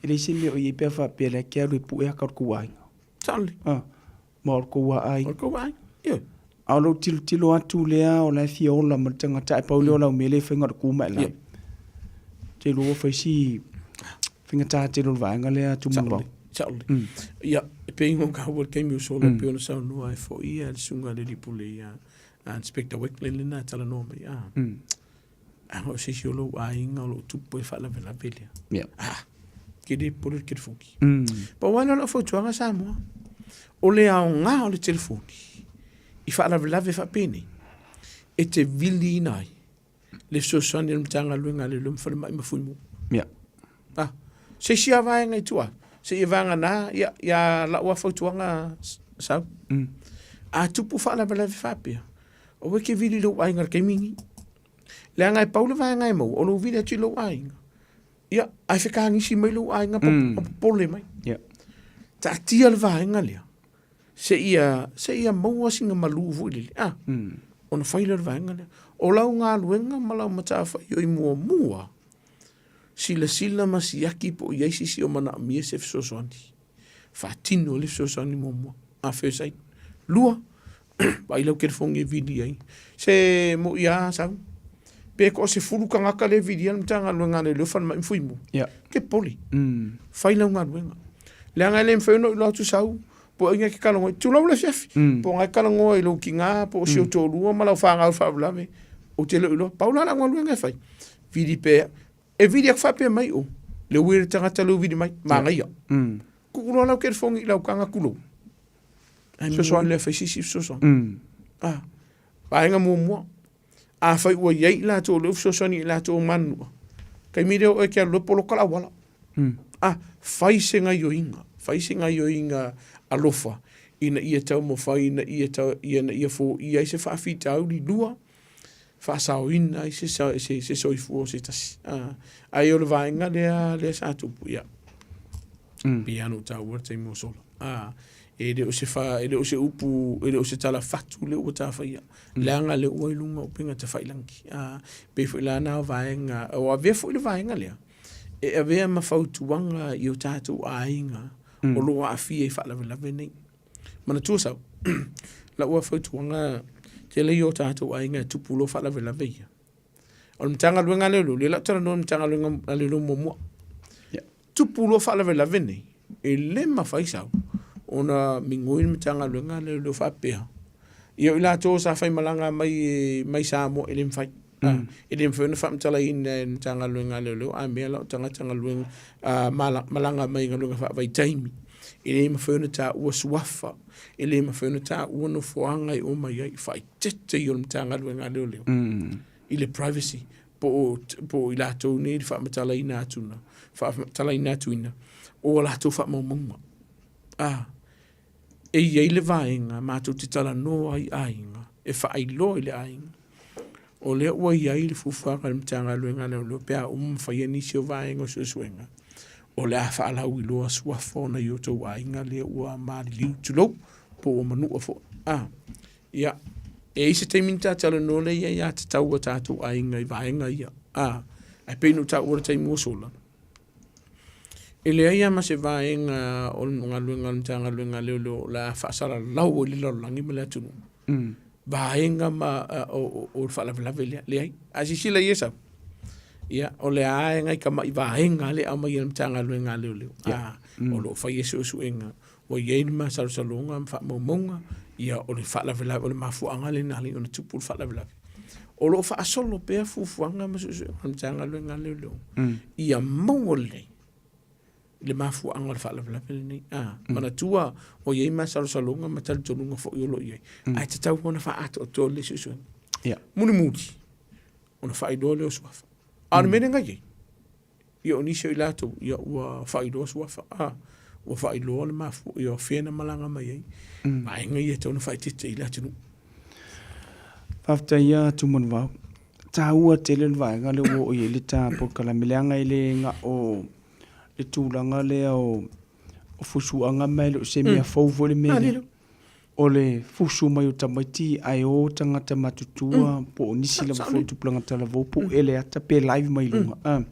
e leai se mea o i ai pe a faapea o lea e te alu e pue ata o le tou aiga. Saole. Ah, ma o le tou aiga. O le tou aiga, ioe. A o lou tilotilo atu lea o la e fia ola ma le tagata ae pau lea o lau mea lea e fai na o le tu ma e lae. Ou te iloa ua fai si faigata tele o le vaega lea Tumanuvao. Saole. Ia, e pei ona taua i le taimi ua sola e pei ona saunoa ai foi le susuga i le alii pule ia Inspector Wakelin lena e talanoa mai, a, a o se isi o lou aiga o lo o tupu ai faalavelave lea. Ah, ke le popole i le telefoni. Pau lava lea o lau fautuaga Samoa, o le aoga o le telefoni i faalavelave faapenei, e te viliina ai le fesoasoani a le Matagaluega a Leoleo ma Falemai ma Fuimu. Ah, se isi lava vaega i tua, seia vagana ia, ia lau lava fautuaga sau. A tupu faalavelave faapea, aua e te vili i lou aiga i le taimi lenei. Leaga e pau le vaega e maua, o lou vili atu i lou aiga. Ia, ae fetagisi mai lou aiga ma popole mai. Taatia le vaega lea, seia, seia maua sina malu foi lele, a, ona fai lea o le vaega lea. O lau galuega ma lau matafaioi muamua, silasila ma siaki po o i ai se isi o manaomia se fesoasoani. Faatino le fesoasoani muamua, a first aid. Lua, vaai lau telefoni e vili ai. Se moi lava sau, pe toasefulu tagata lea e vilia le Matagaluega a Leoleo, Falemai ma Fuimu, ke pole, fai lau galuega. Leaga e le mafai ona ou iloa atu sau, po o ai e te talanoa, tulou le afiafi, po o na e talanoa i lou tina, po o si ou toalua ma lau fanau i le faalavelave, ou te le o iloa. Pau la lau galuega e fai, vili pea, e vili atu faapea mai, o le ui o le tagata lea ua vili mai, manaia. Tuu loa lau telefoni i lau taga tulou, ae fesoasoani lea e fai se isi fesoasoani. Ah, vaega muamua, afai ua i ai i latou o lea ua fesoasoani i latou manunua, taimi lea o oe e te alu loa poloka le auala. Ah, fai se gaioiga, fai se gaioiga alofa ina ia taumafai ina ia tau, ina ia foia ai se faafitauli lua, faasaoina ai se, se, se soifua o se tasi. Ah, ae o le vaega lea, lea sa tupu, ia. Pei lava ona ou taua le taimi ua sola. Ah, e le o se fa, e le o se upu, e le o se tala fatu lea ua ta faia. Leaga lea ua i luga o upega tafailangi. Ah, pei foi la na o vaega, o avea foi le vaega lea, e avea ma fautuaga i o tatou aiga o lo o aafia i faalavelave nei. Manatua sau, lau lava fautuaga, tele ia o tatou aiga e tupu loa faalavelave ia. O le Matagaluega a Leoleo, lea o le a ou talanoa i le Matagaluega a Leoleo muamua. Tupu loa faalavelave nei, e le mafai sau ona migoi le Matagaluega a Leoleo faapea, ia o i latou sa faimalaga mai mai Samoa e le mafai. E le mafai ona faamatalaina e le Matagaluega a Leoleo a mea la o tagata galuega malaga mai i galuega faavaitaimi. E le mafai ona taua suafa, e le mafai ona taua nofoaga e omai ai, faaeteete ia o le Matagaluega a Leoleo i le privacy. Po o, po o i latou nei le faamatalaina atu na, faamatalaina atuina o a latou faamaumauga. A, e i ai le vaega matou te talanoa ai i aiga, e faailoa i le aiga, o lea ua i ai le fuafuaga a le Matagaluega a Leoleo pe a uma ma faia nisi o vaega o suesuega, o le a faalauiloa suafa o nai o outou aiga lea ua maliliu, tulou, po ua manua foi. A, ia, e i ai se taimi ona ta talanoa lea i aiatatau a tatou aiga i vaega ia. A, ae pei ona ou taua i le taimi ua sola, e leai lava ma se vaega o le galuega a le Matagaluega a Leoleo o le a faasalalau ai le lalolagi ma le atunuu. Vaega ma o le faalavelave lea, leai. A silasila i ai sau, ia, o lea lava e nai tamai vaega lea e aumai e le Matagaluega a Leoleo, a, o lo o faia suesuega ua i ai le masalosaloga ma faamaumauga, ia, o le faalavelave, o le mafuaaga lea na ala ai ona tupu le faalavelave. O lo o faasolo pea fuafuaga ma suesuega a le Matagaluega a Leoleo, ia maua lelei le mafuaaga o le faalavelave lenei. A, manatua ua i ai masalosaloga ma talitonuga foi o lo o i ai, ae tatau ona faaatoatoa lelei suesuega. Mulimuli, ona faailoa lea o suafa. A o le mea lea na i ai, ia o nisi o i latou, ia ua faailoa suafa, a, ua faailoa le mafua, ia o fea na malaga mai ai, vaega ia e tatau ona faaeteete i le atunuu. Faafetai ia Tumanuvao. Taua tele le vaega lea ua oo i ai le ta polokalame leaga e le na o le tulaga lea o fusuaga ma e le o se mea fou foi le mea lea. O le fusu mai o tamaiti ae o tagata matutua po o nisi lava foi o tupulaga talavou po o ele ata pe live mai luga. A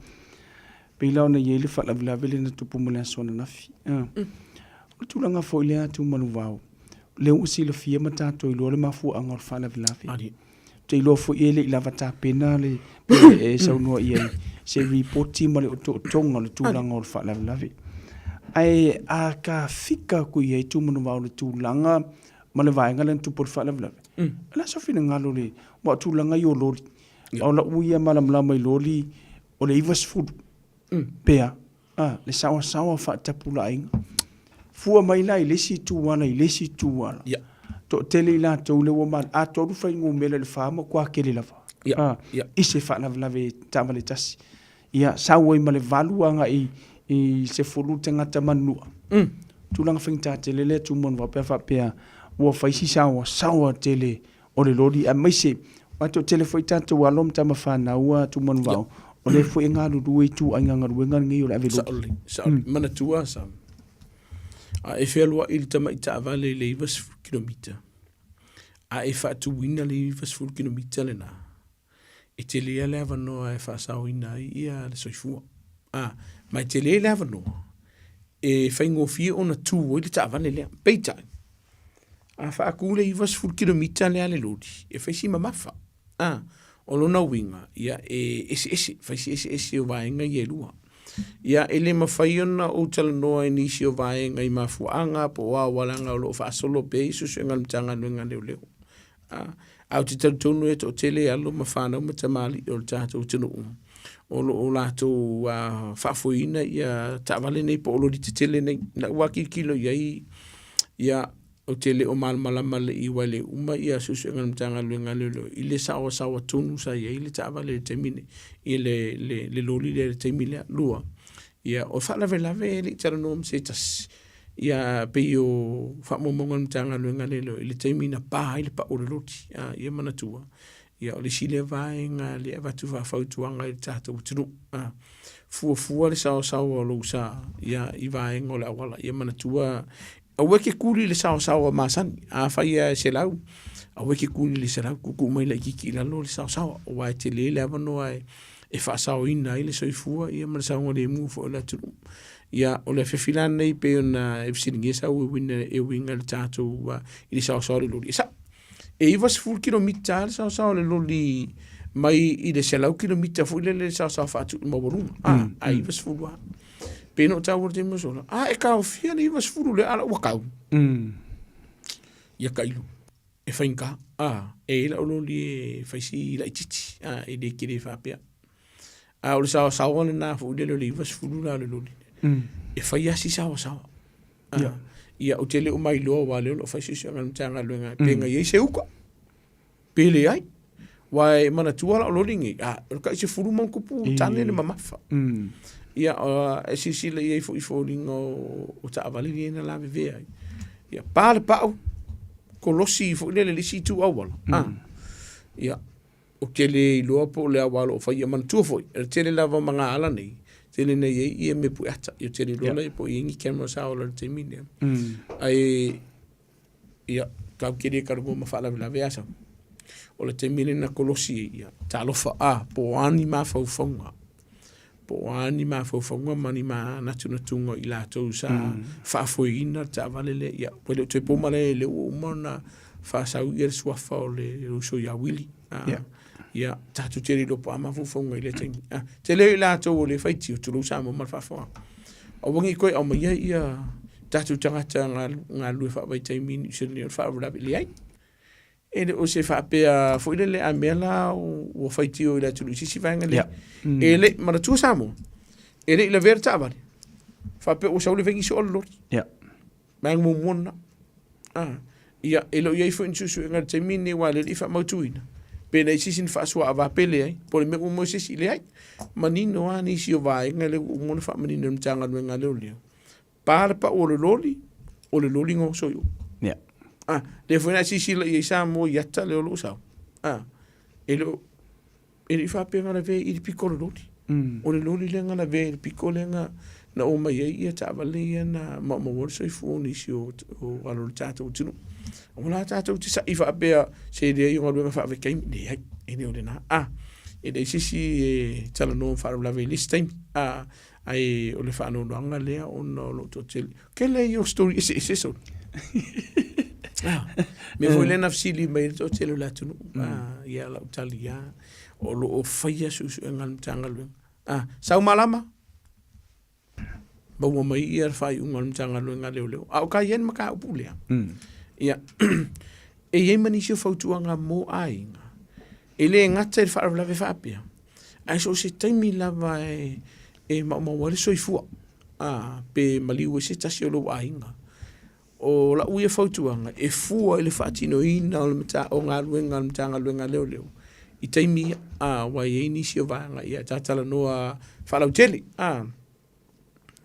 pei la ona i ai le faalavelave lea na tupu mo le aso ananafi. A o le tulaga foi lea Tumanuvao, lea ua silafia ma tatou iloa le mafuaaga o le faalavelave. Ou te iloa foi e le i lava tapena le pe e saunoa i ai se ripoti ma le otootoga o le tulaga o le faalavelave. Ae a ka fika atu i ai Tumanuvao i le tulaga ma le vaega lea na tupu ai le faalavelave, o le a sou finagalo i le, aua o tulaga ia o loli. O lau ia malamalama i loli, o le 90 pe a, le saoasaoa faatapulaaina. Fua mai la i le isi itu ala i le isi itu ala. Toatele i latou lea ua mal, a tolu fuainumera i le fa matua tele lava. I se faalavelave taavale tasi. Ia, sau ai ma le valu agai i 10 tagata manunua. Tulaga faigata tele lea Tumua pe a faapea ua fai si saoasaoa tele o le loli aemaise aua e toatele foi tatou alo ma tama fanau a Tumanuvao o lea foi e galulue i ituaiga galuega lenei o le ave loli. Sao lelei, sao lelei. Manatua Sam, a e fealuai i le tamai taavale i le 90 kilomita, a e faatuina le 90 kilomita lena, e tele lava le avanoa e faasaoina ai ia le soifua. A, ma e tele le avanoa e faigofie ona tu ai le taavale lea. Peitai, a faatu le 90 kilomita lea a le loli, e fai si mamafa. A, o lona uiga, ia e eseese, fai si eseese o vaega ia e lua. Ia, e le mafai ona ou talanoa i nisi o vaega i mafuaaga po o a aualaga o lo o faasolo pea i suesuega a le Matagaluega a Leoleo. Ae ou te talitonu e toatele alo ma fanau ma tamalii o le tatou atunuu o lo o latou faafoeina ia taavale nei po o loli tetele nei. Na ua tilotilo i ai, ia, ou te le o malamalama lelei aua e le uma ia suesuega a le Matagaluega a Leoleo i le saoasaoa tonu sa i ai le taavale i le taimi lenei, i le loli lea i le taimi lea. Lua, ia, o le faalavelave e le i talanoa ma se tasi, Ia pei o faamaumauga a le Matagaluega a Leoleo i le taimi na pa ai le pau o le loli. Ia manatua, ia o le isi lea vaega lea e avatu faafautuaga i le tatou atunuu. Fuafua le saoasaoa o lou sa ia i vaega o le auala. Ia manatua, aua e te tuli i le saoasaoa masani. Afai lava e 100, aua e te tuli i le 100, tuutuu mai laitiiti i lalo le saoasaoa, aua e tele le avanoa e faasaoina ai le soifua ia ma le saogalemu foi o le atunuu. Ia, o le afiafi la lenei pei ona e fesiligia sau e uiga i le tatou i le saoasaoa o le loli. E sao, e 90 kilomita le saoasaoa o le loli mai i le 100 kilomita foi lele le saoasaoa faatu maualuga, a 90 lava. Pei ona ou taua i le taimi ua sola, a e taofia le 90 lea, a la ua tau. Ia tailo, e faigata, e i ai lau loli e fai si laitiiti, e le tele faapea. A o le saoasaoa lena foi lele o le 90 la o le loli. E fai lava si saoasaoa. Ah, Ia, ou te le o mailoa aua o lea o lo o fai suesuega a le Matagaluega pe na i ai se uka, pe leai. Wa e manatua la o loli nei, a, o le kai 10 ma kupu tane le mamafa. Ia, e silasila i ai foi i foliga o taavale ia na lavevea ai. Ia, pa le pau, kolosi foi lele i le isi itu auala. Ia, ou te le iloa po o le a aua o lo o fai. Ia manatua foi, o le tele lava o magaala nei, tele ina i ai ia mea pueata. Ia, ou te le iloa la po o i ai ni camera sa ola i le taimi lea. Ae, ia, tatou te le talanoa ma faalavelave a sau. O le taimi lea na kolosi ai, ia, talofa a, po o a ni mafaufauga, po o a ni mafaufauga ma ni manatunatuga o i latou sa faafoeina le taavale lea. Ia, ua le o toe po malae lea ua uma ona faasau ia le suafa o le uso ia Willie. Ia, tatou te le iloa po o a mafaufauga i lea taimi. Tele i latou o lea e faitio, tulou Samoa ma le faafofoga. Aua ne i toe aumaia ia tatou tagata galulue faavaitaimi i Niu Sila nei o le faalavelave. Leai. E le o se faapea foi lele a mea la ua faitio i le atunuu i se isi vaega lea. E le, manatua Samoa, e le i lavea le taavale. Faapea ua sau le vengi soo le lori. Vaega muamua lena. Ia, e le o i ai foi ni suesuega i le taimi lenei aua e le i faamautuina pe na i se isi na faasuaava pele ai, po o le mea ua maua se isi. Leai. Manino lava nisi o vaega lea ua uma ona faamanino e le Matagaluega a Leoleo. Pa le pau o le loli, o le loli na oso i o. Lea foi na e silasila i ai Samoa i ata lea o lo o sau. E le o, e le i faapea na lavea i le piko o le loli. O le loli lea na lavea i le piko lea na omai ai ia taavale ia na maumau ai le soifua o nisi o alo o le tatou atunuu. Aua la tatou te sa'i faapea se leai o galuega faavaitaimi, leai, e le o lena. E leai se isi e talanoa ma faalavelave i le isi taimi. Ae o le faanoanoaga lea ona o lou toatele. Tele ia o story eseese solo. Mea foi lea na fesili mai ai le toatele o le atunuu. Ia lau tali lava, o lo o faia suesuega a le Matagaluega. Sau malama, maua mai ia le faaiuga a le Matagaluega a Leoleo. A o ka i ai le mataupu lea, ia, e i ai ma nisi o fautuaga mo aiga, e le gata i le faalavelave faapea, ae so o se taimi lava e maumau ai le soifua, pe maliu ai se tasi o lou aiga. O lau ia fautuaga, e fua i le faatinoina o le o galuega a le Matagaluega a Leoleo i taimi ia, aua e i ai nisi o vaega ia e ta talanoa faalautele,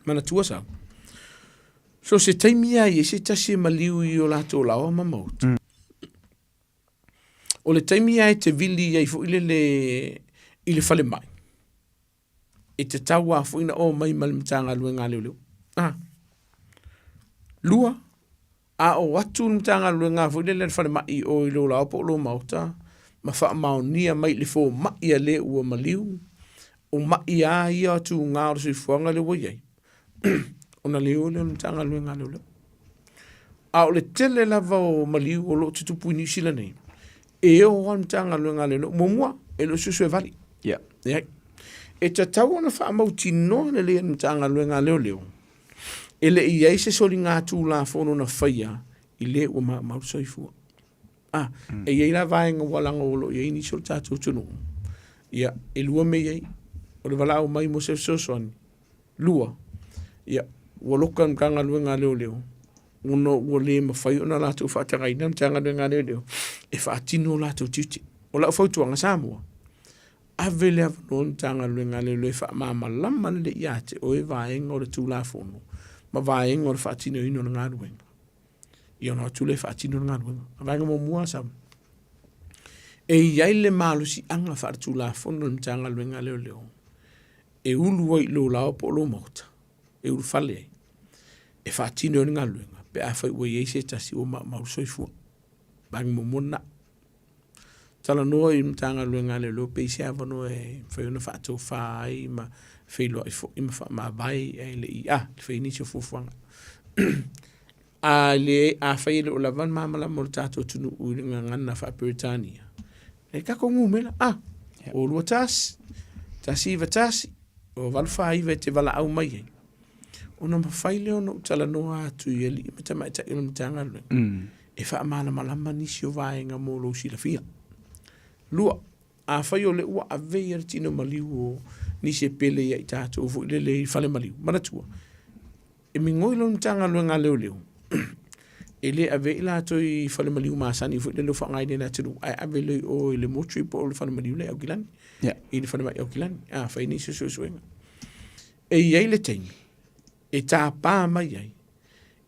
manatua sau. So o se taimi lava e i ai se tasi e maliu i o latou laoa ma maota. O le taimi lava e te vili ai foi lele i le falemai, e tatau lava foi ona omai ma le Matagaluega a Leoleo. Lua, a o atu le Matagaluega foi lele a le falemai i o i lou laoa po o lou maota ma faamaonia mai i le fomai a le ua maliu, o mai lava ia tuga o le soifuaga lea ua i ai, ona le o lea o le Matagaluega a Leoleo. A o le tele lava o maliu o lo o tutupu i Niu Sila nei, e o lava le Matagaluega a Leoleo. Muamua, e le o se uso e vali. Leai. E tatau ona faamautinoa lelei e le Matagaluega a Leoleo, e le i i ai se soligatulafono na faia i le ua maumau le soifua. E i ai la vaega ua laga o lo o i ai nisi o le tatou atunuu. Ia, e lua mea e i ai. O le valaau mai mo se fesoasoani. Lua, ia, ua loka le Matagaluega a Leoleo ona ua le mafai ona latou faatagaina le Matagaluega a Leoleo e faatino o latou tiute. O lau fautuaga Samoa, ave le avanoa i le Matagaluega a Leoleo e faamalamalama lelei ia te oe vaega o le Tulafono ma vaega o le faatinoina o le galuega. Ia ona o atu lea e faatino le galuega. O le vaega muamua Samoa, e i ai le malosiaga faaletulafono i le Matagaluega a Leoleo e ulu ai i lou laoa po o lou maota, e ulufale ai, e faatino ai le galuega pe afai ua i ai se tasi ua maumau le soifua. Vaega muamua lena. Talanoa i le Matagaluega a Leoleo pe i ai se avanoa e mafai ona faatofa ai ma feiloai foi ma faamavae ae le i, fai nisi o fuafuaga. A le, afai e le o lava le malamalama o le tatou atunuu i le gagana faa-Peretania, e tatou numera, o 21, 191, o 849 e te valaau mai ai, ona mafai lea ona ou talanoa atu i alii ma tamaitai o le Matagaluega, e faamalamalama nisi o vaega mo lou silafia. Lua, afai o lea ua ave ia le tino maliu o nisi e pele ia i tatou foi lele i fale maliu, manatua, e migoi loa le Matagaluega a Leoleo. E le ave i latou i fale maliu masani foi lele o faaaogaina e le atunuu, ae ave loa i o i le mortuary po o le fale maliu lea i Aukilani. I le falemai i Aukilani, a fai nisi o suesuega. E i ai le taimi e tapa mai ai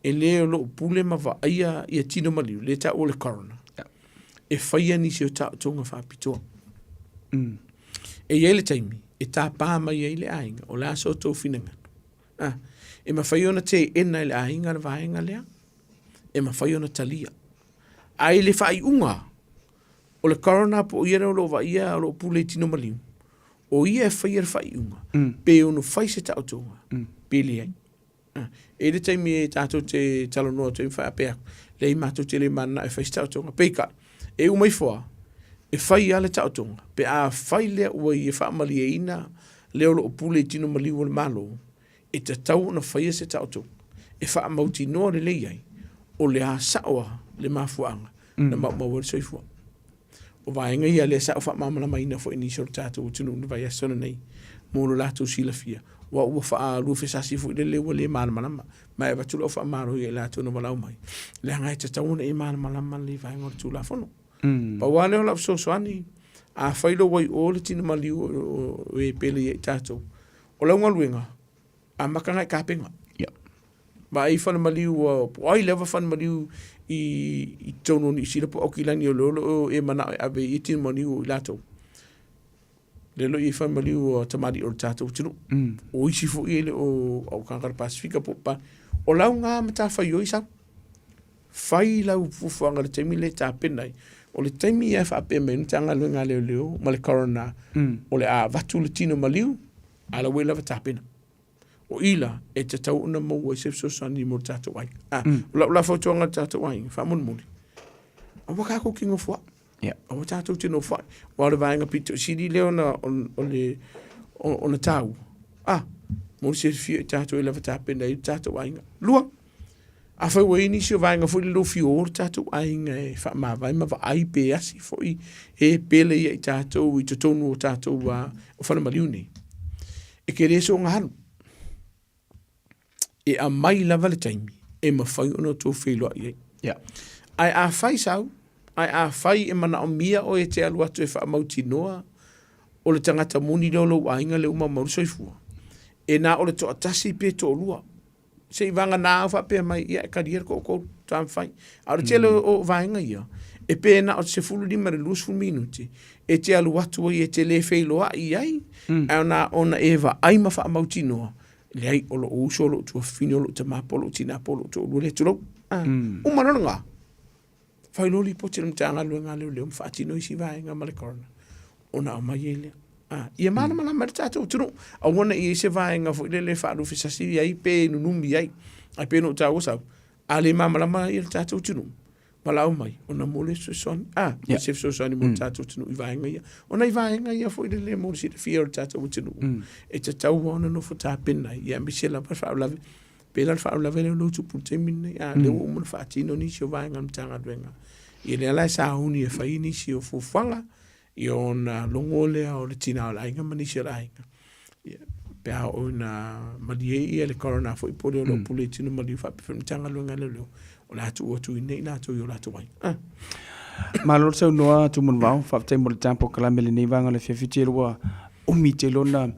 e le o lo o pule ma vaaia ia tino maliu, lea e taua o le coroner, e faia nisi o taotoga faapitoa. E i ai le taimi e tapa mai ai le aiga, o le a so outou finagalo. A, e mafai ona teena e le aiga le vaega lea, e mafai ona talia. Ae i le faaiuga, o le coroner po o ia lea o lo o vaaia, o lo o pule i tino maliu, o ia e faia le faaiuga, pe ono fai se taotoga, pe leai. A, e i ai le taimi e tatou te talanoa atu ai ma faapea atu, leai matou te le mananao e fai se taotoga. Peitai, e uma ifo lava, e fai lava le taotoga, pe a fai lea ua ia faamalieina lea o lo o pule i tino maliu o le Malo, e tatau ona faia se taotoga e faamautinoa lelei ai o le a sao lava le mafuaaga na maumau ai le soifua. O vaega ia lea sa ou faamalamalamaina foi i nisi o le tatou atunuu i le vaiaso lenei mo lo latou silafia, aua ua faaluafesasi foi lele ua le malamalama. Ma e avatu lau faamalo ia i latou na valaau mai, leaga e tatau ona e malamalama lelei i vaega o le Tulafono. Pau lava lea o lau fesoasoani, afai lou aioi le tino maliu o e pele ia i tatou, o lau galuega, amata ona e tapena. Vaai i fale maliu, po o ai lava fale maliu i totonu o Niu Sila po o Aukilani o lea o lo o e manao e ave i ai tino maliu o i latou. Lea o lo o i ai fale maliu a tamalii o le tatou atunuu. O isi foi e le o au tagata o le Pasefika po o pa. O lau na matafaioi sau. Fai lau fuafuaga i le taimi lea e tapena ai. O le taimi ia e faapea mai ai le Matagaluega a Leoleo ma le Coroner, o le a avatu le tino maliu, a la ua lava tapena. O i la e tatau ona maua ai se fesoasoani mo le tatou aiga. A, o lau la fautuaga i le tatou aiga, faamolemole, aua tatou te nofoai. Aua tatou te nofoai. Aua o le vaega pito sili lea ona, o le, ona taua, a, mo le silafia i tatou e lava tapena ai le tatou aiga. Lua, Afai ua i ai nisi o vaega foi lele ua fia o le tatou aiga e faamavae ma vaai pe asi foi e pele ia i tatou i totonu o tatou o falemaliu nei, e te le soona alu. E aumai lava le taimi e mafai ona outou feiloai ai. Ae afai sau, ae afai e manaomia oe e te alu atu e faamautinoa o le tagata moni lea o lou aiga lea ua maumau le soifua, e na o le toatasi pe toalua Se i vagana au faapea mai, ia e talia le toatolu, faatoa mafai. A o le tele o vaega ia, e pe na o le 15 i le 20 minute e te alu atu ai e te le feiloai ai, ae ona, ona e vaai ma faamautinoa, leai, o lou uso, o lou tuafafine, o lou tama po o lou tina po o lou toalua lea, tulou. Uma loa lena, fai loa lipoti a le Matagaluega a Leoleo ma faatino isi vaega ma le coroner ona aumai ai lea. Ah, ia malamalama ai le tatou atunuu. Aua ne i i ai se vaega foi lele e faalufesasi ai pe nunumi ai. Ae pei ona ou taua sau, a le malamalama ia le tatou atunuu, valaau mai ona mo le fesoasoani. Ah, yeah. se fesoasoani mo le tatou atunuu i vaega ia. O nai vaega ia foi lele mo le silafia o le tatou atunuu. E tatau lava ona nofo tapena ai, ia aemaise lava le faalavelave Pei la o le faalavelave lea o lea ua tupu i le taimi lenei, a o lea ua uma ona faatino nisi o vaega o le Matagaluega. Ia lea la e sauni e fai nisi o fuafuaga, ia ona logo lea o le tina o le aiga ma nisi o le aiga. Ia, pe a oo ina malie ia le coroner foi po o le o lo o pule i tino maliu faapea foi le Matagaluega a Leoleo, o le a tuu atu i inei latou i o latou aiga. Ah. Malo le saunoa Tumanuvao, faafetai mo le tapo kalame i lenei vaega o le afiafi tele ua umi tele ona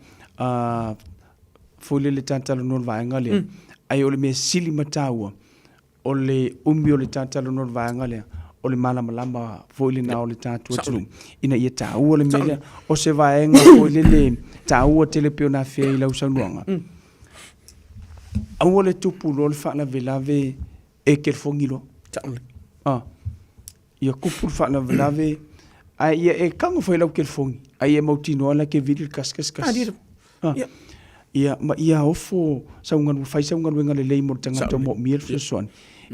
foi lele tatalanoa le vaega lea. Ae o le mea sili ma taua, o le umi o le tatalanoa le vaega lea, o le malamalama foi lena o le tatou atunuu, ina ia taua le mea lea. O se vaega foi lele taua tele pei ona afea i lau saunoaga, aua le tupu loa le faalavelave e kelefogi loa. Ah. Ia kupu le faalavelave, ae ia e tago foi i lau telefoni, a ia mautinoa la e te vili le kasi kasi kasi. Ah. Ia, ma ia ofo sau galu, fai sau galuega lelei mo le tagata o moomia le fesoasoani,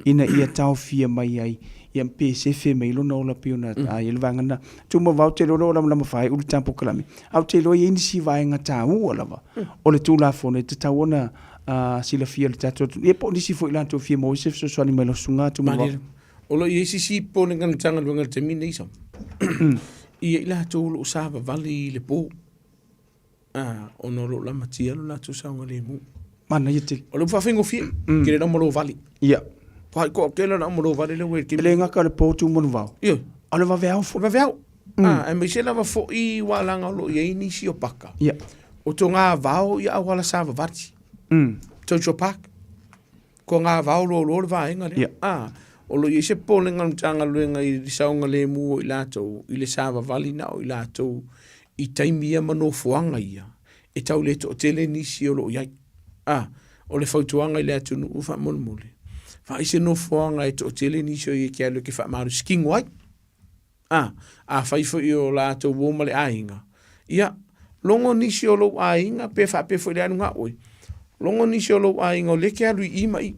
ina ia taofia mai ai, ia pe sefe mai lona ola pei ona a i ai le vaega lena. Tumau ou te iloa o lo o lamalama faaiu le ta polokalame, ae ou te iloa e i ai nisi vaega taua lava o le Tulafono e tatau ona silafia e le tatou atunuu, ia po o nisi foi i latou e fia maua ai se fesoasoani mai lau susuga Tumau. O lo o i ai se isi popolega a le Matagaluega i le taimi lenei, Sam, ia i latou o lo o savavali i le po, ona o lo o lamatia lo latou saogalemu. Manaia tele. O le upu faafaigofie, e te le lauma lou vali. Ia. Pai ko ke la mo lo vale le we E le ngaka le pō tu manu vau. Io. A le vave au fo. Vave au. Ah, e mai se lava fo i wa langa lo i ni si o paka. Ia. O to ngā vao i awala sa vavati. Tautua Park. Ko ngā vao lo lo le vaenga le. Ia. Ah, o lo i se pole ngā mtanga luenga i saunga le mu o i lātou, i le sa vavali na o i lātou, i taimi ia manofoanga ia, e tau le to tele nisi o lo iai. Ah, o le fautuanga i le atunu u wha mole. Wha i se nofoanga e to tele nisi o i ke alu ke wha maru skingo ai. Ah, a whai fo i o lātou wō ma le āinga. Ia, longo nisi o lou āinga, pe wha pe fo i le anu ngā oi. Longo nisi o lou āinga o leke alu i ima i.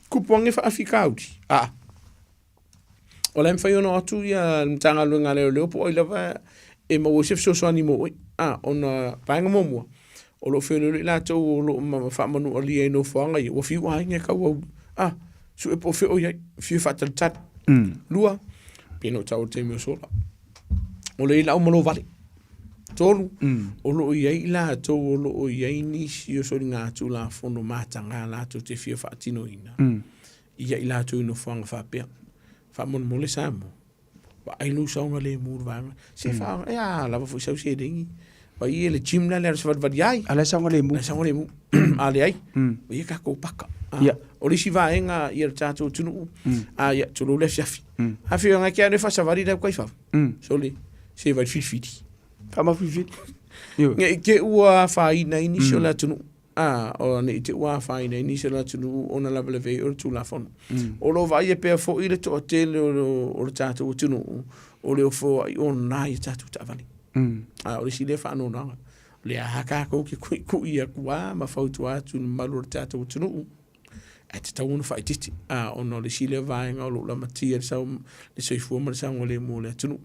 Kupuange wha awhi kauri. Ah. O le mwhai ono atu ia mtanga luenga leo leo po oi lava e maua se fesoasoani mo oe. Ah, ona paenga muamua. O loo feoloolo i latou o loo ma faamanualia i nofoaga ia, ua fiu aiga e kauau. Ah, sue po o fea o i ai, fiu e faatalitali. Lua, pe na o tau o le taimi o sola. O le i lau ma lou vale. Tolu, o loo i ai i latou o loo i ai nisi o soligatulafono matagā latou te fia faatinoina. Ia i latou i nofoaga faapea. Faamolemole Samoa. Vaai lou saogalemu i le vaega. Se wha, e a lava foi sau seleni. Vai e le gym la le alu savalivali ai. A la e saogalemu. La e saogalemu. A leai. Vai e kākou paka. Ah, Ia. O le isi vaega ia le tātou atunuu. A ia, tulou le afiafi. Afioga ke alu e faasavali le au kai fafo. Sole, se vai filifili. Faamafilifili. Ne i te ua afaina ai nisi o le atunuu. A, o ne i te ua afaina ai nisi o le atunuu ona lavelave ai o le Tulafono. O lo o vaaia pea foi le toatele o o le tatou atunuu o le ofoa'i ona ia tatou taavale. A o le isi lea faanoanoaga. O lea lava tatou te ku'iku'i atu lava ma fautua atu i le mamalu o le tatou atunuu, ae tatau ona faaitiiti, a, ona o le isi lea vaega o lo o lamatia le sao, le soifua ma le saogalemu o le atunuu.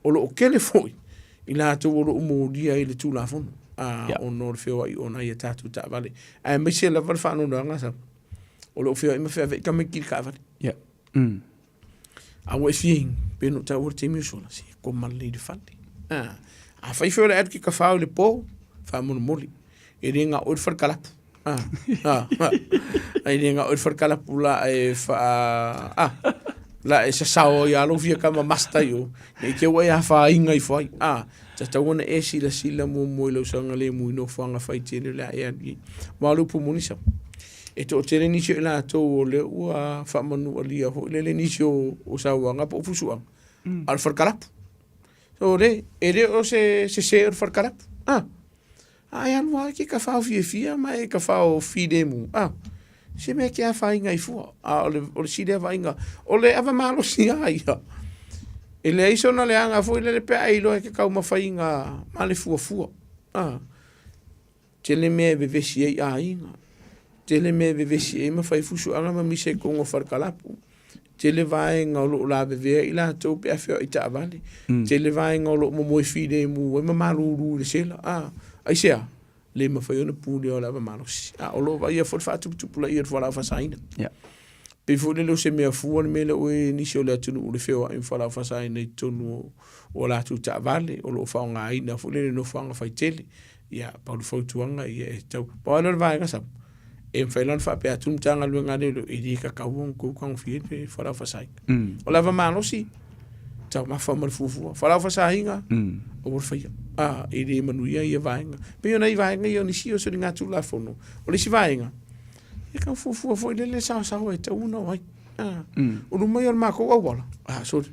O lo o tele foi i latou o lo o molia i le Tulafono, a, ona o le feoai ona i a tatou taavale. Aemaise lava le faanoanoaga sau, o lo o feoai ma feaveai tamaiti i le taavale. A ua e fia inu, pe na ou taua i le taimi o sola, se koma lelei i le fale. A, afai foi o le alu ke kafao i le po, faamolemole, e le gao le fale kalapu. A, a, a, e le gao le fale kalapu la e faa, a, la e sasao ai lava lou fia kama master i o, ne i te ua e afaina ifo ai. A, tatau ona e silasila muamua i lau saogalemu i nofoaga faitele o le a e alu i ai. Ma o le upu moni sau, e toatele nisi o i latou o lea ua faamanualia foi lele nisi o, o sauaga po o fusuaga, a o le falekalapu. So le, e le o se sese o le falekalapu. Ah, a e alu lava e ke kafao fiafia ma e kafao filemu. Ah, se mea ke afaina ai fua. A o le, o le sili vaaiga, o le ava malosi lava ia. E leai sona leaga foi lele pe a e iloa e ke taumafaiga ma le fuafua. Ah, Tele mea e vevesi ai aiga, tele mea e vevesi ai ma fai fusuaga ma misa i totonu o falekalapu, tele vaega o lo o lavevea ai latou pe a feoai taavale, tele vaega o lo o momoe filemu ai ma malulu i le sela. A, aisea? Le mafai ona pulea o le ava malosi. A o lo o vaaia foi le faatuputupulaia o le fualaau faasaina. Pei foi lele o se mea fua le mea lea ua i ai nisi o le atunuu i le feoai ma fualaau faasaina i totonu o o latou taavale o lo o faaaogaina foi lele nofoaga faitele. Ia, pau le fautuaga ia e tatau. Pau lava lea o le vaega sau, e mafai la ona faapea atu le Matagaluega a Leoleo, e le tatau ona outou tagofia le fualaau faasaina. O le ava malosi, taumafa ma le fuafua. Fualaau faasaina, aua le faia. A, e le manuia ia vaega. Pei o nai vaega ia o nisi o soligatulafono. O le isi vaega, e tau fuafua foi lele saosaoa e tatau ona o ai. A, o luma ia o le matou auala, a, sorry,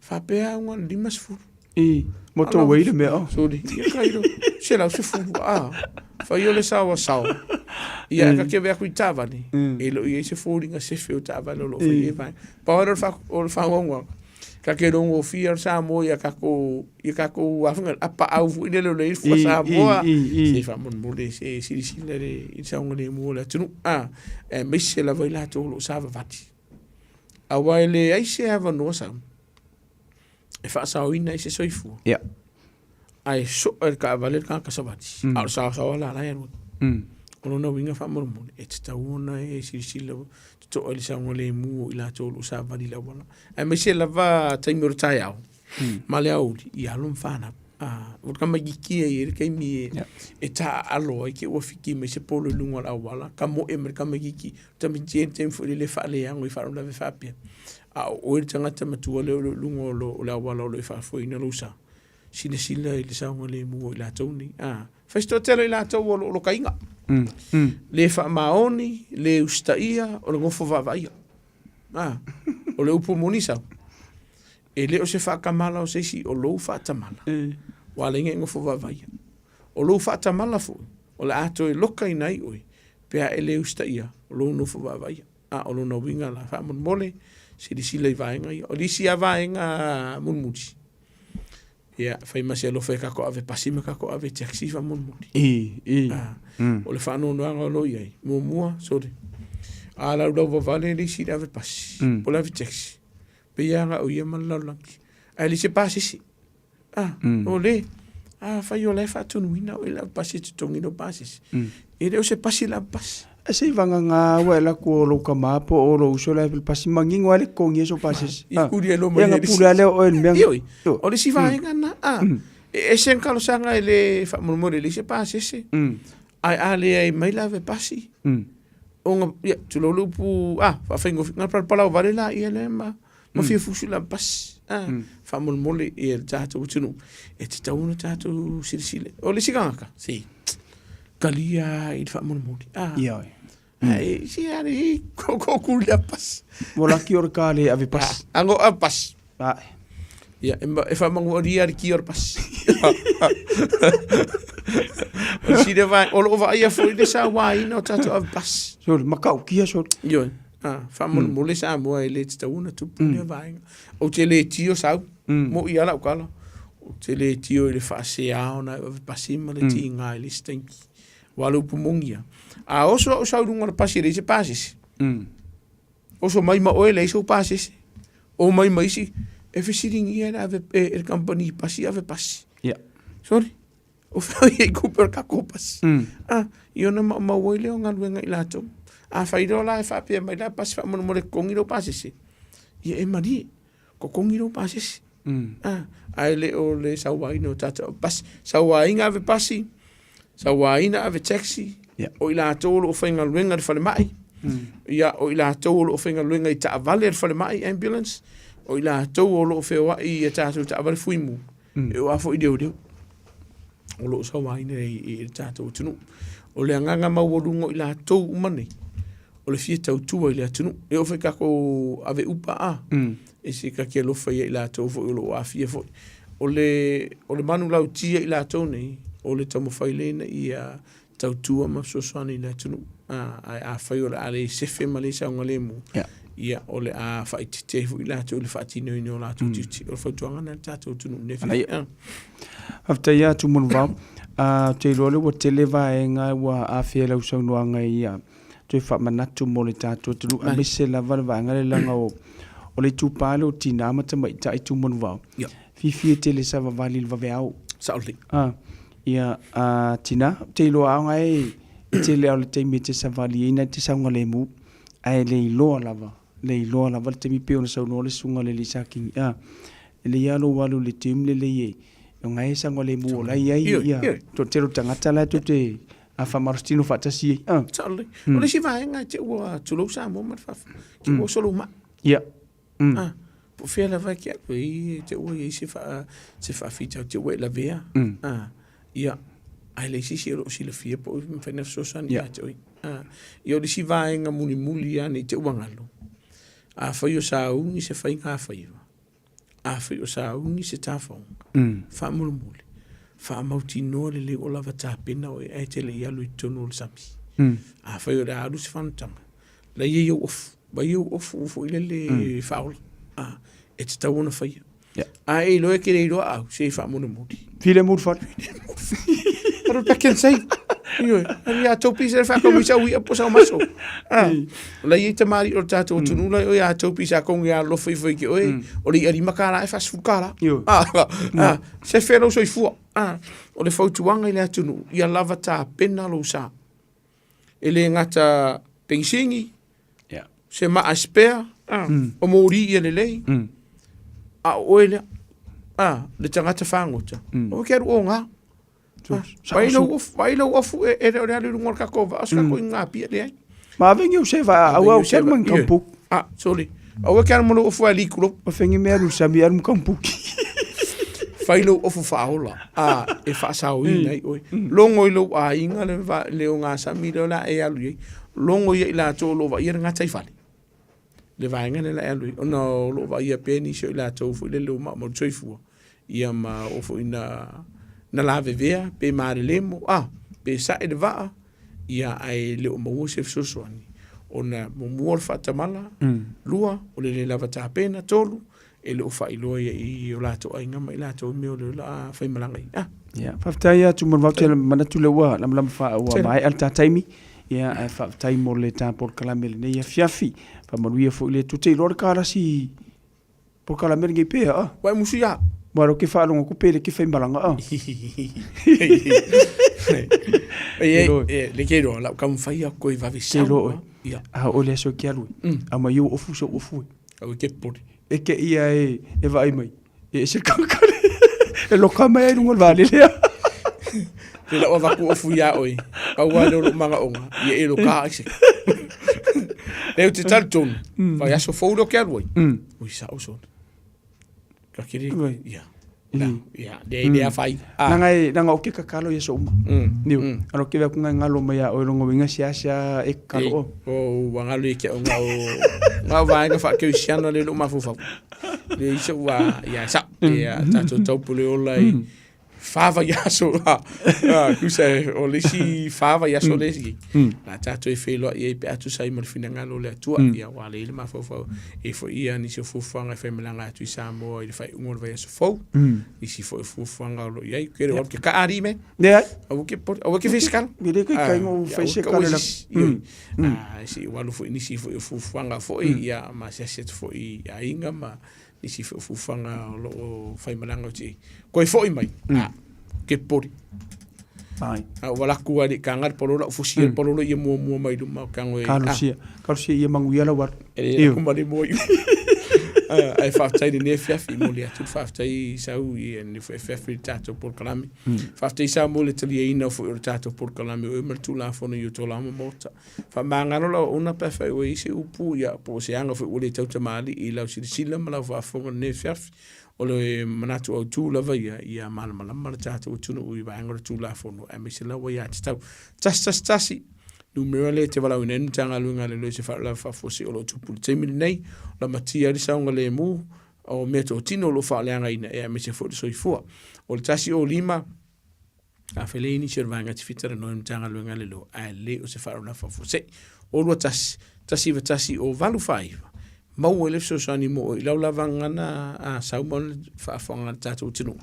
faapea auga le 50. I, mo tō wei le mea o. Sorry, ia kai ro, 110, a, fai o le saoasao. Ia, ka keve aku i taavale, e le o i ai se foliga sefe o taavale o lo o fai ai vaega. Pau lava lea o le faauauga, ka ke logofia o le Samoa ia kakou, ia kakou afaga, apaau foi lele o le ifua Samoa, se faamolemole se silasila i le saogalemu o le atunuu, a, aemaise lava i latou o lo o savavali. Aua e leai se avanoa sau e faasaoina ai se soifua. Ae soa e le taavale le tagata savali, a o le saosaoa la la e alu ai. O lona uiga faamolemole, e tatau ona e silasila totoa i le saogalemu o i latou o lo o savali i le auala. Aemaise lava taimi o le taeao ma le aoauli, ia alo ma fanau. O le tamaititi e i ai le taimi e, e taaalo ai ke ua fiki mai se polo i luga o le auala, ka moe ma le tamaititi. O le tamaititi e le taimi foi lele e faaleago i faalavelave faapea. A o oe le tagata matua lea o lo o i luga o, lo, o le auala o lo o e faafoeina lou sa, silasila i le saogalemu o i latou nei. Fai se toatele o i latou o lo o lokaina. Le faamaoni, le usitaia, o le nofo vaavaaia. O le upu moni sau, e le o se faatamala o se isi, o lou faatamala, ua ala ai ona e nofo vaavaaia. O lou faatamala foi, o le a toe lokaina ai oe, pe a e le usitaia, o lou nofo vaavaaia. A o lona uiga la, faamolemole, silasila i vaega ia. O le isi lava vaega mulimuli, ia, fai ma se alofa i tatou ave pasi ma tatou ave taxi faamolemole. O le faanoanoaga o lo o i ai, muamua, sorry, a laulau vavale le isi i le ave pasi, po o le ave taxi, pei lava na o ia ma le lalolagi, ae leai se pasese. O le, afai o la e faatonuina oe i le ave pasi e totogi lou pasese, e le o se pasi le ave pasi. E se i vagana ua e alu atu o lou tama po o lou uso le ave pasi manino lava le totogi ai sou pasese. I kuli ai loa ma Ia ona pule lava lea o oe i le mea. Ioe, o le isi vaega lena, e ese le talosaga e le faamolemole e leai se pasese, ae a leai mai le ave pasi, ona, ia, tulou le upu, faafaigofie, na palapala vale laia lea ma ma fia fusu i le ave pasi. Faamolemole ia le tatou atunuu, e tatau ona tatou silasila. O le isi tagata, se, talia i le faamolemole. Ioe. Ae, se ale i ko ku le pasi. Mo laki o le ka le ave pasi. Ango a pasi. Ia, e faamanualia le ki o le pasi. O le sile vai, o loo vaaia foi le sauaina o tatou ave pasi. Sole, matautia sole. Ioe. Faamolemole Samoa e le tatau ona tupu lea vaega. Ou te le tio sau, mo'i lava lau tala, ou te le tio i le faasea ona e ave pasi ma le tiga i le isi taimi. Aua o le upu moni lava, a oso au sau i luga o le pasi e leai se pasese, oso mai ma oe e leai sou pasese, omai ma isi, e fesiligia e le ave, e le kamupani pasi ave pasi. Sorry. O fea i ai kupe o le tatou pasi. Ia ona maumau ai lea o galuega i latou. Afai loa la e faapea mai la pasi faamolemole totogi lou pasese, ia e malie, totogi lou pasese. Ae le o le sauaina o tatou pasi. Sauaina ave pasi, sauaina ave taxi, o i latou o lo o faigaluega i le falemai, ia o i latou o lo o faigaluega i taavale a le falemai, ambulance, o i latou o lo o feoai i a tatou taavale fuimu, E oo lava foi i leoleo o lo o sauaina i le tatou atunuu. O le agaga maualuga o i latou uma nei, o le fia tautua i le atunuu. E oo foi i tatou ave upa a, e se ta te alofa ia i latou foi o lo o aafia foi. O le manulauti a i latou nei, o le taumafai lea ina ia tautua ma fesoasoani i le atunuu. Ae afai o le a le sefe ma le saogalemu, ia o le a faaitiitia ai foi latou i le faatinoina o latou tiute. O le fautuaga lena i le tatou atunuu i lenei afiafi. Faafetai lava Tumanuvao. Ou te iloa lea ua tele vaega ua afea i lau saunoaga ia toe faamanatu mo le tatou atunuu, aemaise lava le vaega lea leaga o le itupa lea o tina ma tamaitai Tumanuvao, fiafia tele savavali i le vaveao. Sao lelei. Ia, a tina, ou te iloa lava e tele lava o le taimi e te savali ai na e te saogalemu, ae le iloa lava, le iloa lava le taimi pei ona saunoa le susuga i le alii Saki, a, e lelei lava lou alu i le gym lelei e, o na e saogalemu o la e i ai ia toatele o tagata la e tou te faamalositino faatasi ai. A. Sao lelei. O le isi vaega e te ua tulou Samoa ma le faafofoga, te ua oso lou mai. Ia. Ah, po o fea lava e te alu ai, te ua i ai se faa, se faafitauli, te ua e lavea. Ah, ia, ae leai se isi o lo o silafia po o mafai ona fesoasoani ia te oe. Ah, ia o le isi vaega mulimuli lava ne i te i ua galo, afai o sauni se faigafaiva, afai o sauni se tafaoga, faamolemole, faamautinoa lelei ua lava tapena oe ae te le i alu i totonu o le sami. Afai o le a alu se fanotaga, la e i ai ou ofu, vai ou ofu foi lele faaola, e tatau ona faia. A e iloa e te le iloa au, se i faamolemole. Filemu le fale. Alu pack and save. Ioe, alu ia Topi se whaakau mai sau ia po sau maso. La i ai tamari o le tātou atunuu lai oe a Topi sa kongi a alofa ifo i ke oe, o le ia lima kālā e 40 kālā. Se whenau soifua. O le fautuaga i le atunuu, ia lava tapena lou sa. E le gata penisini, se maa spare, o moli ia lelei, a o oe lea. A, le tagata fagota, aua e te alu oga. Vai lou ofu, vai lou ofu e e le o le alu i luga o le tatou vaa, o se tatou iga Apia, leai. Ma ave ni o se vaa, au au ke alu ma ni kampuki. A, sorry. Aua e te alu ma lou ofu e ali tulou. Ma fengi mea alu i le sami alu ma kampuki. Fai lou ofu faaola, a, e faasaoina ai oe. Logo i lou aiga le va, le ogasami lea o le a e alu i ai. Logo ia i latou o lo o vaaia le gataifale. Le vaega lea o le a e alu ai, ona o lo o vaaia pea nisi o i latou foi lele ua maumau le soifua, ia ma oo foi ina na lavevea pe malelemo, a, pe sae le vaa, ia ae le o maua se fesoasoani ona muamua o le faatamala, lua o le le lava tapena, tolu e le o faailoa ia i o latou aiga ma i latou i mea o lea o le a faimalaga ai. Ah. Ia, faafetai atu mo le vaatia manatu lea ua lamalama faa ua maea le ta taimi. Ia, ae faafetai mo le ta polokalame lenei afiafi. Faamanuia foi le Atua. Te iloa le kalasi polokalame lenei pea, ah. Ua e musu ia. Ua ro ke faalogo atu pe le ke faimalaga, ah. E, e, le ke iloa, lau taumafai atu koe vave sau. Te iloa oe. Ia. A o le aso ke alu. A mai ou ofu so ofu. Au ke pori. E ke ia e, e vaai mai. E ese le kakale. E loka mai ai lunga o le vaalele a. Le lau avatu ofu iā oe, pau lava lea o lou manaoga, ia e loka ai se. Lea ou te talitonu, vaiaso fou lea ou te alu ai, ui sao sona. Ka kere, ia. La, ia, le le afai. Ah. Nanga e, nanga o ke kakalo ia so uma. Niu. Alo ke vea kunga ngalo mai a oe longo winga sia sia e kakalo o. O, ua ngalo i ke o ngau, ngau vaega whaakerusiana le lou mafaufau. Le isa ua, ia, sa, ia, tātou taupule ola i wha vaiaso, a, a, kusa e, o le isi wha vaiaso le isi. La tātou e whailoa i ei pe atu sai ma le finagalo o le Atua, ia, ua le i le mafaufau, e fo ia nisi o fuafuaga e whaimalaga atu i Samoa i le whaiunga o le vaiaso fou, nisi foi o fuafuaga o lo o i ai, kere o ke ka ari me. Leai. Aua ke pori, aua ke whaisikala. Me le kai kai ngō whaisikala la. Ah, si ua alu foi nisi foi o fuafuaga foi, ia, ma asiasi atu foi i aiga ma nisi foi o fuafuaga o lo o faimalaga o ti. Koe foi mai, ah, ke pori. Ai. A ua laku ai le kanga le polo lau fusi le polo ia muamua mai luma o kango e. Kalosia, kalosia ia manguia lau alu. E le laku ma le mua i. Ae faafetai i lenei afiafi, momoli atu le faafetai i sau i lenei foi afiafi i le tatou polokalame. Faafetai Samoa i le taliaina foi o le tatou polokalame o oe ma le Tulafono i o Tolama Maota. Faamagalo lau auauna pe afai ua i ai se upu ia po o se aga foi ua le tautamalii i lau silasila ma lau faafofoga i lenei afiafi. O le manatu autu lava ia, ia malamalama le tatou atunuu i vaega o le Tulafono aemaise lava aiatatau. 111 numera lea e te valaauina ai le Matagaluega a Leoleo i se faalavelave faafuasei o lo o tupu i le taimi lenei, lamatia ai le saogalemu o meatotino o lo o faaleagaina aemaise foi le soifua. O le 105, afai lea i nisi o le vaega e te fia talanoa i le Matagaluega a Leoleo ae le o se faalavelave faafuasei. O 21 191 o 849 maua ai le fesoasoani mo oe i lau lava gagana a sau ma le faafofoga a le tatou atunuu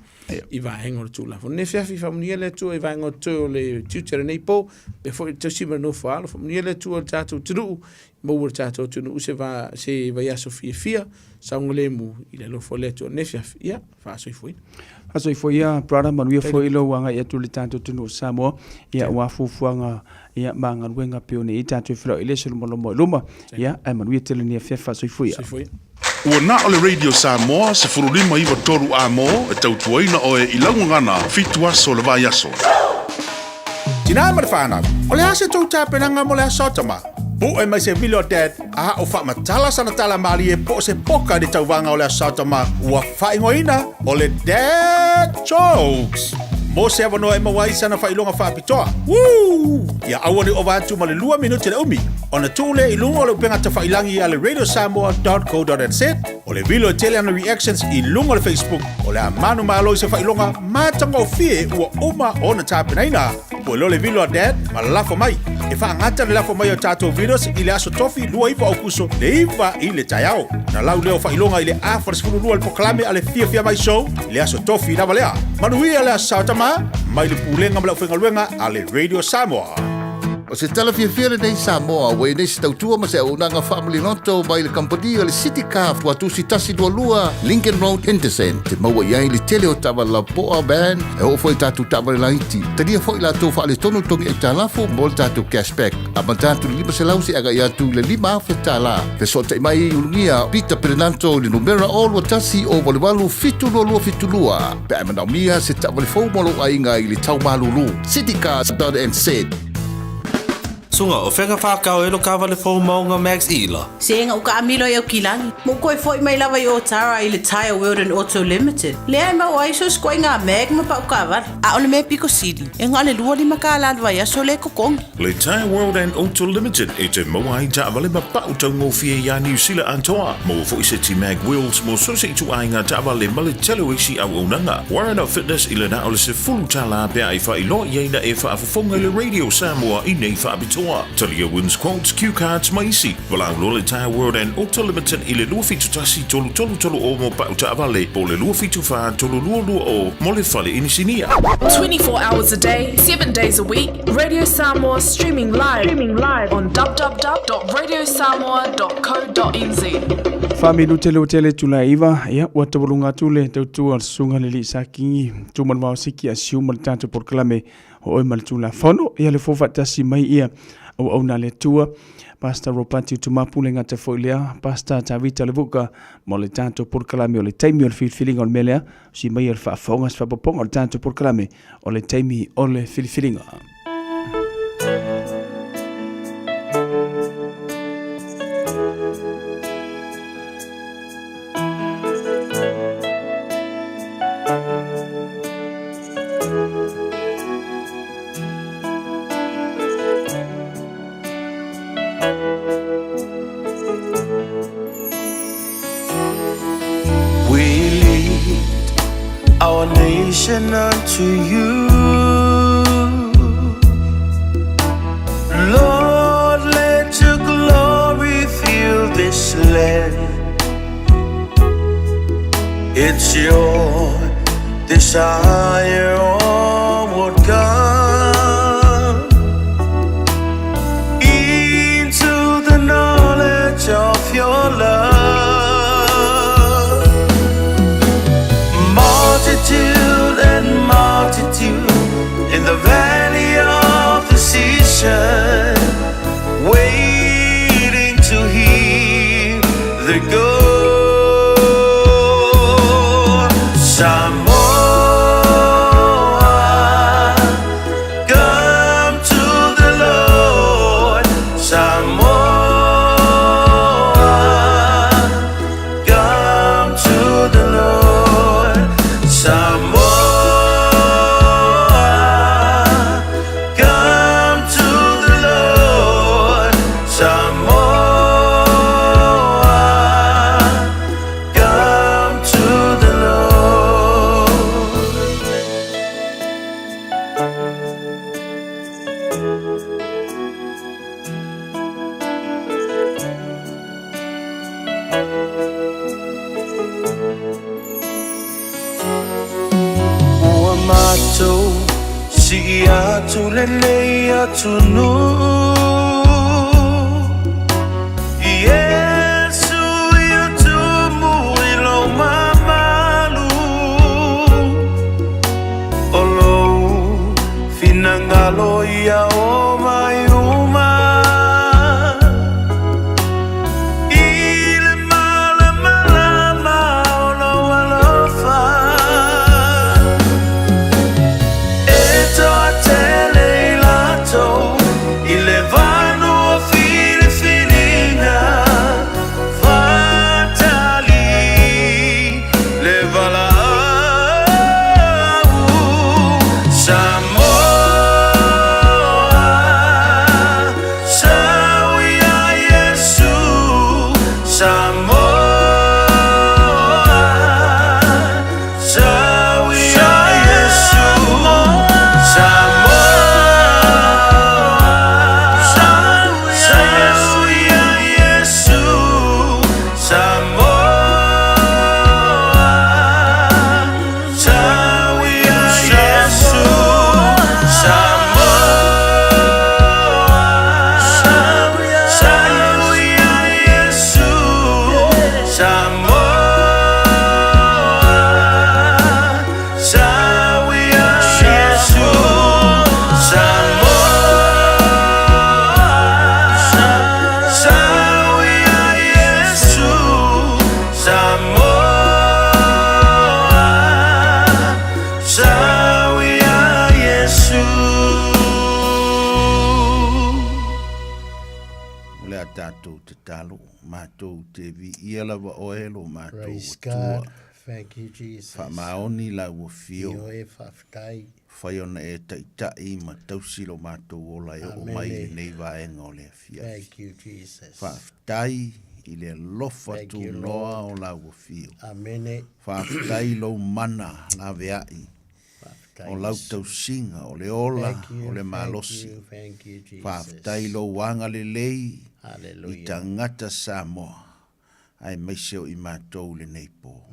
i vaega o le Tulafono. Nei afiafi faamanuia le Atua i vaega o totoe o le tiute o lenei po, pea foi le tausi ma le nofo alo, faamanuia le Atua i le tatou atunuu, maua le tatou atunuu se, va, se vaiaso fiafia, saogalemu i le alofa o le Atua. Nei afiafi, ia, faasoifuaina. Faasoifua ia, brother, manuia foi lou agai atu i le tatou atunuu o Samoa, ia aua fuafuaga ia ma galuega pei ona i ai tatou e feiloai i le aso lomalomo i luma, ia ae manuia tele lenei afiafi. Faasoifua ia. Ua na o le Radio Samoa 15 93 A mo e tautuaina oe i lau gagana fitu aso o le vaiaso. Tinā ma le whānau, o le a se tou tapenaga mo le aso tama? Pu'e mai se vilo a Dad, a o faamatala sana tala malie po o se poka i le tauvaga o le aso tama ua faaigoaina o le Dad Jokes. Mo se avanoa e maua ai sana faailoga faapitoa. Woo! Ia aua ne i ova atu ma le lua minute le umi, ona tuu lea i luga o le upega tafailangi a le radiosamoa.co.nz o le vilo e tele ana reactions i luga o le Facebook o le a manumalo i se faailoga matagofie ua uma ona tapenaina. Pue loa le vilo a Dad ma lafo mai. E faagata le lafo mai o tatou videos i le aso Tofi 29 Aokuso le 9 i le taeao. Na lau lea o faailoga i le afa le 12 le polokalame a le Fiafia Mai Show i le aso Tofi lava lea. Manuia le Aso Sao Tama mai le Pulega ma le Aufaigaluega a le Radio Samoa. O se tala fiafia lenei Samoa ua i nei se tautua ma se auaunaga faamaliloto mai le kamupani o le City Car Tuatusi 122 Lincoln Road Henderson e maua i ai le tele o taavale lapoa van e oo foi i tatou taavale laiti. Talia foi latou faaletonu togi aitalafu mo le tatou cashback amata atu i le 500 seia agai atu i le 5,000 tala. Fesootai mai i Ulugia Peter Perenanto i le numera 021 088 722 pe a e manaomia se taavale fou mo lou aiga i le tau malulu. Citycars.nz. Suga, o fea na whākau e lo kāwale fō maunga Max Ila? Se ga u kaamilo i Aukilani, ma ou toe foi mai lava i Otara i le Tyre World and Auto Limited, lea e maua ai so sikoaiga mag ma pau taavale. A o le mea piko sili, e na o le 25 kālā le vaiaso lea e totogi. Le Tyre World and Auto Limited e te maua ai taavale ma pau taugofie iā Niu Sila atoa. Maua foi seti mag wheels mo so se ituaiga taavale ma le tele o isi auaunaga. Warren Fitness i le na o le 10 tālā pe a e faailoa i ai na e faafofoga i le Radio Samoa i nei faapitoa. Talia Wins Quotes, Cue Cards ma isi. Valaau loa le Tyre World and Auto Limited i le 271 333 o mo pau taavale po o le 274 322 mo le fale inisinia. 24 hours a day, 7 days a week, Radio Samoa streaming live, streaming live on www.radiosamoa.co.nz. Faaminute le tele tula iva, ia, ua taualuga atu le tautua a le Susuga i le Alii Sakigi, Tumanuvao Siki a Siu ma le tatou polokalame o Oe ma le Tulafono. Ia le fou faatasi mai ia auauna a le Atua, Pastor Ropati Utumapu le gata foi lea, Pastor Tavita Levuka mo le tatou polokalame o le taimi o le filifiliga o le mea lea, si mai o le faafofoga se faapopoga o le tatou polokalame o le taimi o le filifiliga. We lead our nation unto you. Lord, let your glory fill this land. It's your desire, all would come into the knowledge of your love. Multitude and multitude in the valley of decision, waiting to hear the go. Samoa, come to the Lord. Samoa, come to the Lord. Samoa, come to the Lord. Samoa, come to the Lord. Ua matou sii atu lenei atunuu Iesu ia tumu i lou mamalu O lou finagalo ia omai uma I le malamalama o lou alofa E toatele i latou i le vanua filifiliga Fatali le valaau Samoa. tatou tatalo, matou te viia lava oe lo matou Praise Atua. God. Thank you, Jesus. Faamaoni lau afio. Ioe, faafetai. Fai ona e taitai ma tausi lo matou ola e oo mai Amene. lenei vaega o le afiafi. Thank you, Jesus. Faafetai i le alofa Thank you, tunoa Lord. o lau afio. Amene. Faafetai lou mana laveai. Faafetai, O lau Iesu. tausiga, o le ola, Thank you, o le thank malosi. you, thank you, Jesus. Faafetai lou agalelei i Hallelujah. tagata Samoa, aemaise o i matou lenei po.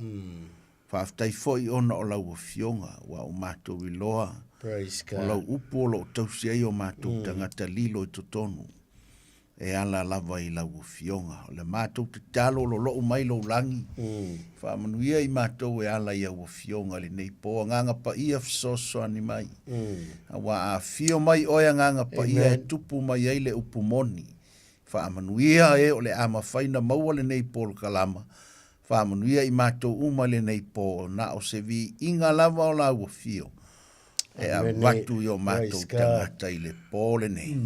Faafetai foi ona o lau afioga, ua o matou iloa, Praise o lau God. upu o loo tausi ai o matou tagata lilo i totonu, e ala lava i lau afioga. O le matou tatalo o lolou mai lou lagi, faamanuia i matou e ala i au afioga lenei po, agaga paia fesoasoani mai. Auā afio mai oe agaga paia e Amen. tupu mai ai le upu moni. Faamanuia e o le a mafai ona maua lenei polokalama, faamanuia i matou uma lenei po, na o se viiga lava o lau afio e Amene. avatu i o matou Praise God. tagata i le po lenei.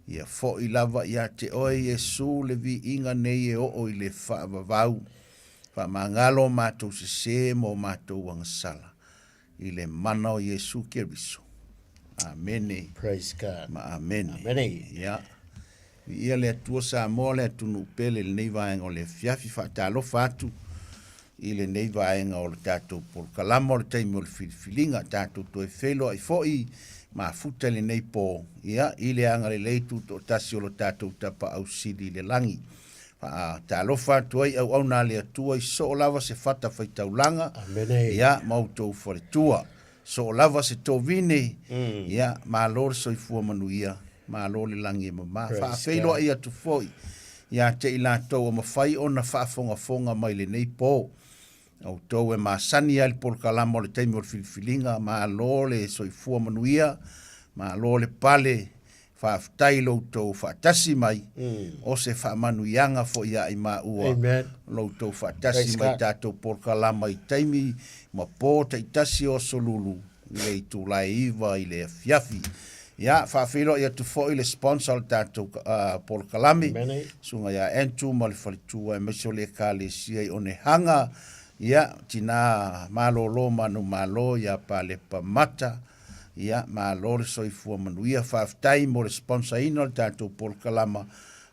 Ia foi lava ia te oe Iesu le viiga nei e oo i le faavavau. Faamagalo o matou sesē ma o matou agasala i le mana o Iesu Keriso. Amene. Praise God. Ma amene. Amene. Ia. Viia le Atua Samoa le atunuu pele i lenei vaega o le afiafi faatalofa atu i lenei vaega o le tatou polokalama o le taimi o le filifiliga tatou toe feiloai foi mafuta i lenei po ia i le agalelei tutoatasi o lo tatou Tapaau Sili i le lagi. Faatalofa atu ai auauna a le Atua i soo lava se fata faitaulaga Amene. ia ma outou faletua. Soo lava se tovine ia malo le soifua manuia, malo le lagi e mamā. Praise Faafeiloai atu foi ia te i latou o mafai ona faafogafoga mai lenei po. Outou e masani ai le polokalama o le taimi o le filifiliga, malo le soifua manuia, malo le pale, faafetai lo outou faatasi mai, o se faamanuiaga foi ia i maua Amen. lo outou faatasi Praise mai God. tatou polokalama i taimi ma po taitasi o aso lulu i le itula e 9 i le afiafi. Ia, faafeiloai atu foi le sponsor o le tatou polokalame, Amene. susuga ia Andrew ma le faletua aemaise o le ekalesia i Onehaga, ia, tina malolo manumalo ia Palepa Mata, ia, malo le soifua manuia. Faafetai mo le sponsorina o le tatou polokalama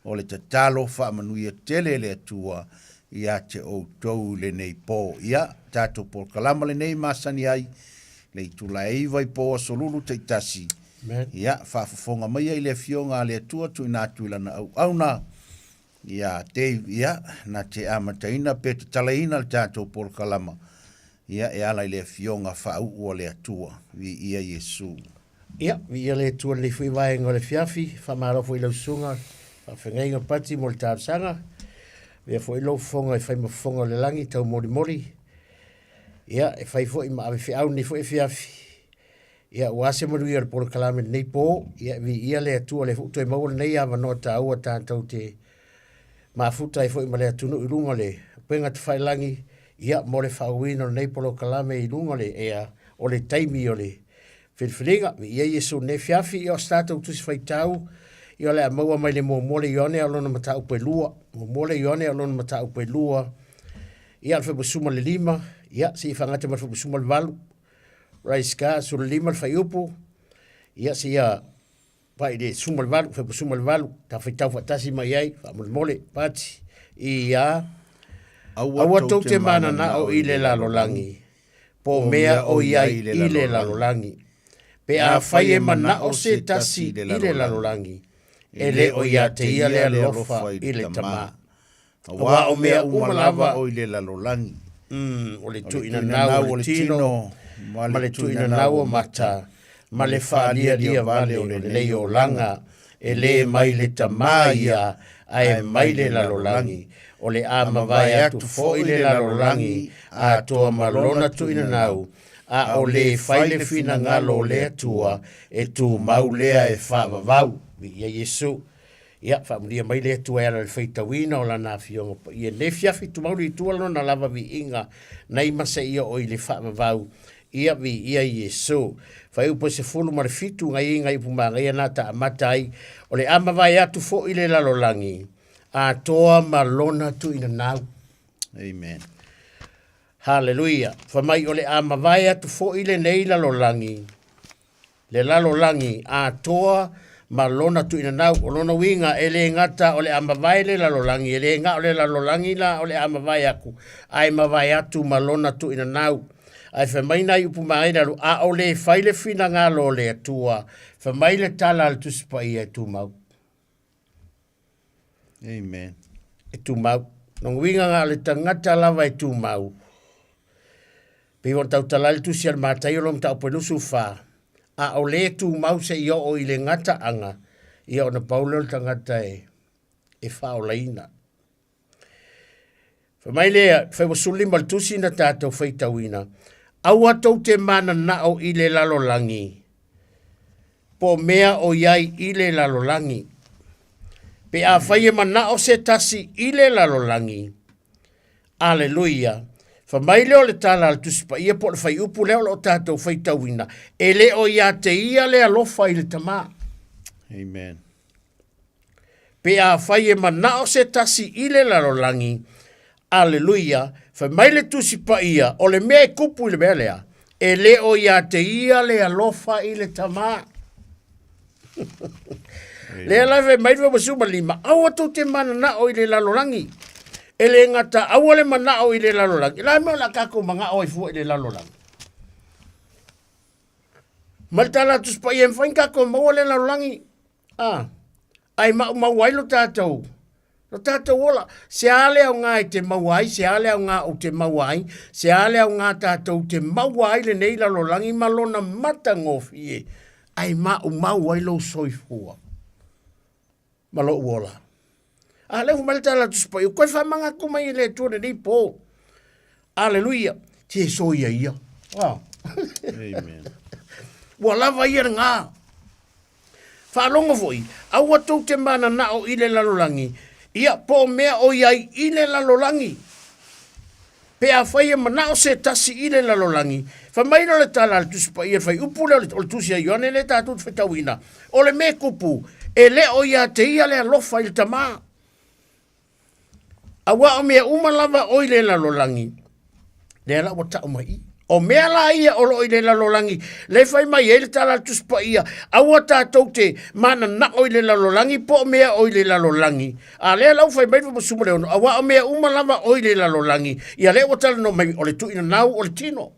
o le tatalo faamanuia tele e le Atua ia te outou i lenei po. Ia, tatou polokalama lenei masani ai le itula e 9 i po aso lulu taitasi. Amen. Ia, faafofoga maia i le afioga a le Atua tuuina atu i lana auauna. Ia, Dave, ia, na te amataina pe tatalaina le tatou polokalama. Ia, e ala i le afioga faauu a le Atua. Viia Iesu. Ia, viia le Atua i lenei foi vaega o le afiafi, faamalo foi i lau susuga faafeagaiga Pati mo le talosaga. Avea foi lou fofoga e fai ma fofoga o le lagi taumolimoli. Ia, e fai foi ma ave feau lenei foi afiafi. Ia, ua se manuia o le polokalame i lenei po. Ia, viia le Atua lea foi ua toe maua lenei avanoa taua tatou te mafuta ai foi ma le atunuu i luga o le upega tafailagi, ia, mo le faaauauina o lenei polokalame i luga o le ea o le taimi o le filifiliga. Viia Iesu i lenei afiafi, ia o se tatou tusi faitau, ia o le a maua mai le muamua le Ioane a o lona mataupu e lua. Muamua le Ioane a o lona mataupu e lua. Ia, o le fuaipusuma le 5, ia, seia faagata ma le fuaipusuma le 8. Praise God, 15 le fuaiupu, ia, seia pai le 18, fuaiupu 18, ta faitau faatasi mai ai, faamolemole, Pati, ia, aua tou te mananao i le lalolagi, po o mea o i ai i le lalolagi. Pe afai e manao se tasi i le lalolagi, e le o ia te ia le alofa i le Tama. Auā o mea uma lava o i le lalolagi. O le tuuina nau o le tino, ma le tuuina nau o mata, ma le faalialia vale o lenei olaga, e le mai le Tama ia, ae mai le lalolagi. O le a mavae atu foi le lalolagi, atoa ma lona tuuina nau, a o le fai le finagalo o le Atua, e tumau lea e faavavau. Viia Iesu. Ia, faamanuia mai le Atua e ala i le faitauina o Lana Afioga Paia. Nei fiafi tumau le Atua Lona lava viiga, nei ma seia o i le faavavau. Ia, viia Iesu. Fuaiupu e 17 gaiga i upu magaia na ta amata ai, o le a mavae atu foi le lalolagi, Atoa ma lona tuuinanau. Amen. Haleluia. Fai mai o le a mavae atu foi lenei lalolagi, le lalolagi atoa ma lona tuuinanau. O lona uiga e le gata o le a mavae le lalolagi, e le ga o le lalolagi la o le a mavae atu, ae mavae atu ma lona tuuinanau. Ae fai mai nai upu magai lalo, a o le fai le finagalo o le Atua, fai mai le tala a le Tusi Paia e tumau. Amen. E tumau. Lona uiga na o le tagata lava e tumau. Pei ona tautala ai le tusi a le Mataio lona mataupu e 24, a o le tumau seia oo i le gataaga, ia ona pau lea o le tagata e, e faaolaina. Fai mai lea, fai ua 15 le tusi na tatou faitauina, aua tou te mananao i le lalolagi, po o mea o i ai i le lalolagi. Pe afai e manao se tasi i le lalolagi, Aleluia! Fai mai lea o le tala a le Tusi Paia po o le fuaiupu lea o lo o tatou faitauina, e le o ia te ia le alofa i le Tama. Amen. Pe afai e manao se tasi i le lalolagi, aleluia, fai mai le Tusi Paia, o le mea e kupu i le mea lea, e le o ia te ia le alofa i le Tama. Lea la fai mai le 15, aua tou te mananao i le lalolagi. E le gata aua le manao i le lalolagi. La mea o le a tatou manao ai fua i le lalolagi. Ma le tala atu Tusi Paia, e mafai ona tatou maua le lalolagi. A, ae maumau ai lo tatou, lo tatou ola. Se a le aoga e te maua ai, se a le aoga ou te maua ai, se a le aoga tatou te maua ai lenei lalolagi ma lona matagofie, ae maumau ai lou soifua ma lou ola. A lea ua fai mai le tala a le Tusi Paia, ua toe faamanatu mai e le Atua lenei po. Aleluia. Te soia ia. Ah. Amen. Ua lava ia lena. Faalogo foi, aua tou te mananao i le lalolagi, ia, po o mea o i ai i le lalolagi. Pe afai e manao se tasi i le lalolagi, fai mai lea o le tala a le Tusi Paia, le fuaiupu lea o le Tusi a Ioane lea tatou te faitauina, o le mea e kupu, e le o ia te ia le alofa i le Tama. Aua o mea uma lava o i le lalolagi, lea la ua tau mai i. O mea la ia o lo o i le lalolagi, le fai mai ai le tala a le Tusi Paia, aua tatou te mananao i le lalolagi po o mea o i le lalolagi. A lea la ua fai mai le 16, aua o mea uma lava o i le lalolagi, ia lea ua talanoa mai o le tuuinanau o le tino.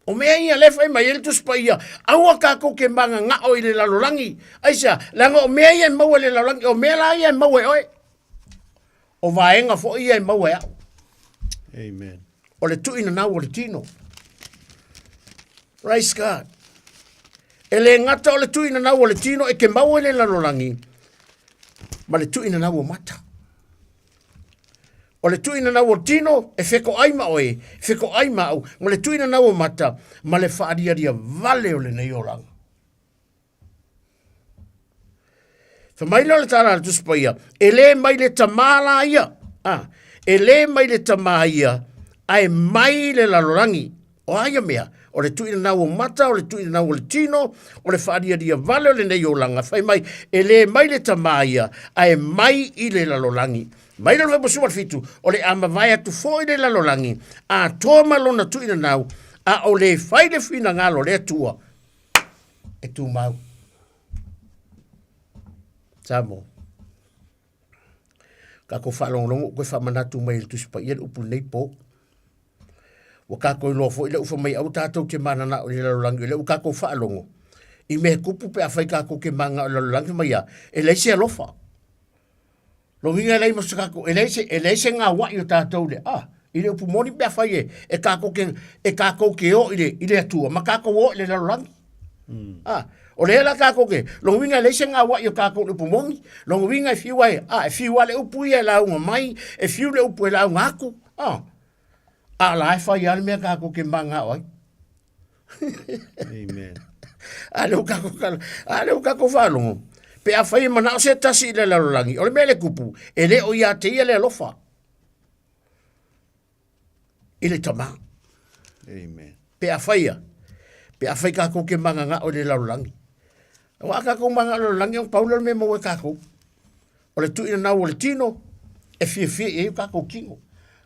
O mea ia lea fai mai ai le Tusi Paia, aua tatou te mananao i le lalolagi. Aisea? Leaga o mea ia e maua i le lalolagi, o mea la ia e maua e oe. O vaega foi ia e maua e au. Amen. O le tuuinanau o le tino. Praise God. E le gata o le tuuinanau o le tino e te maua i le lalolagi, ma le tuuinanau o mata. O le tuuinanau o tino e fekoai ma oe, fekoai ma au, ma le tuuinanau o mata, ma le faalialia vale o lenei olaga. Fai mai lea o le tala a le Tusi Paia, e le mai le tamā la ia, a, e le mai le tamā ia, ae mai le lalolagi. O a ia mea? O le tuuinanau o mata, o le tuuinanau o le tino, o le faalialia vale o lenei olaga. Fai mai, e le mai le tamā ia, ae mai i le lalolagi. Mai le 27, o le a mavae atu foi le lalolagi, atoa ma lona tuuinanau, a o le fai le finagalo o le Atua, e tumau. Samoa. Tatou faalogologo ua toe faamanatu mai e le Tusi Paia le upu i lenei po. Ua tatou iloa foi le ufa mai aua tatou te mananao i le lalolagi, o lea ua tatou faalogo i mea e tupu pe afai tatou te mananao i le lalolagi fai mai a, e leai se alofa. Lona uiga e leai ma se tatou, e leai se, e leai se gauai o tatou i le, ah, i le upu moni pe afai e, e tatou te, e tatou te o i le, i le Atua ma tatou o i le lalolagi. Ah, o lea la tatou te, lona uiga e leai se gauai o tatou i le upu moni, lona uiga e fiu ai, ah, e fiu lava le upu ia e lauga mai, e fiu le upu e lauga atu, ah, a la e fai lava le mea tatou te mananao ai. Amen. A lea ua tatou tala, a lea ua tatou faalogo, pe afai e manao se tasi i le lalolagi, o le mea le kupu, e le o ia te ia le alofa i le tamā. Amen. Pe afai ia, pe afai tatou ke mananao i le lalolagi. Aua a tatou mananao i le lalolagi, ona pau lea o le mea e maua e tatou. O le tuuina o le tino, e fiafia i ai o kākou tino.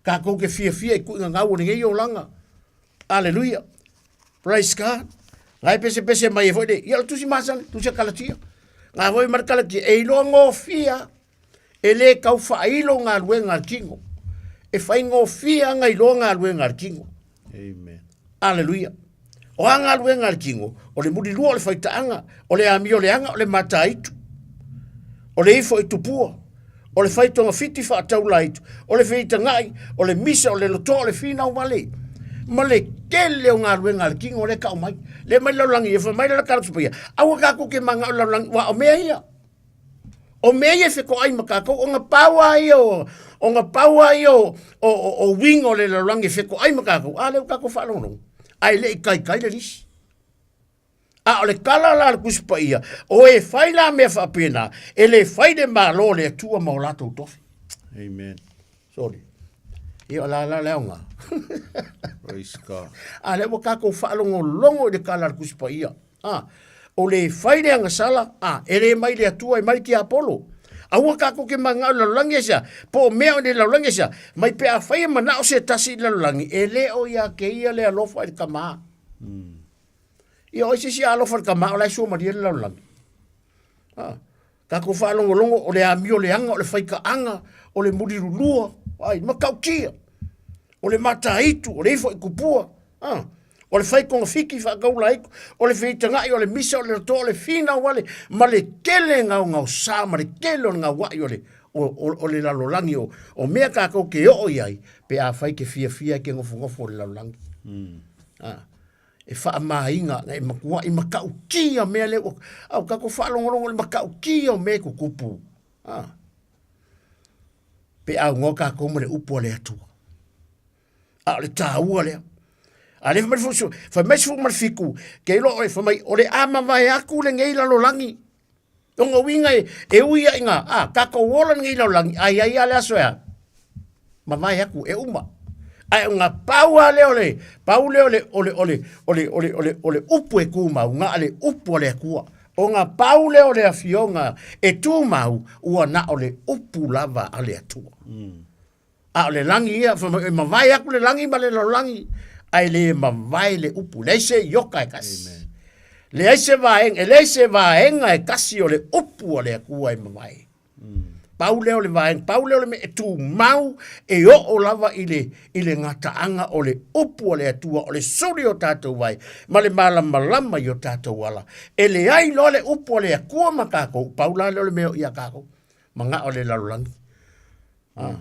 Kākou ke fiafia i kuʻiga gau o lenei olaga. Aleluia. Praise God. Ngai pese pese mai e foi le, ia o le tusi masani, tusi a Kalatia. Ngā foi ma le Kalatia, e iloa ngofia, e le kau whailo galuega a le tino. E whaingofie anga iloa galuega a le tino. Amen. Aleluia. O a galuega a le tino, o le mulilua o le faitaaga, o le amio leaga, o le mataitu, o le ifo i tupua, o le faitogafiti faataulaitu, o le feitagai, o le misa, o le lotoa, o le finau vale, ma le tele o galuega a le tino lea e tau mai. Le mai le lalolagi, e fai mai le Kalatia Paia, aua tatou te manao i le lalolagi, aua o mea ia. O mea ia e fetoai ma tatou, ona pau lava ia o, ona pau lava ia o, o, o, o uiga o le lalolagi e fetoai ma tatou, a lea ua tatou faalogologo, ae le i taitai le lisi. A o le tala la a le Tusi Paia, o e fai la mea faapena, e le fai le Malo o le Atua ma o latou tofi. Amen. Sorry. Ia o la la le aoga. Praise God. A lea ua tatou faalogologo i le tala a le Tusi Paia. A, o le fai le agasala, a, e le mai le Atua e mai le tiapolo. Aua tatou te manao i le lalolagi aisea, po o mea o le lalolagi aisea, mai pe afai e manao se tasi i le lalolagi, e le o ia te ia le alofa i le tama. Ia o ai se isi a alofa i le tama o la e suamalie le lalolagi. A, tatou faalogologo o le amio leaga, o le faitaaga, o le mulilulua, ai, matautia, o le mataitu, o le ifo i tupua, a, o le fai togafiti faataulaitu, o le feitagai, o le misa, o le loto, o le finau vale, ma le tele gaogaosa ma le tele o le gauai o le, o, o, o le lalolagi o, o mea tatou te oo i ai, pe afai ke fiafia e ke nofonofo o le lalolagi. A, e faamaina e matuai matautia mea lea ua, a o tatou faalogologo i le matautia o mea e tutupu. A, pe aunoa tatou ma le upu a le Atua. A o le taua lea. A lea fai mai le fusu, fai mai 17, ke iloa oe, fai mai, o le a mavae atu lenei lalolagi. O ngā uiga e, e ui ai ngā, a, tatou ola lenei lalolagi, ai ai a le aso e a, mavae atu, e uma. Ae o ngā pau a lea o le, pau lea o le, o le, o le, o le, o le, o le, o le upu e tumau, ngā le upu a le Atua. O ngā pau lea o le afioga e tumau, ua na o le upu lava a le Atua. A o le lagi ia, fai mai, e mavae atu le lagi ma le lalolagi, ae le mavae le upu. Leai se ioka e kasi. Leai se vaega, e leai se vaega e kasi o le upu a le Atua e mavae. Pau lea o le vaega, pau lea o le mea e tumau e oo lava i le, i le gataaga o le upu a le Atua, o le suli o tatou vai, ma le malamalama i o tatou ala. E leai loa le upu a le Atua ma tatou, pau la lea o le mea o ia tatou, manao le lalolagi. Ah.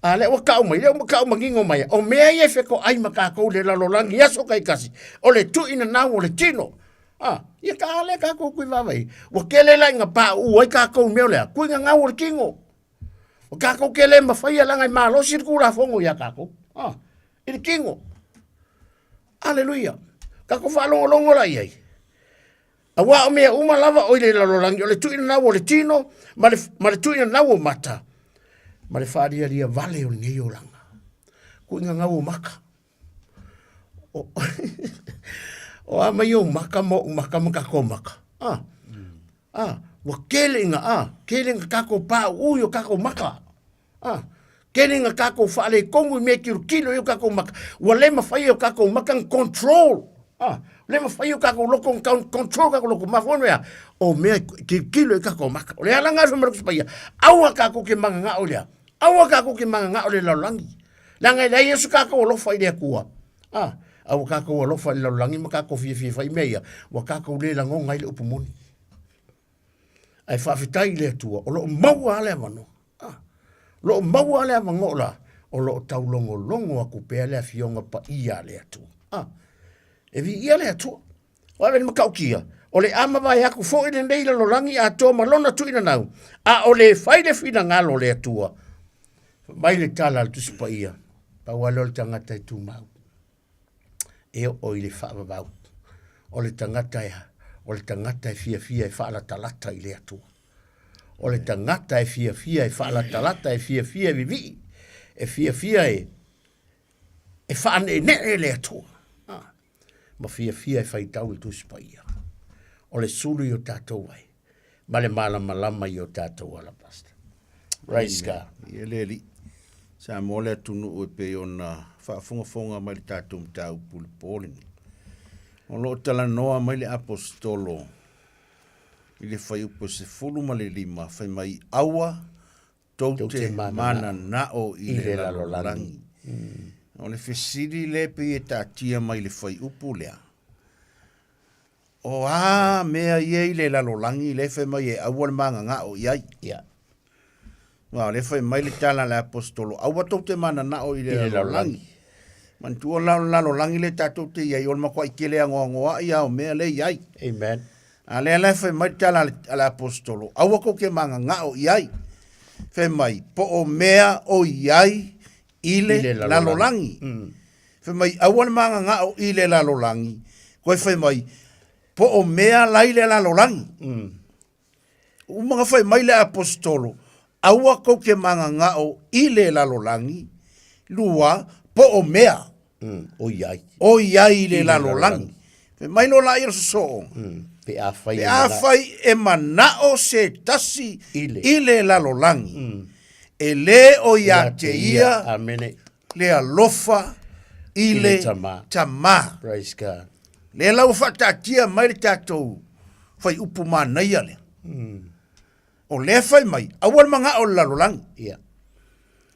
A lea ua kau mai, lea ua kau manino mai, o mea ia e fetoai ma tatou i le lalolagi i aso taitasi, o le tuuina nau o le tino. Ah, ia ka a lea tatou kui vaavaai. Ua tele la ina pauu ai tatou i mea o le a, tuuina nau o le tino. O tatou ke le mafaia leaga e malosi le Tulafono ia tatou. Ah, i le tino. Aleluia. Tatou faalogologo la i ai. Aua o mea uma lava o i le lalolagi, o le tuuina nau o le tino, ma le, ma le tuuina nau o mata, ma le faalialia vale o lenei olaga. Kuiga gau o maka. O, o a mai ou maka ma ou maka ma takou maka. Ah, ah, ua tele ina, ah, tele ina takou pauu i o takou maka. Ah, tele ina takou faaletonu i mea e tilotilo i ai o takou maka, ua le mafai e o takou maka ona control. Ah, le mafai e o takou loto ona control takou loto. Mafua ona ea, o mea e tilotilo i ai takou maka. O le ala lena e fai mai ai le Tusi Paia, aua tatou te mananao i le a? Aua tatou te mananao i le lalolagi. Leaga e leai lava so tatou alofa i le Atua. Ah, a ua tatou alofa i le lalolagi ma tatou fiafia fai mea ia, ua tatou le lagona ai le upu moni. Ae faafetai i le Atua, o lo o maua lava le avanoa. Ah, o lo o maua lava le avanoa la, o lo o taulogologo atu pea le Afioga Paia a le Atua. Ah, e viia le Atua. O ave le matautia, o le a mavae atu foi lenei lalolagi atoa ma lona tuuina nau, a o le fai le finagalo o le Atua. Fai mai le tala a le Tusi Paia, pau lava lea o le tagata e tumau. e oo i le faavavau. O le tagata e, o le tagata e fiafia e faalatalata i le Atua. O le tagata e fiafia e faalatalata, e fiafia e vivii, e fiafia e, e faaneenee le Atua. Ah, ma fiafia e faitau i le Tusi Paia. O le sulu i o tatou ai, ma le malamalama i o tatou ala, Pastor. Praise God. Ia le alii. Samoa le atunuu e pei ona faafogafoga mai le tatou mataupu i le po lenei. O lo o talanoa mai le Aposetolo i le fuaiupu 15 fai mai aua tou te mananao i le lalolagi. O le fesili lea pei e taatia mai i le fuaiupu lea, o a mea ia i le lalolagi lea fai mai e aua le mananao i ai? Ia. Aua o lea fai mai le tala a le Aposetolo, aua tou te mananao i le lalolagi. Manatua la o le lalolagi lea tatou te i ai, o le matuai tele anoanoai lava o mea lea e i ai. Amen. A lea la e fai mai le tala a le Aposetolo, aua tou te mananao i ai. Fai mai, po o mea o i ai i le lalolagi. Fai mai, aua le mananao i le lalolagi. Toe fai mai, po o mea la i le lalolagi. Uma na fai mai le Aposetolo, aua tou te mananao i le lalolagi, lua, po o mea. O i ai. O i ai i le lalolagi. Fai mai loa laia o le sosooga. Pe afai Pe afai e manao se tasi i le lalolagi, e lē o ia te ia Amene. le alofa i le Tamā. Praise God. Lea la ua faataatia mai le tatou faiupu manaia lea. O lea fai mai, aua le manao o le lalolagi. Ia.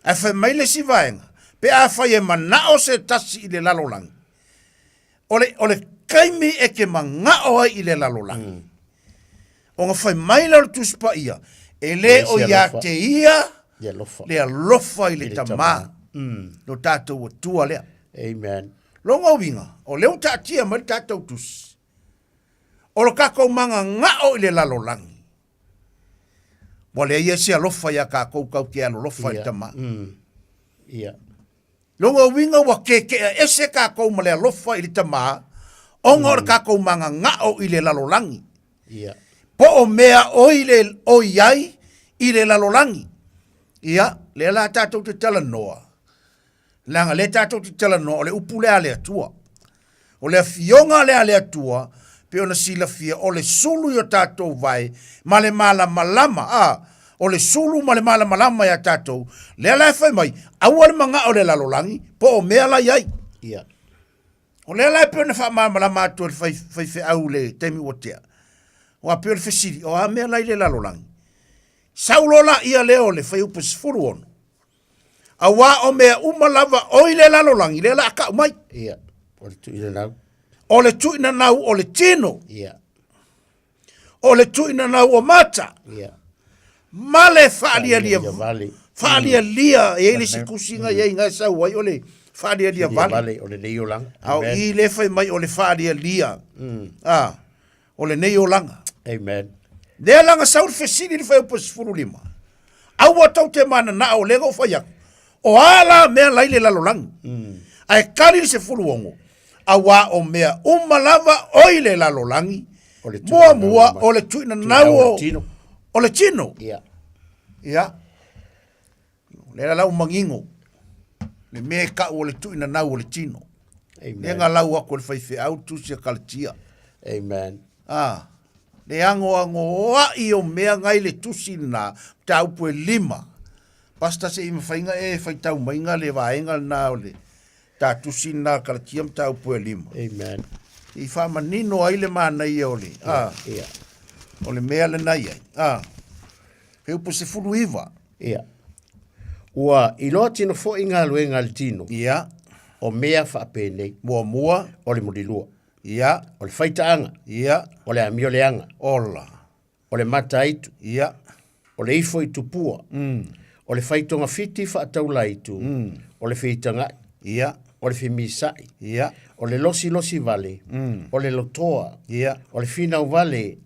Ae fai mai le isi vaega, pe afai e manao se tasi i le lalolagi, o le taimi e te manao ai i le lalolagi, ona fai mai lea o le Tusi Paia, e le o ia te ia le alofa i le Tamā, lo tatou Atua lea. Amen. Lona uiga, o lea ua taatia mai le tatou tusi, o lo tatou mananao i le lalolagi, ua leai ai se alofa ia tatou tatou te alolofa i le Tamā. Ia. Lona uiga ua keke'a ese tatou ma le alofa i le Tamā, ona o le tatou mananao i le lalolagi. Ia. Po o mea o i le o i ai i le lalolagi. Ia, lea la tatou te talanoa, Leaga lea tatou te talanoa o le upu lea a le Atua. O le afioga lea a le Atua, pei ona silafia, o le sulu i o tatou vae ma le malamalama, a, o le sulu ma le malamalama iā tatou, lea la e fai mai, aua le manao i le lalolagi, po o mea la i ai. Ia. O lea la e pei ona faamalamalama atu e le fai, faifeau i le taimi ua tea. Aua pei o le fesili, o a mea la i le lalolagi? Sau loa laia lea o le fuaiupu 16, Auā o mea uma lava o i le lalolagi, lea la a kau mai. Ia, o le tuuinanau. O le tuuinanau o le tino. Ia. O le tuuinanau o mata. Ia. Ma le faalialia vale. Faalialia, e i ai le isi tusiga i ai na e sau ai o le faalialia vale. Vale o lenei olaga. A o i lea e fai mai o le faalialia. A, o lenei olaga. Amen. Lea la na sau le fesili i le fuaiupu 15. Aua tou te mananao o lea na ou fai atu, o a la mea la i le lalolagi? Ae kali le 16, auā o mea uma lava o i le lalolagi, muamua o le tuuinanau o le tino. Ia. Ia. O lea la ua manino le mea e tau o le tuuinanau o le tino. Amen. Lea na lau atu e le faifeau le tusi a Kalatia. Amen. Ah, le anoanoai o mea na i le tusi lena, mataupu e lima. Pastor se i mafai na e faitau mai na le vaega lena o le ta tusi lena a Kalatia mataupu e lima. Amen. I faamanino ai le manaia o le, ah, yeah. o le mea lena i ai. Ah, he upu 19. Ia. Ua iloa tino foi galuega a le tino. Ia. O mea faapenei. Muamua. O le mulilua. Ia. O le faitaaga. Ia. O le amioleaga. Ola. O le mataaitu. Ia. O le ifo i tupua. O le faitogafiti faataulaitu. O le feitagai. Ia. O le femisa'i. Ia. O le losilosi vale. O le lotoa. Ia. O le finau vale.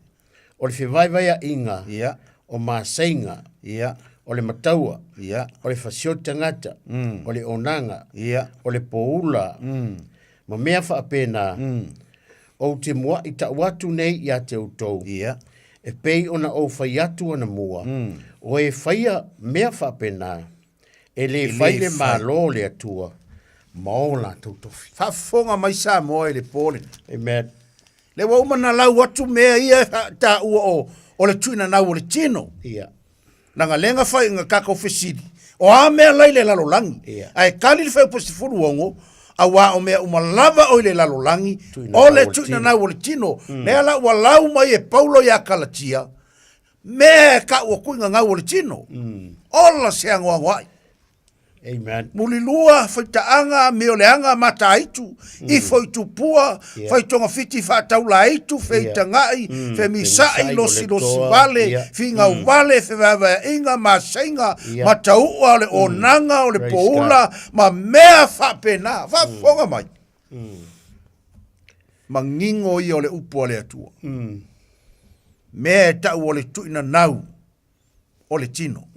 O le fevaevaea'iga. Ia. O maseiga. Ia. O le mataua. Ia. O le fasioti tagata. O le onaga. Ia. O le poula. Ma mea faapena. Ou te mua'i ta'u atu nei iā te outou. Ia. E pei ona ou fai atu anamua. O e faia mea faapena, e lē fai le Malo o le Atua ma o latou tofi. Faafofoga mai Samoa i le po lenei. Amen. Lea ua uma na lau atu mea ia e taua o, o le tuuinanau o le tino. Ia. Laga lea na fai na tatou fesili, o a mea la i le lalolagi? Ae tali le fuaiupu 16, auā o mea uma lava o i le lalolagi, o le tuuina nau o le tino. Lea la ua lau mai e Paulo iā Kalatia, mea e tau o tuuina nau o le tino. Ola se anoanoai. Amen. Mulilua, faitaaga, amioleaga, mataitu, ifo i tupua, Yeah. faitogafiti faataulaitu, feitagai, Yeah. femisa'i, Femisa'i, losilosi vale, Yeah. figau vale, fevaevaea'iga, masaiga, Yeah. matau'a o le onaga, o le Praise poula, ma mea faapenā. Faafofoga mai. Magigo ia o le upu a le Atua. Mea e ta'u o le tu'uina nau o le tino.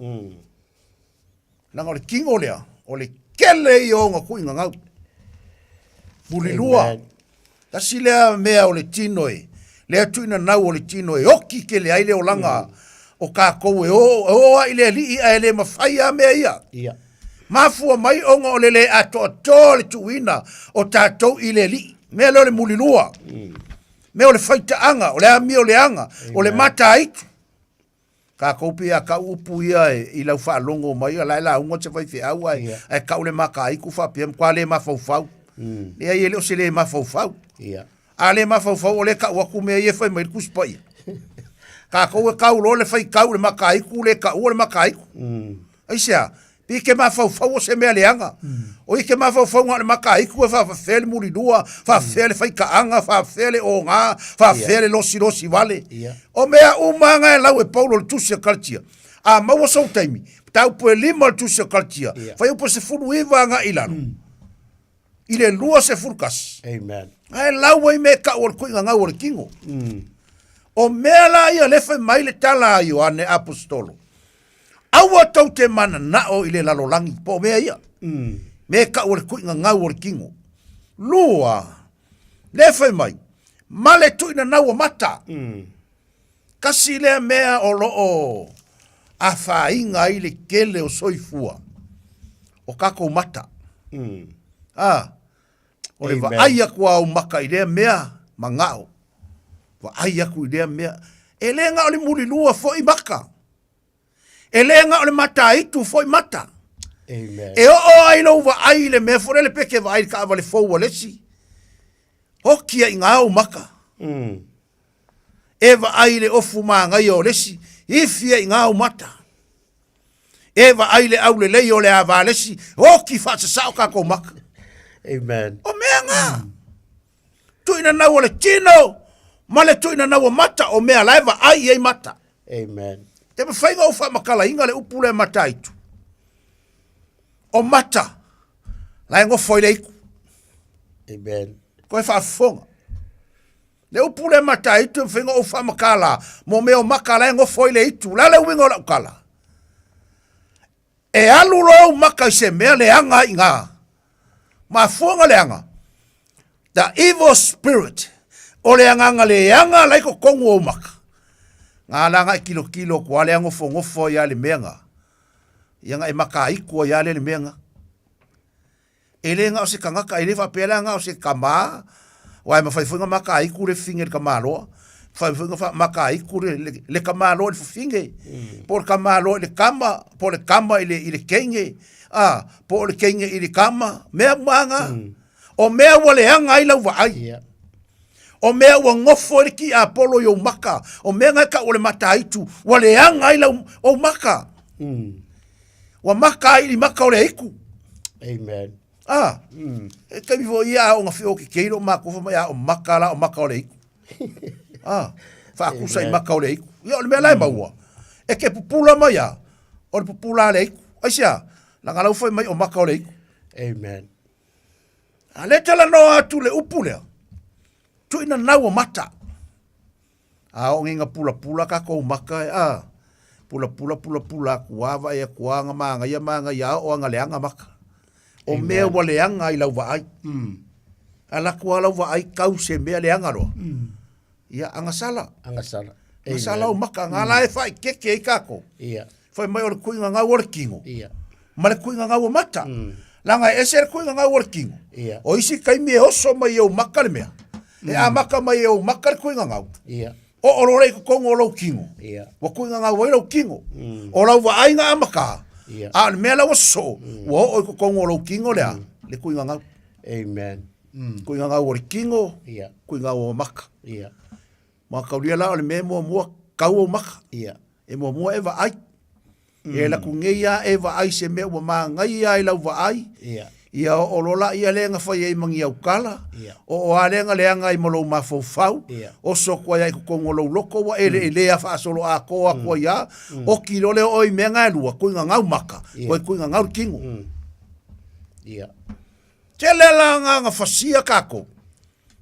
Leaga o le tino lea, o le kele ia o ona tuuina gau. Mulilua, Amen. tasi lea mea o le tino e, lea tuuina nau o le tino e oki tele ai le olaga o tatou e o, e o ai le alii ae le mafai lava mea ia. Ia. Mafua mai ona o le le atoatoa le tuuina o tatou i le alii. Mea lea o le mulilua. Mea o le faitaaga, o le amioleaga, o le mataitu. Tatou pei a kau upu ia e, i lau faalogo mai, o la e lauga se faifeau ae, yeah. ae kau le makaiku faapea, matua le mafaufau. Leai, e le o se le mafaufau. Yeah. A le mafaufau o le kau atu mea ia e fai mai le Tusi Paia. Tatou e kau loa le faitau i le makaiku, le kaua le makaiku. Aisea? Pei ke mafaufau o se mea leaga. O ia ke mafaufau na o le makaiku e faafefea le mulilua, faafefea le faitaaga, faafefea le oga, faafefea le losilosi vale. O mea uma lava na e lau e Paulo i le Tusi a Kalatia. A maua sou taimi, mataupu e 5 o le Tusi a Kalatia, fuaiupu e 19 agai i lalo, i le 21. Amen. Ae lau ai mea e tau o le tuiga gau o le tino. O mea la ia lea e fai mai le tala a Ioane Aposetolo, Aua tou te mananao i le lalolagi, po o mea ia. Mea e tau o le tuiga gau o le tino. Lua, lea e fai mai, ma le tuiga nau o mata. Tasi lea mea o lo o afaina ai le tele o soifua, o tatou mata. A, o le vaai atu a ou maka i lea mea, manao. Vaai atu i lea mea. E le na o le mulilua foi maka. E le na o le mataitu foi mata. Amen. E oo ai lou vaai i le mea foi lele pe ke vaai i le taavale fou a le isi. Hoki ai ngā ou maka. E vaai i le ofu māgaia o le isi, ifi ai ngā ou mata. E vaai i le aulelei o le ava a le isi, hoki faasasao kākou maka. Amen. O mea ngā. Tuina nau o le tino, ma le tuina nau o mata, o mea la e vaai i ai mata. Amen. Te mawhai ngā o whamakalainga le upu le mataitu. O mata, la e ngofo i le iku. Amen. Koe whaafonga. Le upu le mataitu e mawhai ngā o whamakala, mo mea o maka la e ngofo i le itu. La le uinga o lau kala. E alu loa ou maka i se mea leaga i ngā. Mafuanga leaga. The evil spirit. O le agaga leaga la i totonu o ou maka. Ngā la nga e kilokilo atu a lea gofogofo ai a le mea ngā. Ia nga e makaiku ai a le le mea ngā. E le na o se tagata, e le faapea la na o se tama, aua e mafai foi ona makaiku le fafine i le tamaloa, mafai foi ona makaiku le, le, le tamaloa i le fafine, po o le tamaloa i le tama, po o le tama i le, i le teine, a, po o le teine i le tama, mea uma lava na. O mea ua leaga ai lau vaai. O mea ua nofo ai le tiapolo i ou maka, o mea na e tau o le mataitu, ua leaga ai lau, ou maka. Ua maka ai i maka o le aiku. Amen. Ah, e taimi foi ia a o nga o ke keilo ma ko mai a o maka la o maka o le aiku. Ah, faakusa i maka o le aiku. Ia o le mea la e maua. E ke pupula mai a, o le pupula a le aiku. Aisea, laga lau fai mai o maka o le aiku. Amen. A le talanoa atu le upu lea, tuina nau o mata. A oo ina pulapula kākou maka e, a, pulapula, pulapula aku a, vaai aku a, nga mānaia, mānaia a oo a na leaga maka. O mea ua leaga ai lau vaai. Ala atu a lau vaai kau se mea leaga loa. Ia, agasala. Agasala. Agasala ou maka, ngā la e whaikeke ai kākou. Ia. Whai mai o le kuinga ngau o le kingo. Ia. Ma le kuinga ngau o mata. Langa e ese le kuinga ngau o le kingo. Ia. O isi taimi e oso mai e ou maka le mea. E amaka mai e ou maka le kuinga ngau. Ia. Oo loa lea i totonu o lou tino. Ia. Ua tuigagau ai lou tino. O lau vaaiga amata, Ia. a o le mea la ua sosoo, ua oo i totonu o lou tino lea, le tuigagau. Amen. Tuigagau o le tino, Ia. tuigagau o maka. Ia. Ma kaulia la o le mea e muamua kau ou maka. Ia. E muamua e vaai. E alu atu nei lava e vaai i se mea ua manaia ai lau vaai. Ia. Ia oo loa laia lea na fai ai ma ni aukala, Ia. oo lava lea na leaga ai ma lou mafaufau, Ia. oso atu ai lava i totonu o lou loto ua eleelea faasoloatoa atu ai lava, oki loa lea o oe i mea na e lua, kuigagau maka, Ia. toe kuigagau le tino. Ia. Tele la agaga fasia kākou,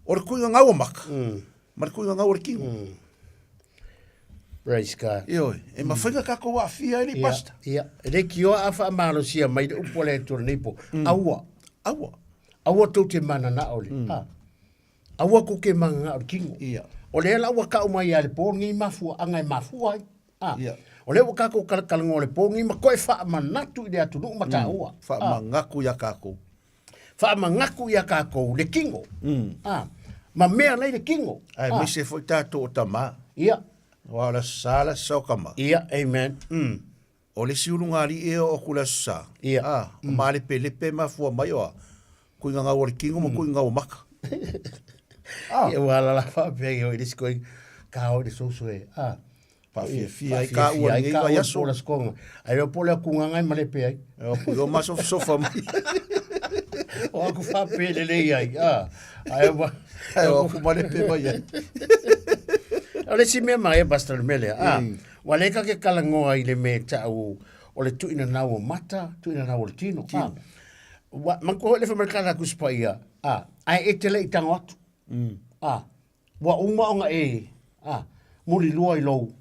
o le kuigagau o maka, ma le kuigagau o le tino. Praise God. Ioe, e mafai ona kākou aafia ai le pastor. Ia, e le kioa a faamalosia mai le upu a le Atua lenei po. Aua. Aua. Aua tou te mananao le. Ha. Aua kou te mananao le tino. Ia. O lea la ua kau mai ia le po lenei mafuaaga e mafua ai. Ha. Ia. O lea ua kākou kalakalagoa le po lenei ma koe faamanatu i le atunuu ma tāua. Faamagaku iā kākou. Faamagaku iā kākou le tino. Ha. Ma mea nei le tino. Aemaise foi tatou o tamā. Ia. Aua o le Aso Sa le Aso Sa o Kama. Ia, amen. O le isi ulugalii e oo atu i le Aso Sa. Ia. A, o malepelepe e mafua mai o a, kuigagau o le tino ma kuigagau o maka. Ia ua alala faapea ia o i le isi koe, ka o i le soso e. A. Faafiafia ai ka ua lenei vaiaso. Ai ka Ai o po le kunganga ai malepe ai. O ku o masofasofa mai. O aku faapele lelei ai. A. Ai o Ai o aku malepe mai ai. O le isi mea mai e Pastor le mea lea. A. Ua le ka ke kalangoa i le mea ta'u o le tuuina nau o mata, tuuina nau o le tino. A. Ua manatua foi le fai mai le tala a Tusi Paia. A. Ae e te le i tago atu. A. Ua uma ona e, a, mulilua i lou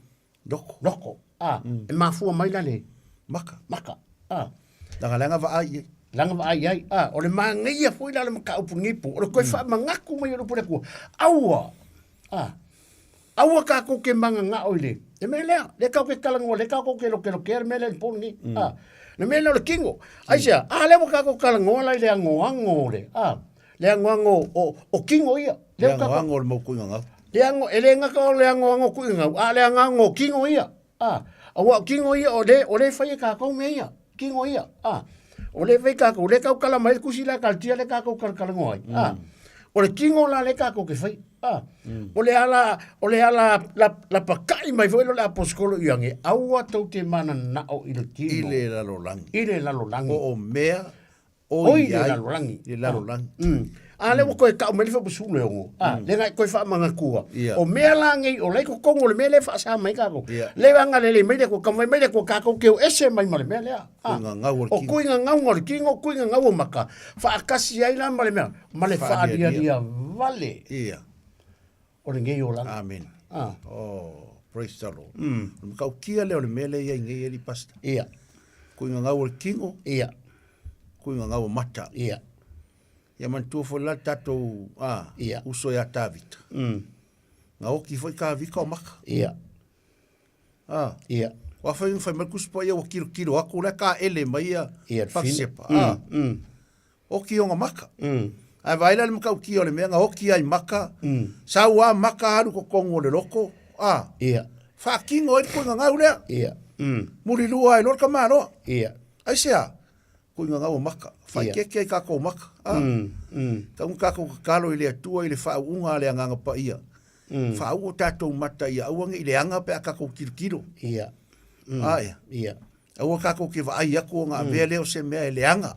loko. Loko. A, e mafua mai la le maka. Maka. A. Leaga leaga vaai i ai. Leaga vaai i ai. A, o le manaia foi la o le mataupu lenei po, o le toe faamagaku mai o le upu a le Atua. Aua. A. Aua kākou ke managao i le, le mea lea, lea kākou ke talanoa, lea kākou ke lokelokea le mea lea i le po lenei. A. Le mea lea o le tino. Aisea, a lea ua kākou talanoa la i le agoago o le, a, le agoago o, o tino ia. Le agoago o le mau kuigagau. Le ago, e le gata o le agoago kuigagau, a o le agoago o tino ia. A, aua o tino ia o le, o le fai e kākou mea ia, tino ia. A, o le fai kākou, le taukala mai le kusi la Kalatia le kākou kalakalanoa ai. A, o le tino la le kākou ke fai. A, o le ala, o le ala la, lapakai mai foi lea o le aposetolo i age, aua tou te mananao i le tino. I le lalolagi. I le lalolagi. Po o mea o Oi i ai le lalolagi. I le lalolagi. A lea ua toe tau mai le faamasulu e ono. A, le na toe faamagatua. Ia. O mea la nei, o la i totonu o le mea lea e faasa mai kākou. Ia. Le agalelei mai le Atua, taumafai mai le Atua kākou ke o ese mai ma le mea lea. A, Kuigagau o le o tino. kuigagauga o le tino, kuigagau o maka, faatasi ai la ma le mea, ma le Faalialia. faalialia vale Ia. o lenei olaga. Amen. A. Oh, praise the Lord. O le matautia lea o le mea lea e i ai nei e alii pastor. Ia. Kuigagau o le tino. Ia. Kuigagau o mata. Ia. Ia manatua foi la le tatou a, Ia. uso ia Tavita. Na oki foi Tavita o maka. Ia. A. Ia. Ua fai fai mai le Tusi Paia ua kilokilo atu la ka ele mai ia Ia, le fina. Patisepa. A. Oki ona maka. Ae vaai la le matautia o le mea na oki ai maka. Sau a maka alu totonu o le loko. A. Ia. Faatino ai le kuigagau lea. Ia. Mulilua ai loa le tamaloa. Ia. Aisea? Kuigagau o maka. Faaeteete ai kākou maka. A. Tau ina kākou tatalo i le Atua i le faauuga a le Agaga Paia. Faauu o tatou mata ia aua ne i leaga pe a kākou tilotilo. Ia. Ae. Ia. Aua kākou ke vaai atu ona avea lea o se mea e leaga.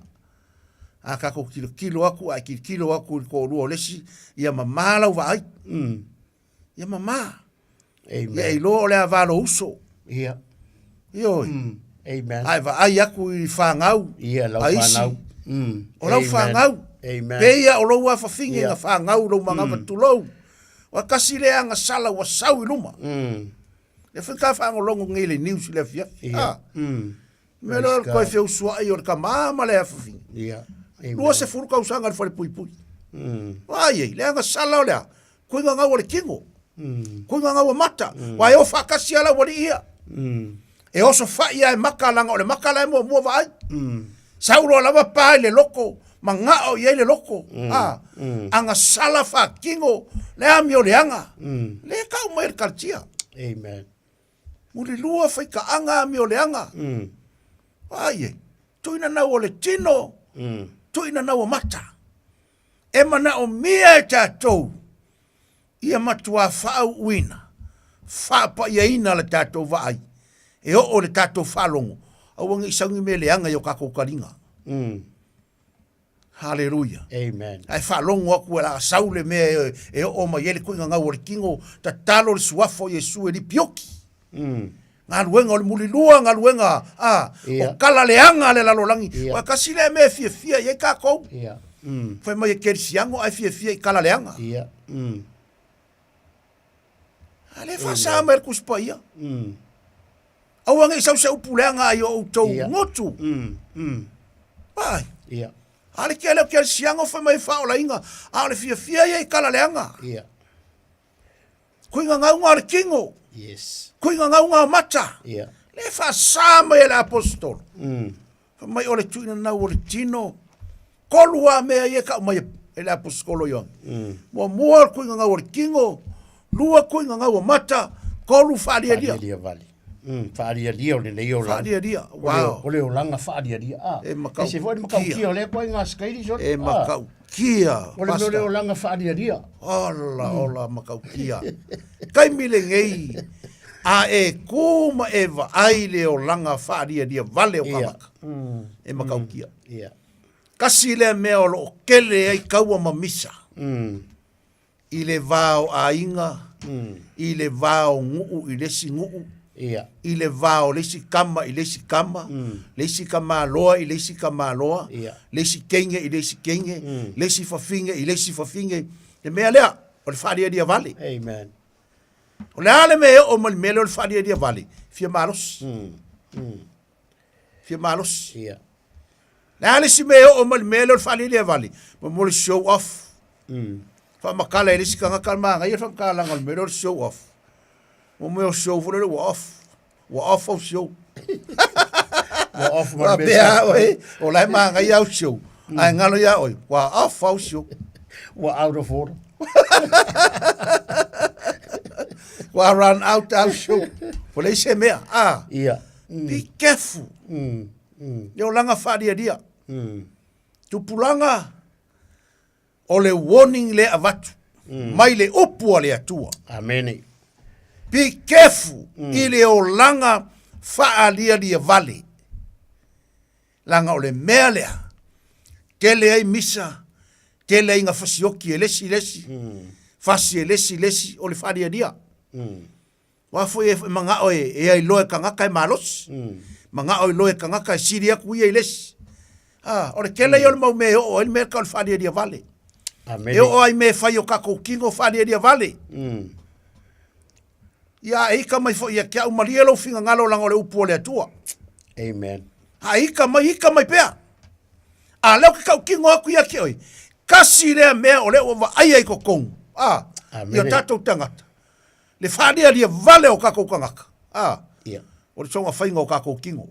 A kākou tilotilo atu, a e tilotilo atu i le toalua o le isi, ia mamā lau vaai. Ia mamā. Amen. Ia e iloa o le a va lou uso. Ia. Ioe. Amen. A e vaai atu i fanau. Ia, lau a isi. fanau. O lau Amen. fanau. Amen. Peia o lou afafine Ia. na fanau lou manava tulou. Ua tasi lea agasala ua sau i luma. Lea foi ka faalogologo nei i le news i le afiafi. Ia. Ah. Mea lea o le Praise toe God. feusuai o le tamā ma le afafine. Ia. Amen. 20 tausaga i le falepuipui. Ai ai, le agasala o le a? Kuigagau o le tino. Kuigagau o mata. Aua e o faatasi lava le aualii ia. E oso fai lava e maka leaga o le maka la e muamua vaai. Sau loa lava pa i le loko, magao i ai le loko. A, agasala faatino le amioleaga. Le tau mai le kalatia. Amen. Mulilua faikaaga amioleaga. Ai e, tuuina nau o le tino, tuuina nau o mata. E manaomia e tatou ia matuā faauuina, faapaiaina le tatou vaai, e oo i le tatou faalogo, aua ne i sau ni mea leaga i o tatou taliga. Haleluia. Amen. Ae faalogo atu e la sau le mea e, e oo mai ai le tuiga gau o le tino, tatalo le suafa o Iesu e lipioki. Galuega o le mulilua, galuega a, Ia. o kala leaga a le lalolagi. Ia. Ua kasi lea mea e fiafia i ai tatou. Ia. Fai mai e kerisiano ae fiafia i kala leaga. Ia. A le faasa mai le Tusi Paia. Aua ne i sau se upu leaga ai o outou gutu. Ai. Ia. A le kele o kerisiano fai mai e faaolaina, a o le fiafia ia i kala leaga. Ia. Kuiga gauga o le tino. Yes. Kuiga gauga o mata. Ia. Le faasa mai e le aposetolo. Fai mai o le tuuina nau o le tino. Tolu lava mea ia e kau mai e le aposetolo Ioane. Muamua o le kuiga gau o le tino, lua kuiga gau o mata, tolu faalialia. Faalialia vale. Faalialia o lenei olaga. Faalialia, O le- wow. O le olaga faalialia. Ah. E makau E se foi le makautia o lea koe ngā skaili so. E makautia. O le mea o le olaga faalialia. Ola, ola makautia. Taimi lenei, a e ku ma e vaai le olaga faalialia vale o kānaka. E makautia. Ia. Kasi lea mea o loo kele ai kaua ma misa. I le va o aiga, i le va o nuu i le isi nuu, Ia. i le va o le isi kama i le isi kama, le isi kamaloa i le isi kamaloa, Ia. le isi teine i le isi teine, le isi fafine i le isi fafine. Le mea lea, o le faalialia vale. Amen. O le a le mea e oo mai le mea lea o le faalialia vale, fia malosi. Fia malosi. Ia. Le a le isi mea e oo mai le mea lea o le faalialia vale, mo mo le show off. Faamatala e le isi tagata le manaia le faamatalaga o le mea lea o le show off. Mo mea o show foi lele ua off. Ua off au show. Ua off ma le mea Faapea sa- oe, o la e manaia au show. Ae galo ia oe, ua off au show. Ua out of order. Ua run out au show. O le isi mea, ah. Ia. Be careful. Le olaga faalialia. Tupulaga, o le warning lea avatu mai le upu a le Atua. Amene. Be careful i le olaga faalialia vale. Laga o le mea lea, tele ai misa, tele ai gafasioki e le isi le isi, fasi e le isi le isi, o le faalialia. Aua foi e manao e, e ailoa e kagaka e malosi. Manao iloa e kagaka e sili atu ia i le isi. Ah, o le tele ia o le mau mea e oo ai le mea ka o le faalialia vale. Amene. E oo ai mea e fai o kakou tino faalialia vale. Ia a e ika mai foi ia te au malie lou finagalo laga o le upu o le Atua. Amen. A ika mai, ika mai pea. A lea ou te tautino atu ia te oe, kasi lea mea o lea ua vaaia i totonu, a, i o tatou tagata. Le faalialia vale o kakou tagata, a, Ia. o le soga faiga o kakou tino.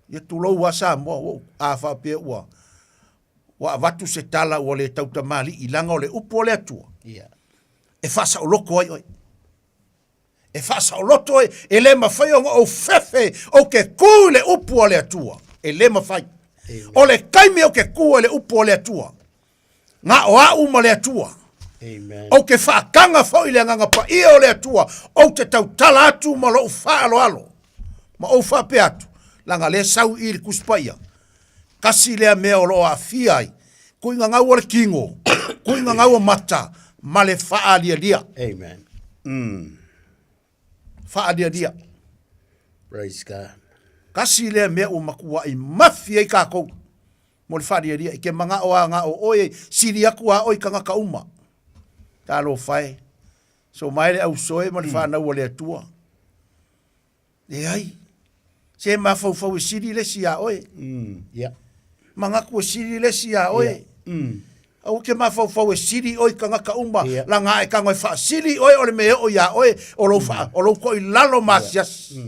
Ia tulou a Samoa, ua ou, a faapea ua, ua avatu se tala ua le tautamalii laga o le upu o le Atua. Ia. E faasaoloto ai oe. E faasaoloto oe, e le mafai ona ou fefe ou te ku i le upu a le Atua. E le mafai. O le taimi ou te ku ai i le upu a le Atua, na o au ma le Atua. Amen. Ou te faataga foi i le Agaga Paia o le Atua, ou te tautala atu ma lou faaaloalo, ma ou faapea atu, laga lea sau i i le Tusi Paia, kasi lea mea o lo o aafia ai, kuiga gau o le tino, kuiga gau o mata, ma le faalialia. Amen. Faalialia. Praise God. Kasi lea mea ua matuai mafi ai kakou mo le faalialia i ke manao a gao oe e sili atu a oe i kagaka uma. Talofa e. So mai le ausoe ma le whanau o le Atua. Leai. Se mafaufau e sili le isi iā oe. Ia. Manatu e sili le isi iā oe. Aua ke mafaufau e sili oe i kagaka uma, laga e tago e faasili oe o le mea e oo iā oe, o lou faa, o lou toilalo ma asiasi.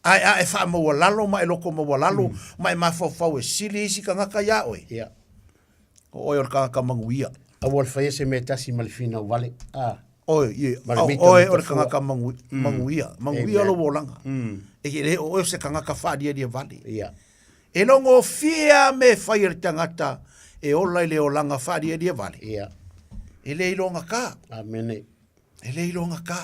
Ae a e faamaualalo ma e loko maualalo ma e mafaufau e sili isi tagata iā oe, Ia. o oe o le tagata manuia. Aua le faia se mea e tasi ma le finau vale. Ah. Oe, ie, Ma le o mita oe mita o le fua. kagaka maguia, maguia Amen. lou olaga. E ke le o oe o se kagaka faalialia vale. Ia. E logofie a me fai e le tagata e ola i le olaga faalialia vale. Ia. E le iloga kā. Amene. E le iloga kā.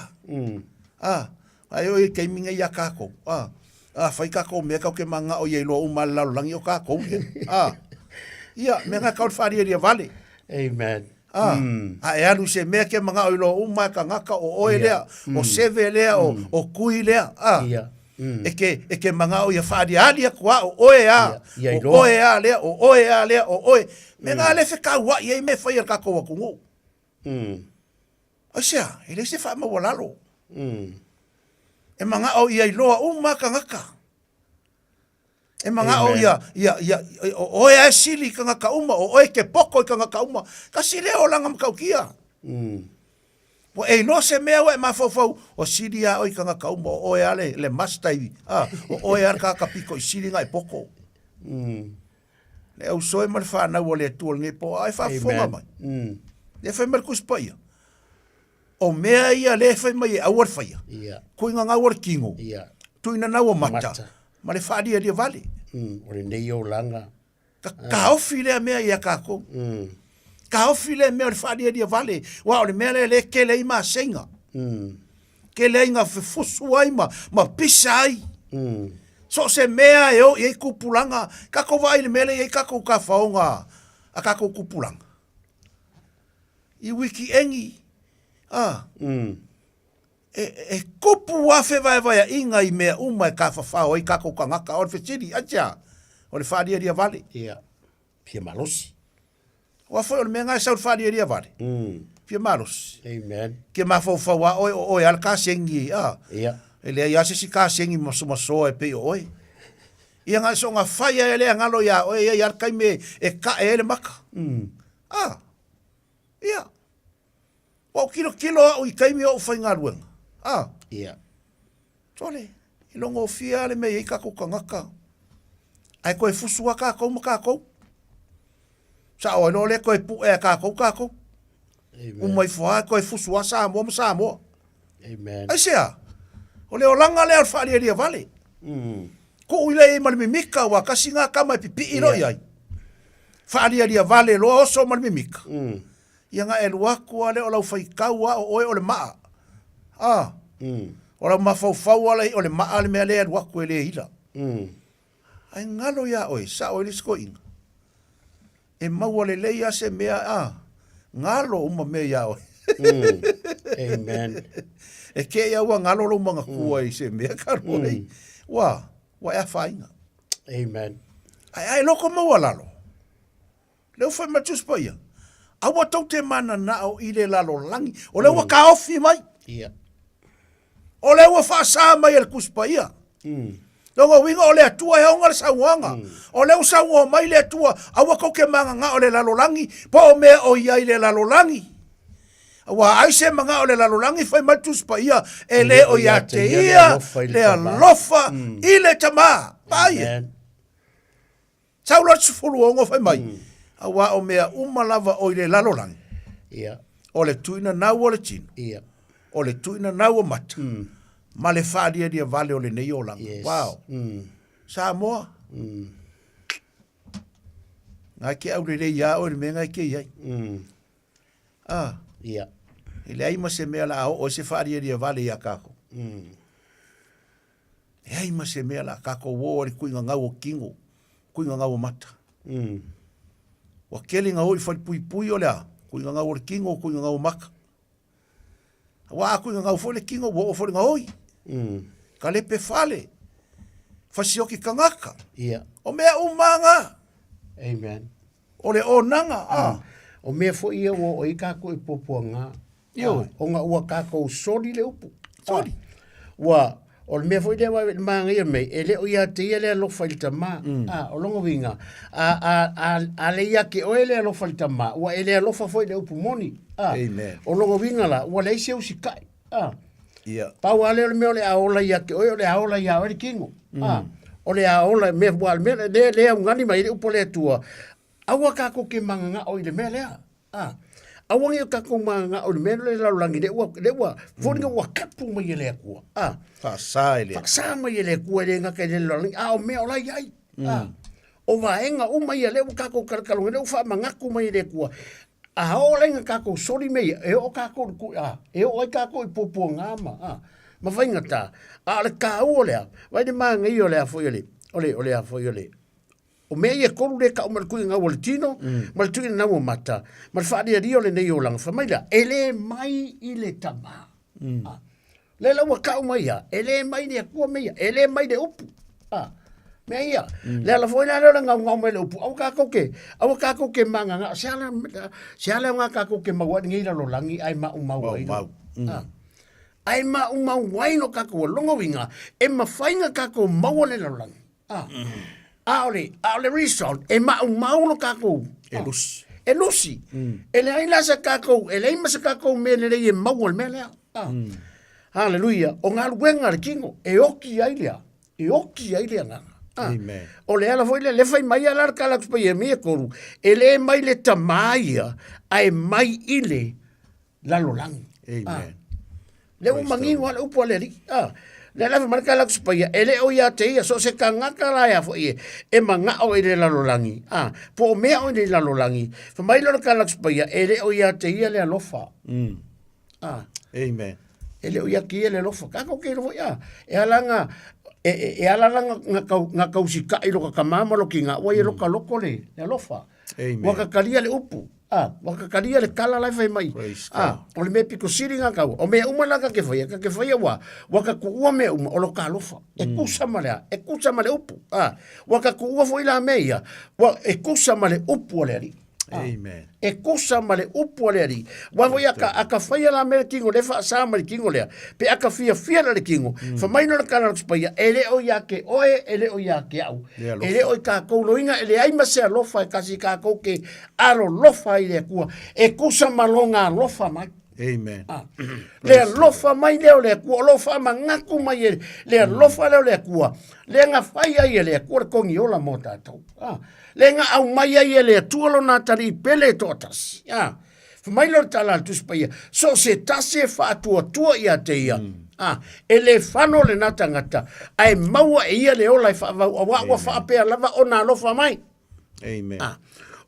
A, ai o i taimi nei iā kākou. A, a fai kākou mea kau ke manga'o ia iloa uma le lalolagi o kākou ia. A, ia, mea ngā kau le faalialia vale. Amen. A, a e alu se mea ke manga'o iloa uma e kagaka o oe Ia. lea, o seve lea, o, o kui lea. A, Ia. e ke, e ke manga'o ia faaliali aku a, o oe a, Ia, ia o iloa. oe a lea, o oe a lea, o oe. Mea ngā le fekaua'i ai me fai a le kākou atunuu. Aisea, e leai se faamaualalo. E maga'o ia iloa uma kagaka. E maga'o Amen. ia, ia, ia, o oe a e sili i kagaka uma, o oe ke poko i kagaka uma. Kasi lea olaga matautia. Ua e iloa se mea ua e mafaufau, o sili a oe i kagaka uma, o oe a le, le master i, a, o oe a le kagaka piko i sili na e poko. Le ausoe ma le whanau o le Atua lenei po, a e faafofoga Amen. mai. Le fai mai le Tusi Paia. O mea ia le fai mai e aua le faia. Ia. Kuinga ngau o le kino. Ia. Tuina nau o mata. Mata. Ma le whaalialia vale. O lenei olaga. Ka, kaofi lea mea ia kākou. Kaofi lea mea o le whaalialia vale. Wa o le mea lea le kele i maseinga. Kele ai ngā fefusu ai ma, ma pisa ai. So se mea e o i ai kupulanga. Kākou vaai le mea lea i ai kākou ka whaonga a kākou kupulanga. I wiki engi, a, e, e kupu a whewaewaea inga i mea uma e ka whawhao ai kākou kangaka. O le fesili, aitea, o le whaalialia vale. Ia. Fia malosi. Ua foi o le mea ngā e sau le whaalialia vale. Fia malosi. Amen. Ke mafaufau a oe o oe a le kasengi, a. Ia. E leai a se isi kasengi masomasoa e pei o oe. Ia ngā so ngā whai a e lea ngalo ia oe ia ia le kaime e ka e le maka. A. Ia. Ua o kilo kilo au i kaimi o whai ngā luenga. A. Ia. Tole, i longo o fia le mea i kākou kangaka. Ai koe fusu a kākou ma kākou. Sa o le koe pu e kākou kākou. Amen. Uma i foa koe fusu a Samoa ma Samoa. Amen. Ai sea, o le olanga lea o le whaalialia vale. Ko ui le i ma le mimika wa kasi ngā kama e pipi i lo Ia. iai. Whaalialia vale loa oso ma le mimika. Ia ngā e luaku a le o lau whaikau a o oe o le maa. A, o lau mafaufau a le o le maa le mea lea luaku e le hila. Ai ngalo ia oe, sa oe le siko inga. E maua le lei a se mea a, ngalo uma mea ia oe. Amen. E ke ia ua ngalo lo manga kua i se mea ka roa i. Ua, ua e a whainga. Amen. Ai ai loko maua lalo. Leo whai matus pa ia. Aua tau te mana nao i le lalo langi. O le ua ka ofi mai. Ia. O le ua whaasa mai e le kuspa ia. Longa winga o le atua e honga le sauanga. O le usaua mai le atua. Aua kau ke manga ngā o le lalolangi. Po o mea o ia i le lalolangi. Aua ai se manga o le lalolangi whai mai tuspa ia. E le o ia te ia. Le alofa i le tama. Paia. Amen. Sau loa le sefulu ono fai mai. Aua o mea uma lava o i le lalolangi. Ia. O le tuina nau o le tino. Ia. O le tuina nau o mata. Ma le whaalialia vale o le nei olaga. Yes. Wow. Samoa. Ngai ke au le ia o le mea ngai ke iai. Ah. Ia. E le ai ma se mea la o se whaalialia vale ia kākou. E ai ma se mea la kākou o le kuinga ngau o kingo, kuinga ngau o mata. Ua kele ngā oi whai pui pui o lea, kuinga ngau o le kingo, kuinga ngau o maka. Ua a kuinga ngau fo le kingo, ua o fo le ngā oi. Ka lepe fale, fasioki kangaka. Ia. O mea umanga. Amen. O le o nanga, a. O mea foi ia ua o i kākou i puapuaga. Ioe. Ah, o ngā ua kākou soli le upu. Soli. Ah, ua, o le mea foi lea wa le māngaia mei, e le o ia te ia le alofa i le tamā. Ah, o longa winga. A, a, a, a le ia ke oe le alofa i le tamā, ua e le alofa foi le upu moni. Ah, Amen. O longa winga la, ua leai se usi kai. Ah, Ia. Pau a lea o le mea o le a ola ia ke oe, o le a ola ia oe le kingo. Ah, o le a ola, mea ua le mea, le, le au ngani mai le upu le atua, aua kākou ke manganga o i le mea lea. Ah, Aua nei o tatou magagao i le mea lea lalolagi lea ua lea ua foliga ua kapu mai e le Atua. A. Faasa e le. Faasa mai e le Atua e le gata i le lalolagi, a o mea o la i ai. A. O vaega uma ia lea ua tatou talotaloga, lea ua faamanatu mai e le Atua. A oo la ina tatou soli mea ia, e oo tatou i le ku, a, e oo ai tatou i puapuaga ma, a, ma faigata. A o le taua lea, vaai le manaia o le a foi o le, o le, o le a foi o le, o mea ia e tolu lea e tau mai le tuiga o le tino, ma le tuiga o mata, ma le faalialia o lenei olaga. Fai mai lea, e le mai i le tama. A, lea la ua tau mai ia, e le mai le Atua mea ia, e le mai le upu. A, mea ia. Le ala foi la lea o le gaugau mai le upu, aua tatou te, aua tatou te magagao. Se ala, se ala e aoga tatou te maua ai lenei lalolagi ae maumau ai. Maumau. A, ae maumau ai lo tatou logo uiga, e mafai ona tatou maua le lalolagi. A, a o le, a o le result, e maumau lo tatou. E lusi. E lusi. E leai la se tatou, e leai ma se tatou mea lelei e maua i le mea lea. A. Haleluia. O galuega a le tino, e oki ai lea, e oki ai le agaga. A. Amen. O le ala foi lea, le fai mai ala le tala atu pai e mea e tolu, e le mai le tamā ia, ae mai i le lalolagi. Amen. Le ua manino lava le upu a le Alii. A, lea la fai mai le tala atu paia, e le o ia te ia, so o se tagata la e a foi e, e manao i le lalolagi, a, po o mea o i le lalolagi, fai mai lea o le tala atu paia, e le o ia te ia le alofa. A. Amen. E le o ia te ia le alofa. Kākou ke iloa foi, a, e ala nga, e, e, e ala la nga, nga, kau, nga kausikai lo ka kamā ma lo kinga, ua ia loka loko le, le alofa. Amen. Ua kakalia le upu. A, ua kakalia le kala la e fai mai. A, o le mea pito sili ngā kau. O mea uma la ka ke whaia, ka ke whaia ua, ua ka kuua mea uma, o lo ka alofa. E kusa ma le a, e kusa ma le upu. A, ua ka kuua foi la mea ia, ua, e kusa ma le upu o le Alii. Amen. E kusa ma le upu a le Alii. Ua foi a ka, a ka whaia la mea le kingo, le whaasa ma le kingo lea. Pe a ka fia fia la le kingo. Fa mai no le kala le kusipaia, e le o ia ke oe, e le o ia ke au. Le alofa. E le o i kākou loina, e leai ma se alofa e kasi kākou ke alolofa i le Atua. E kusa ma loga alofa mai. Amen. Ah. Le alofa mai lea o le Atua, o lo whaamangatu mai e le alofa lea o le Atua. Le nga whai ai e le Atua le kongi ola mō tātou. Ah. Le nga au mai ai e le Atua lona atalii pele e toatasi. Ah. Fai mai lea o le tala a le Tusi Paia, so o se tasi e faatuatua ia te ia, ah, e le fano lena tagata, ae maua e ia le ola e faavau, auā ua faapea lava ona alofa mai. Amen. Ah,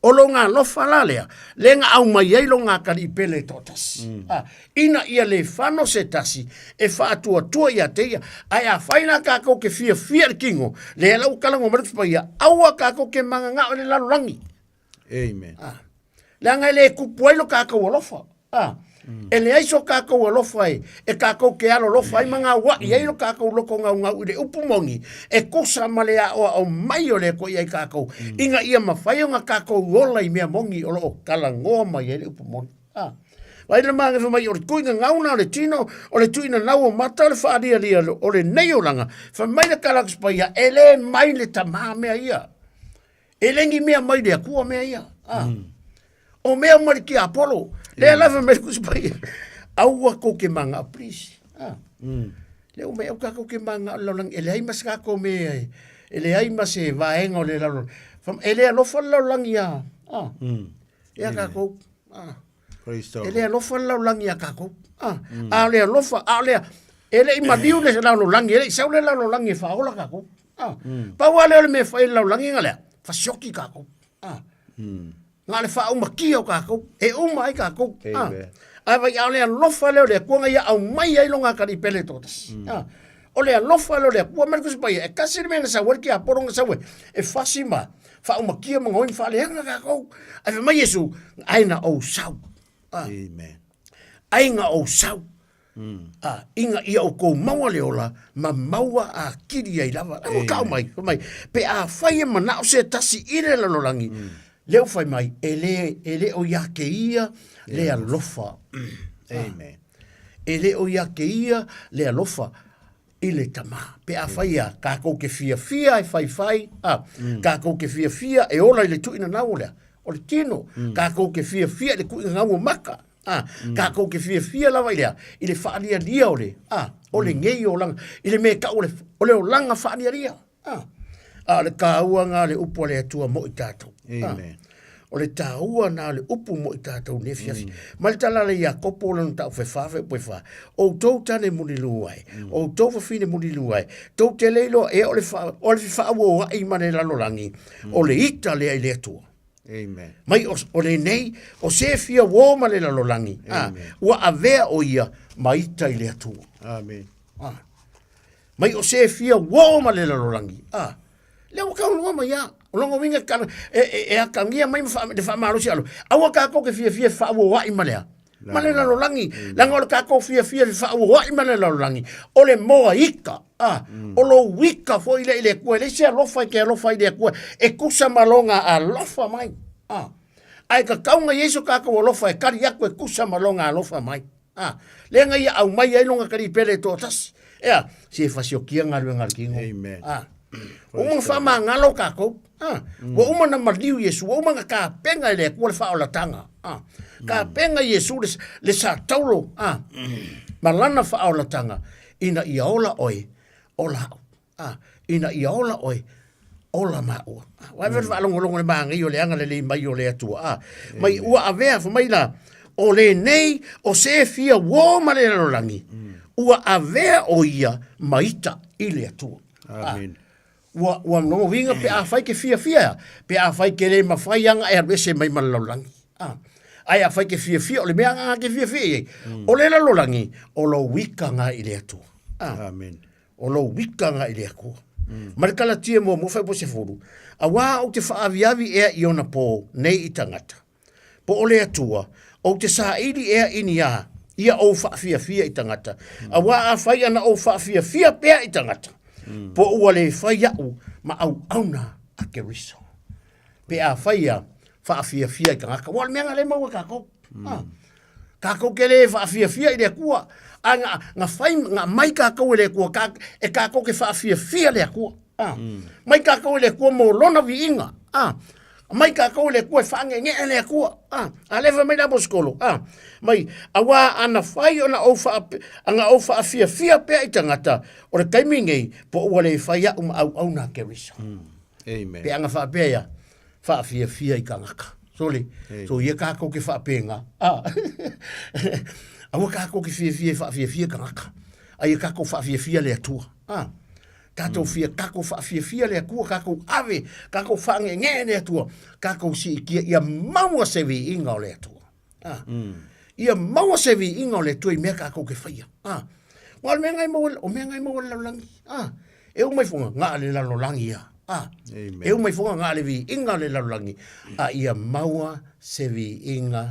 o lona alofa la lea, lea na aumai ai lona atalii pele e toatasi. Ah, ina ia le fano se tasi e faatuatua ia te ia, ae afai la tatou ke fiafia i le tino, lea la ua talanoa mai le Tusi Paia, aua tatou te magagao i le lalolagi. Amen. Ah. Leaga e le kupu ai lo tatou alofa. Ah. E leai so tatou alofa e, e tatou ke alolofa ai ma gauaʻi ai lo tatou loko gaugau i le upu moni, e kusa ma le aʻoaʻo mai o le Atua iai tatou, ina ia mafai ona tatou ola i mea moni o lo o talanoa mai ai le upu moni. Ah. Vai le mange fai mai o le tuiga gauna o le tino, o le tuiga nau o mata o le faalialia o lenei olaga, fai mai le tala a le Paia, e le mai le tamā mea ia. E le ni mea mai le Atua mea ia. Ah. O mea mai le tiapolo. Lea lava mai le Tusi Paia. Aua kou ke mangao, please. Ah. Lea ua mai au tatou ke mangao le lalolagi. E leai ma se tatou mea e, e leai ma se vaega o le lalolagi. E le alofa le lalolagi ia. Ah. Ia tatou. Ah. Praise the E le alofa le lalolagi ia tatou. Ah. A o le alofa, a o le, e le i maliu le lalolagi, e le i sau le lalolagi e faaola tatou. Ah. Pau lava lea o le mea e fai e le lalolagi na lea, fasioki tatou. Ah. Na o le faaumakia o tatou, e uma ai tatou. Ah. Amen. Ae vai a o le alofa lea o le Atua na ia aumai ai lona atalii pele e toatasi. Ah. O le alofa lea o le Atua, mai le Tusi Paia, e tasi le mea na sau ai le tiapolo na sau e, e fasi ma faaumakia ma gaoi ma faaleaga tatou. Ae fai mai Iesu, ai na ou sau. Ah. Amen. Ai na ou sau. A, ina ia outou maua le ola, ma maua atili ai lava. Ua tau mai, fai mai, pe afai e manao se tasi i le lalolagi, lea ua fai mai, e le, e le o ia te ia le alofa. Amen. E le o ia te ia le alofa i le tamā. Pe afai a tatou ke fiafia e faifai, a, tatou ke fiafia e ola i le tuuina nau o lea, o le tino, tatou ke fiafia i le tuuina nau o maka, a, tatou ke fiafia lava i lea, i le faalialia o le, a, o lenei olaga, i le mea e tau o le, o le olaga faalialia, a. A o le taua lena o le upu a le Atua mo i tatou. Amen. O le tāua nā le upu mo i tātou nei fiafi. Ma le tala le Iakopo o lana tau whewha whe pwe wha. O tau tane muni luai. O tau whawhine muni luai. Tou te leilo e o le wha, o le whiwha o ai ma le lalolangi. O le ita lea i le atua. Amen. Mai o, o le nei, o se fia wō ma le lalolangi. Ah, ua avea o ia ma ita i le atua. Amen. Ah. Mai o se fia wō ma le lalolangi. Ah. Lea ua kaulua mai ia. O longa winga ka, e, e, e akangia mai ma wha, le whaamalosi alo. Aua kākou ke fia fia whaauoai ma lea. Ma le lalolangi. Langa o le kākou fia fia whaauoai ma le lalolangi. O le moa ika. Ah, O lo wika fo ile ile kua. Le se alofa i ke alofa i le kua. E kusa malonga alofa mai. Ah. Ai ka kaunga Yesu kākou alofa e kari aku e kusa malonga alofa mai. Ah. Le ngai ia au mai ai longa kari pele tō tasi. Ea, si e fasiokia ngā rua ngā kingo. Amen. Ah. Ua uma whaamangalo kākou. Ah. Ua uma na maliu Iesu, ua uma nga kāpenga i le kua le whaolatanga. Ah. Kāpenga Iesu le, le sa taulo. Ah. Ma lana whaolatanga, ina ia ola oe, ola au. Ah, ina ia ola oe, ola maua. Ah, wai mm. whaalongolongo le maangai o le anga le lei mai o le atua. Ah, mai ua avea fa mai la, o le nei, o se fia wō ma le lalolangi, ua avea o ia maita i le atua. Amen. Ah, ua, ua nogo winga pe a whai ke fia fia, pe a whai ke le mawhai anga e alu ese mai ma le lalolangi. Ah, ai a whai ke fia fia, o le mea anga ke fia fia i ai. O le lalolangi, o lo wika ngā i le atua. Ah. Amen. O lou wikanga i le Atua. Ma le kalatia mua mo whai se furu. A wā o te whaaviavi ea i ona pō nei i tangata. Po o le Atua, o te sāili ea ini a, ia ou whaafiafia i tangata. A wā a whai ana ou whaafiafia pea i tangata. Po ua le whai au ma au auna a Keriso. Pe a whai a whaafiafia i tangata. Wa le mea nga le maua kākou. Ah. Kākou ke le whaafiafia i le Atua. A nga, nga whai, nga mai kākou e le Atua, ka, e kākou ke whaafiafia le Atua. Ah. Mai kākou e le Atua mō lona viiga. Ah. Mai kākou e le Atua e whaangenge le Atua. Ah. A lewa mai la moskolo. Ah. Mai, a wā ana whai ona ou wha, anga ou whaafiafia pea i tangata, o le taimi nei, po ua le whai au ma au au nā Keriso. Amen. Pe anga whaapea ia, whaafiafia i kangaka. Sole, Hey. so ia kākou ke whaapenga. Ah. Aua kākou ke fiafia i whaafiafia kangaka. A ia kākou whaafiafia le atua. Ah. Tātou fia, kākou whaafiafia le atua, kākou ave, kākou whaangenge le atua, kākou siikia ia maua se viiga o le atua. Ah. Ia maua se viiga o le Atua i mea kākou ke whaia. Ah. Wa o mea ngai maua, o mea ngai maua le lalolangi. Ah. E umai fonga, ngā le lalolangi ia. Ah. Amen. E umai fonga ngā le viiga o le lalolangi. A ia maua se viiga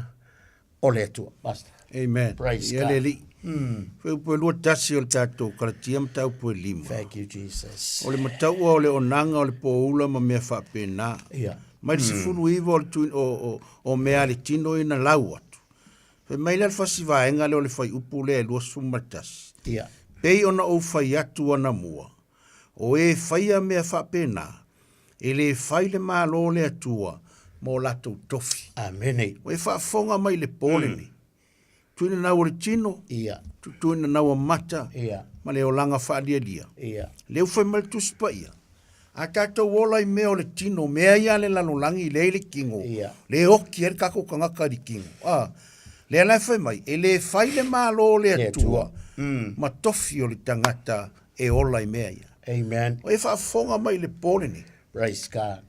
o le Atua. Basta. Amen. Praise Ia God. le li. Fai upu e lua tasi o le tātou kalatia ma tau pue lima. Thank you, Jesus. O le mataua o le onaga o le pōula ma mea faapena. Ia. Mai le 19 o le tui, o, o, o mea a le tino ina lau atu. Fai mai la le fasi vaega lea o le fuaiupu lea e 21. Ia. Pei ona ou fai atu anamua, o e faia mea faapena, e lē fai le Malo o le Atua mo latou tofi. Amene. Ua e faafofoga mai i le po lenei. Tuina nau o le tino, Ia. tutuina nau a mata, Ia. ma le olaga faalialia. Ia. Lea ua fai mai le Tusi Paia, a tatou ola i mea o le tino, mea ia a le lalolagi, lea i le kino, Ia. le oki ai le tatou tagata i le kino. A, lea la e fai mai, e lē fai le Malo o le Le Atua Atua. ma tofi o le tagata e ola i mea ia. Amen. O e faafofoga mai i le po lenei. Praise God.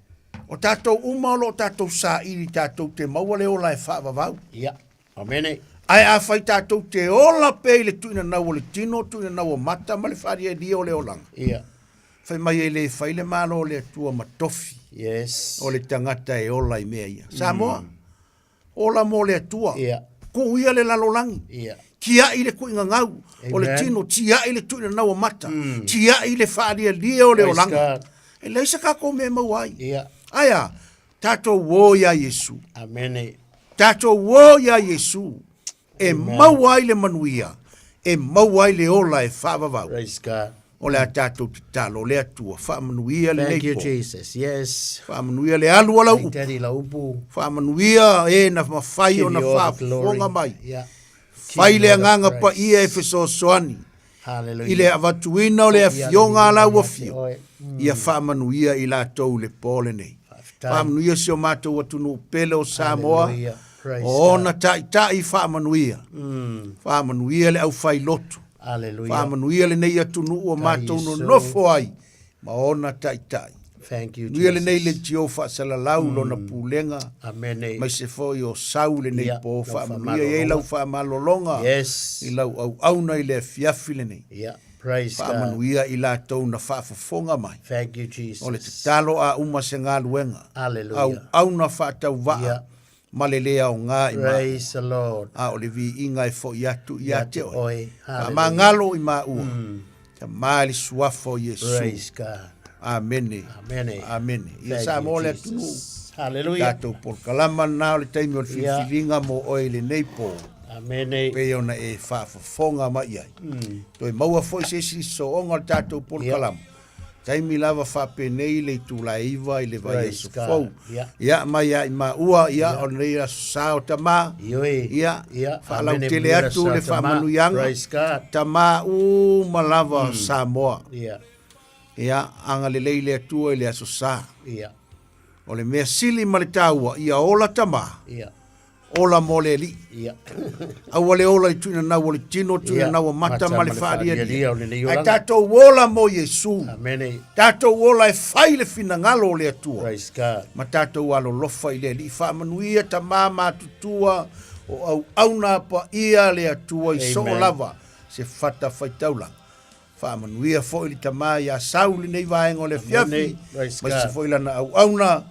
O tatou uma o lo o tatou saili tatou te maua le ola e faavavau. Ia. Amene. Ae afai tatou te ola pea i le tuuina nau o le tino, tuuina nau o mata ma le faalialia o le olaga. Ia. Fai mai e lē fai le Malo o le Atua ma tofi. Yes. O le tagata e ola i mea ia. Samoa, ola mo le Atua. Ia. Kuu ia le lalolagi. Ia. Tiai le kuiga gau o le Amen. tino, tiai le tuuina nau o mata, tiai le faalialia o le Praise olaga. God. E leai se tatou mea e maua ai. Ia. Ae a, tatou o iā Iesu. Amene. Tatou o iā Iesu e Amen. maua ai le manuia, e maua ai le ola e faavavau. Praise God. O le a tatou tatalo, le Atua, faamanuia Thank lenei you, po. Jesus. Yes. Faamanuia le alu o lau Thank upu. Daddy lau upu. Faamanuia e na mafai Give ona you all the glory. faafofoga mai. Yeah. Fai Give le you all the agaga praise. paia e fesoasoani. Hallelujah. I le avatuina o le Ia afioga a lau le afio. oe. Ia faamanuia i latou le po lenei. Faamanuia si o matou atunuu pele o Samoa. Hallelujah. Praise O ona ta'ita'i faamanuia. Faamanuia le aufailotu. Hallelujah. Faamanuia lenei atunuu o matou Iesu. nonofo ai ma ona ta'ita'i. Thank you, Manuia Jesus. lenei leitio faasalalau lona pulega. Amene. Mai se foi o sau lenei Ia, po lau faamanuia i ai lau faamalologa. Yes. I lau auauna i le afiafi lenei. Yeah. Praise God. Faamanuia i latou na faafofoga mai. Thank you, Jesus. O le tatalo a uma se galuega. Hallelujah. Auauna faatauvaa. Yeah. Ma le lē aogā i maua. Praise the Lord. A o le viiga e fo'i atu ia te oe. Oe. Hallelujah. Faamagalo i maua. Tamā i le suafa o Iesu. Praise God. Amene. Amene. Amene. Ia Thank sa you, mo le Jesus. atunuu. Hallelujah. Tatou polokalama lena o le taimi o le Ia. filifiliga mo oe i lenei po. Amene. Pei ona e faafofoga mai ai. Toe maua foi se isi sooga o le tatou polokalama. Taimi lava faapenei le itula e 9 i le Praise vaiaso God. fou. Ia. Ia mai ia i maua, ia o lenei aso sa o tamā. Ioe. Ia, Ia. faalautele Amene, atu le sa tamā. faamanuiaga. Praise God. Tamā uma lava o Samoa. Ia. Ia, agalelei le Atua i le aso sa. Ia. O le mea sili ma le taua, ia ola tamā. Ia. Ola mo le alii. Ia. Aua le ola i tuuina o le tino, tuuina Ia. nau o mata ma le faalialia faalialia. o lenei Ai olaga. tatou ola mo Iesu. Amene. Tatou ola e fai le finagalo o le Atua. Praise God. Ma tatou alolofa i le alii. Faamanuia tamā matutua o auauna paia le Atua i soo Amen. lava se fata faitaulaga. Faamanuia foi le tamā iā Sau lenei vaega o le afiafi. Praise Ma isi God. foi lana auauna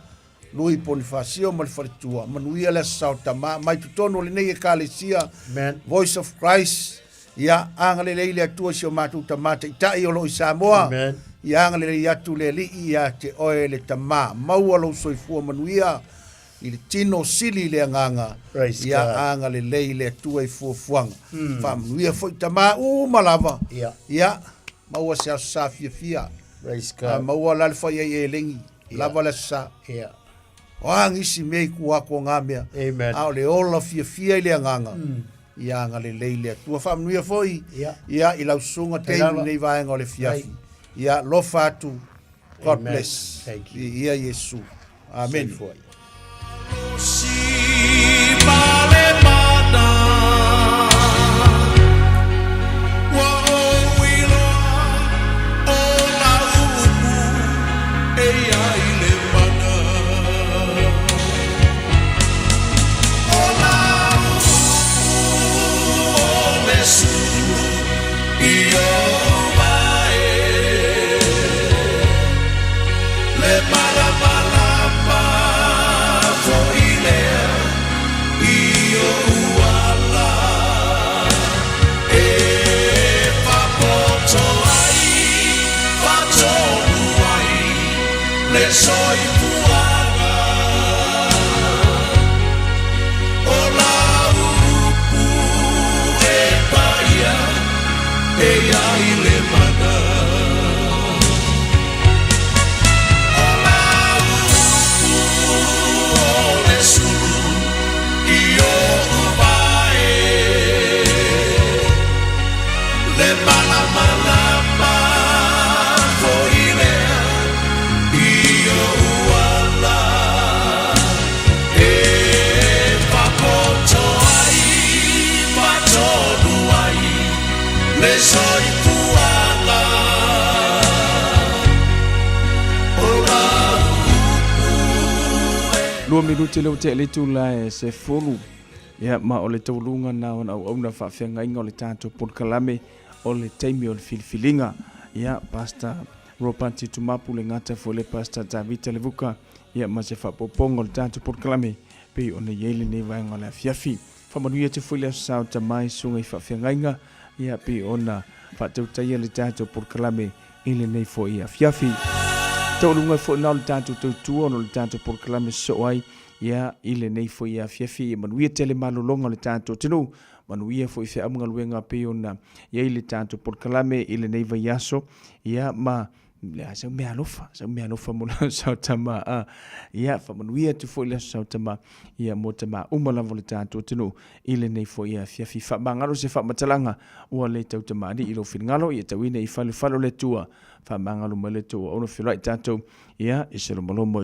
Lui Ponifasio ma le faletua. Manuia le aso sao tamā. Mai totonu o lenei ekalesia. Amen. Voice of Christ. Ia agalelei le Atua i si o matou tamā ta'ita'i o loo i Samoa. Amen. Ia agalelei atu le alii ia te oe le tamā. Maua lou soifua manuia i le tino sili i le agaga. Praise Ia God. agalelei le Atua i fuafuaga. Faamanuia foi tamā uma lava. Ia. Ia, maua se aso sa fiafia. Praise A God. maua la le fai ai e lengi. Ia. Lava le aso sa. Ia. O a ngisi mea i kua ko ngā mea. Amen. A o le ola fiafia i le agaga. Ia agalelei le Atua. Faamanuia foi. Ia. Ia i lau susuga Tei tei lava. lenei vaega o le fiafi. Ia lofa atu. God Amen. bless. Thank you. Ia Iesu. Amen. Soifua. Le malamalama foi lea i ou ala e fapoto ai faatonu ai le soifuaga o lau upu e paia e ai le mana. O le sulu i oʻu vae le malamalama foi lea i oʻu ala e fapoto ai faatonu ai le soifuaga o lau 2 minute le o te le tula e se folu. Ia ma o le tauluga na ona auauna faafeagaiga o le tatou polokalame o le taimi o le filifiliga. Ia Pastor Robert Tumapu le gata foi le Pastor Davita Levuka. Ia ma se faapopoga o le tatou polokalame pei ona iai lenei vaega o le afiafi. Faamanuia te foi le aso sa o tamai suga i faafeagaiga. Ia pei ona faatautaia le tatou polokalame i lenei foi afiafi. Tauluga foi na o le tatou tautua ona o le tatou polokalame sosoo ai ia i lenei foi afiafi. Ia manuia tele malologa o le tatou atunuu. Manuia foi feauga galuega pei ona iai le tatou polokalame i lenei vaiaso. Ia ma le a sau mea alofa, sau mea alofa mo le aso tamā. A. Ia faamanuia atu foi le aso tamā. Ia mo tamā uma lava o le tatou atunuu i lenei foi afiafi. Faamagalo se faamatalaga ua le tautamalii i lou finagalo. Ia tauina i falefale o le Atua. Faamagalo mai le Atua ua auauna feloai tatou. Ia i se lomolomo.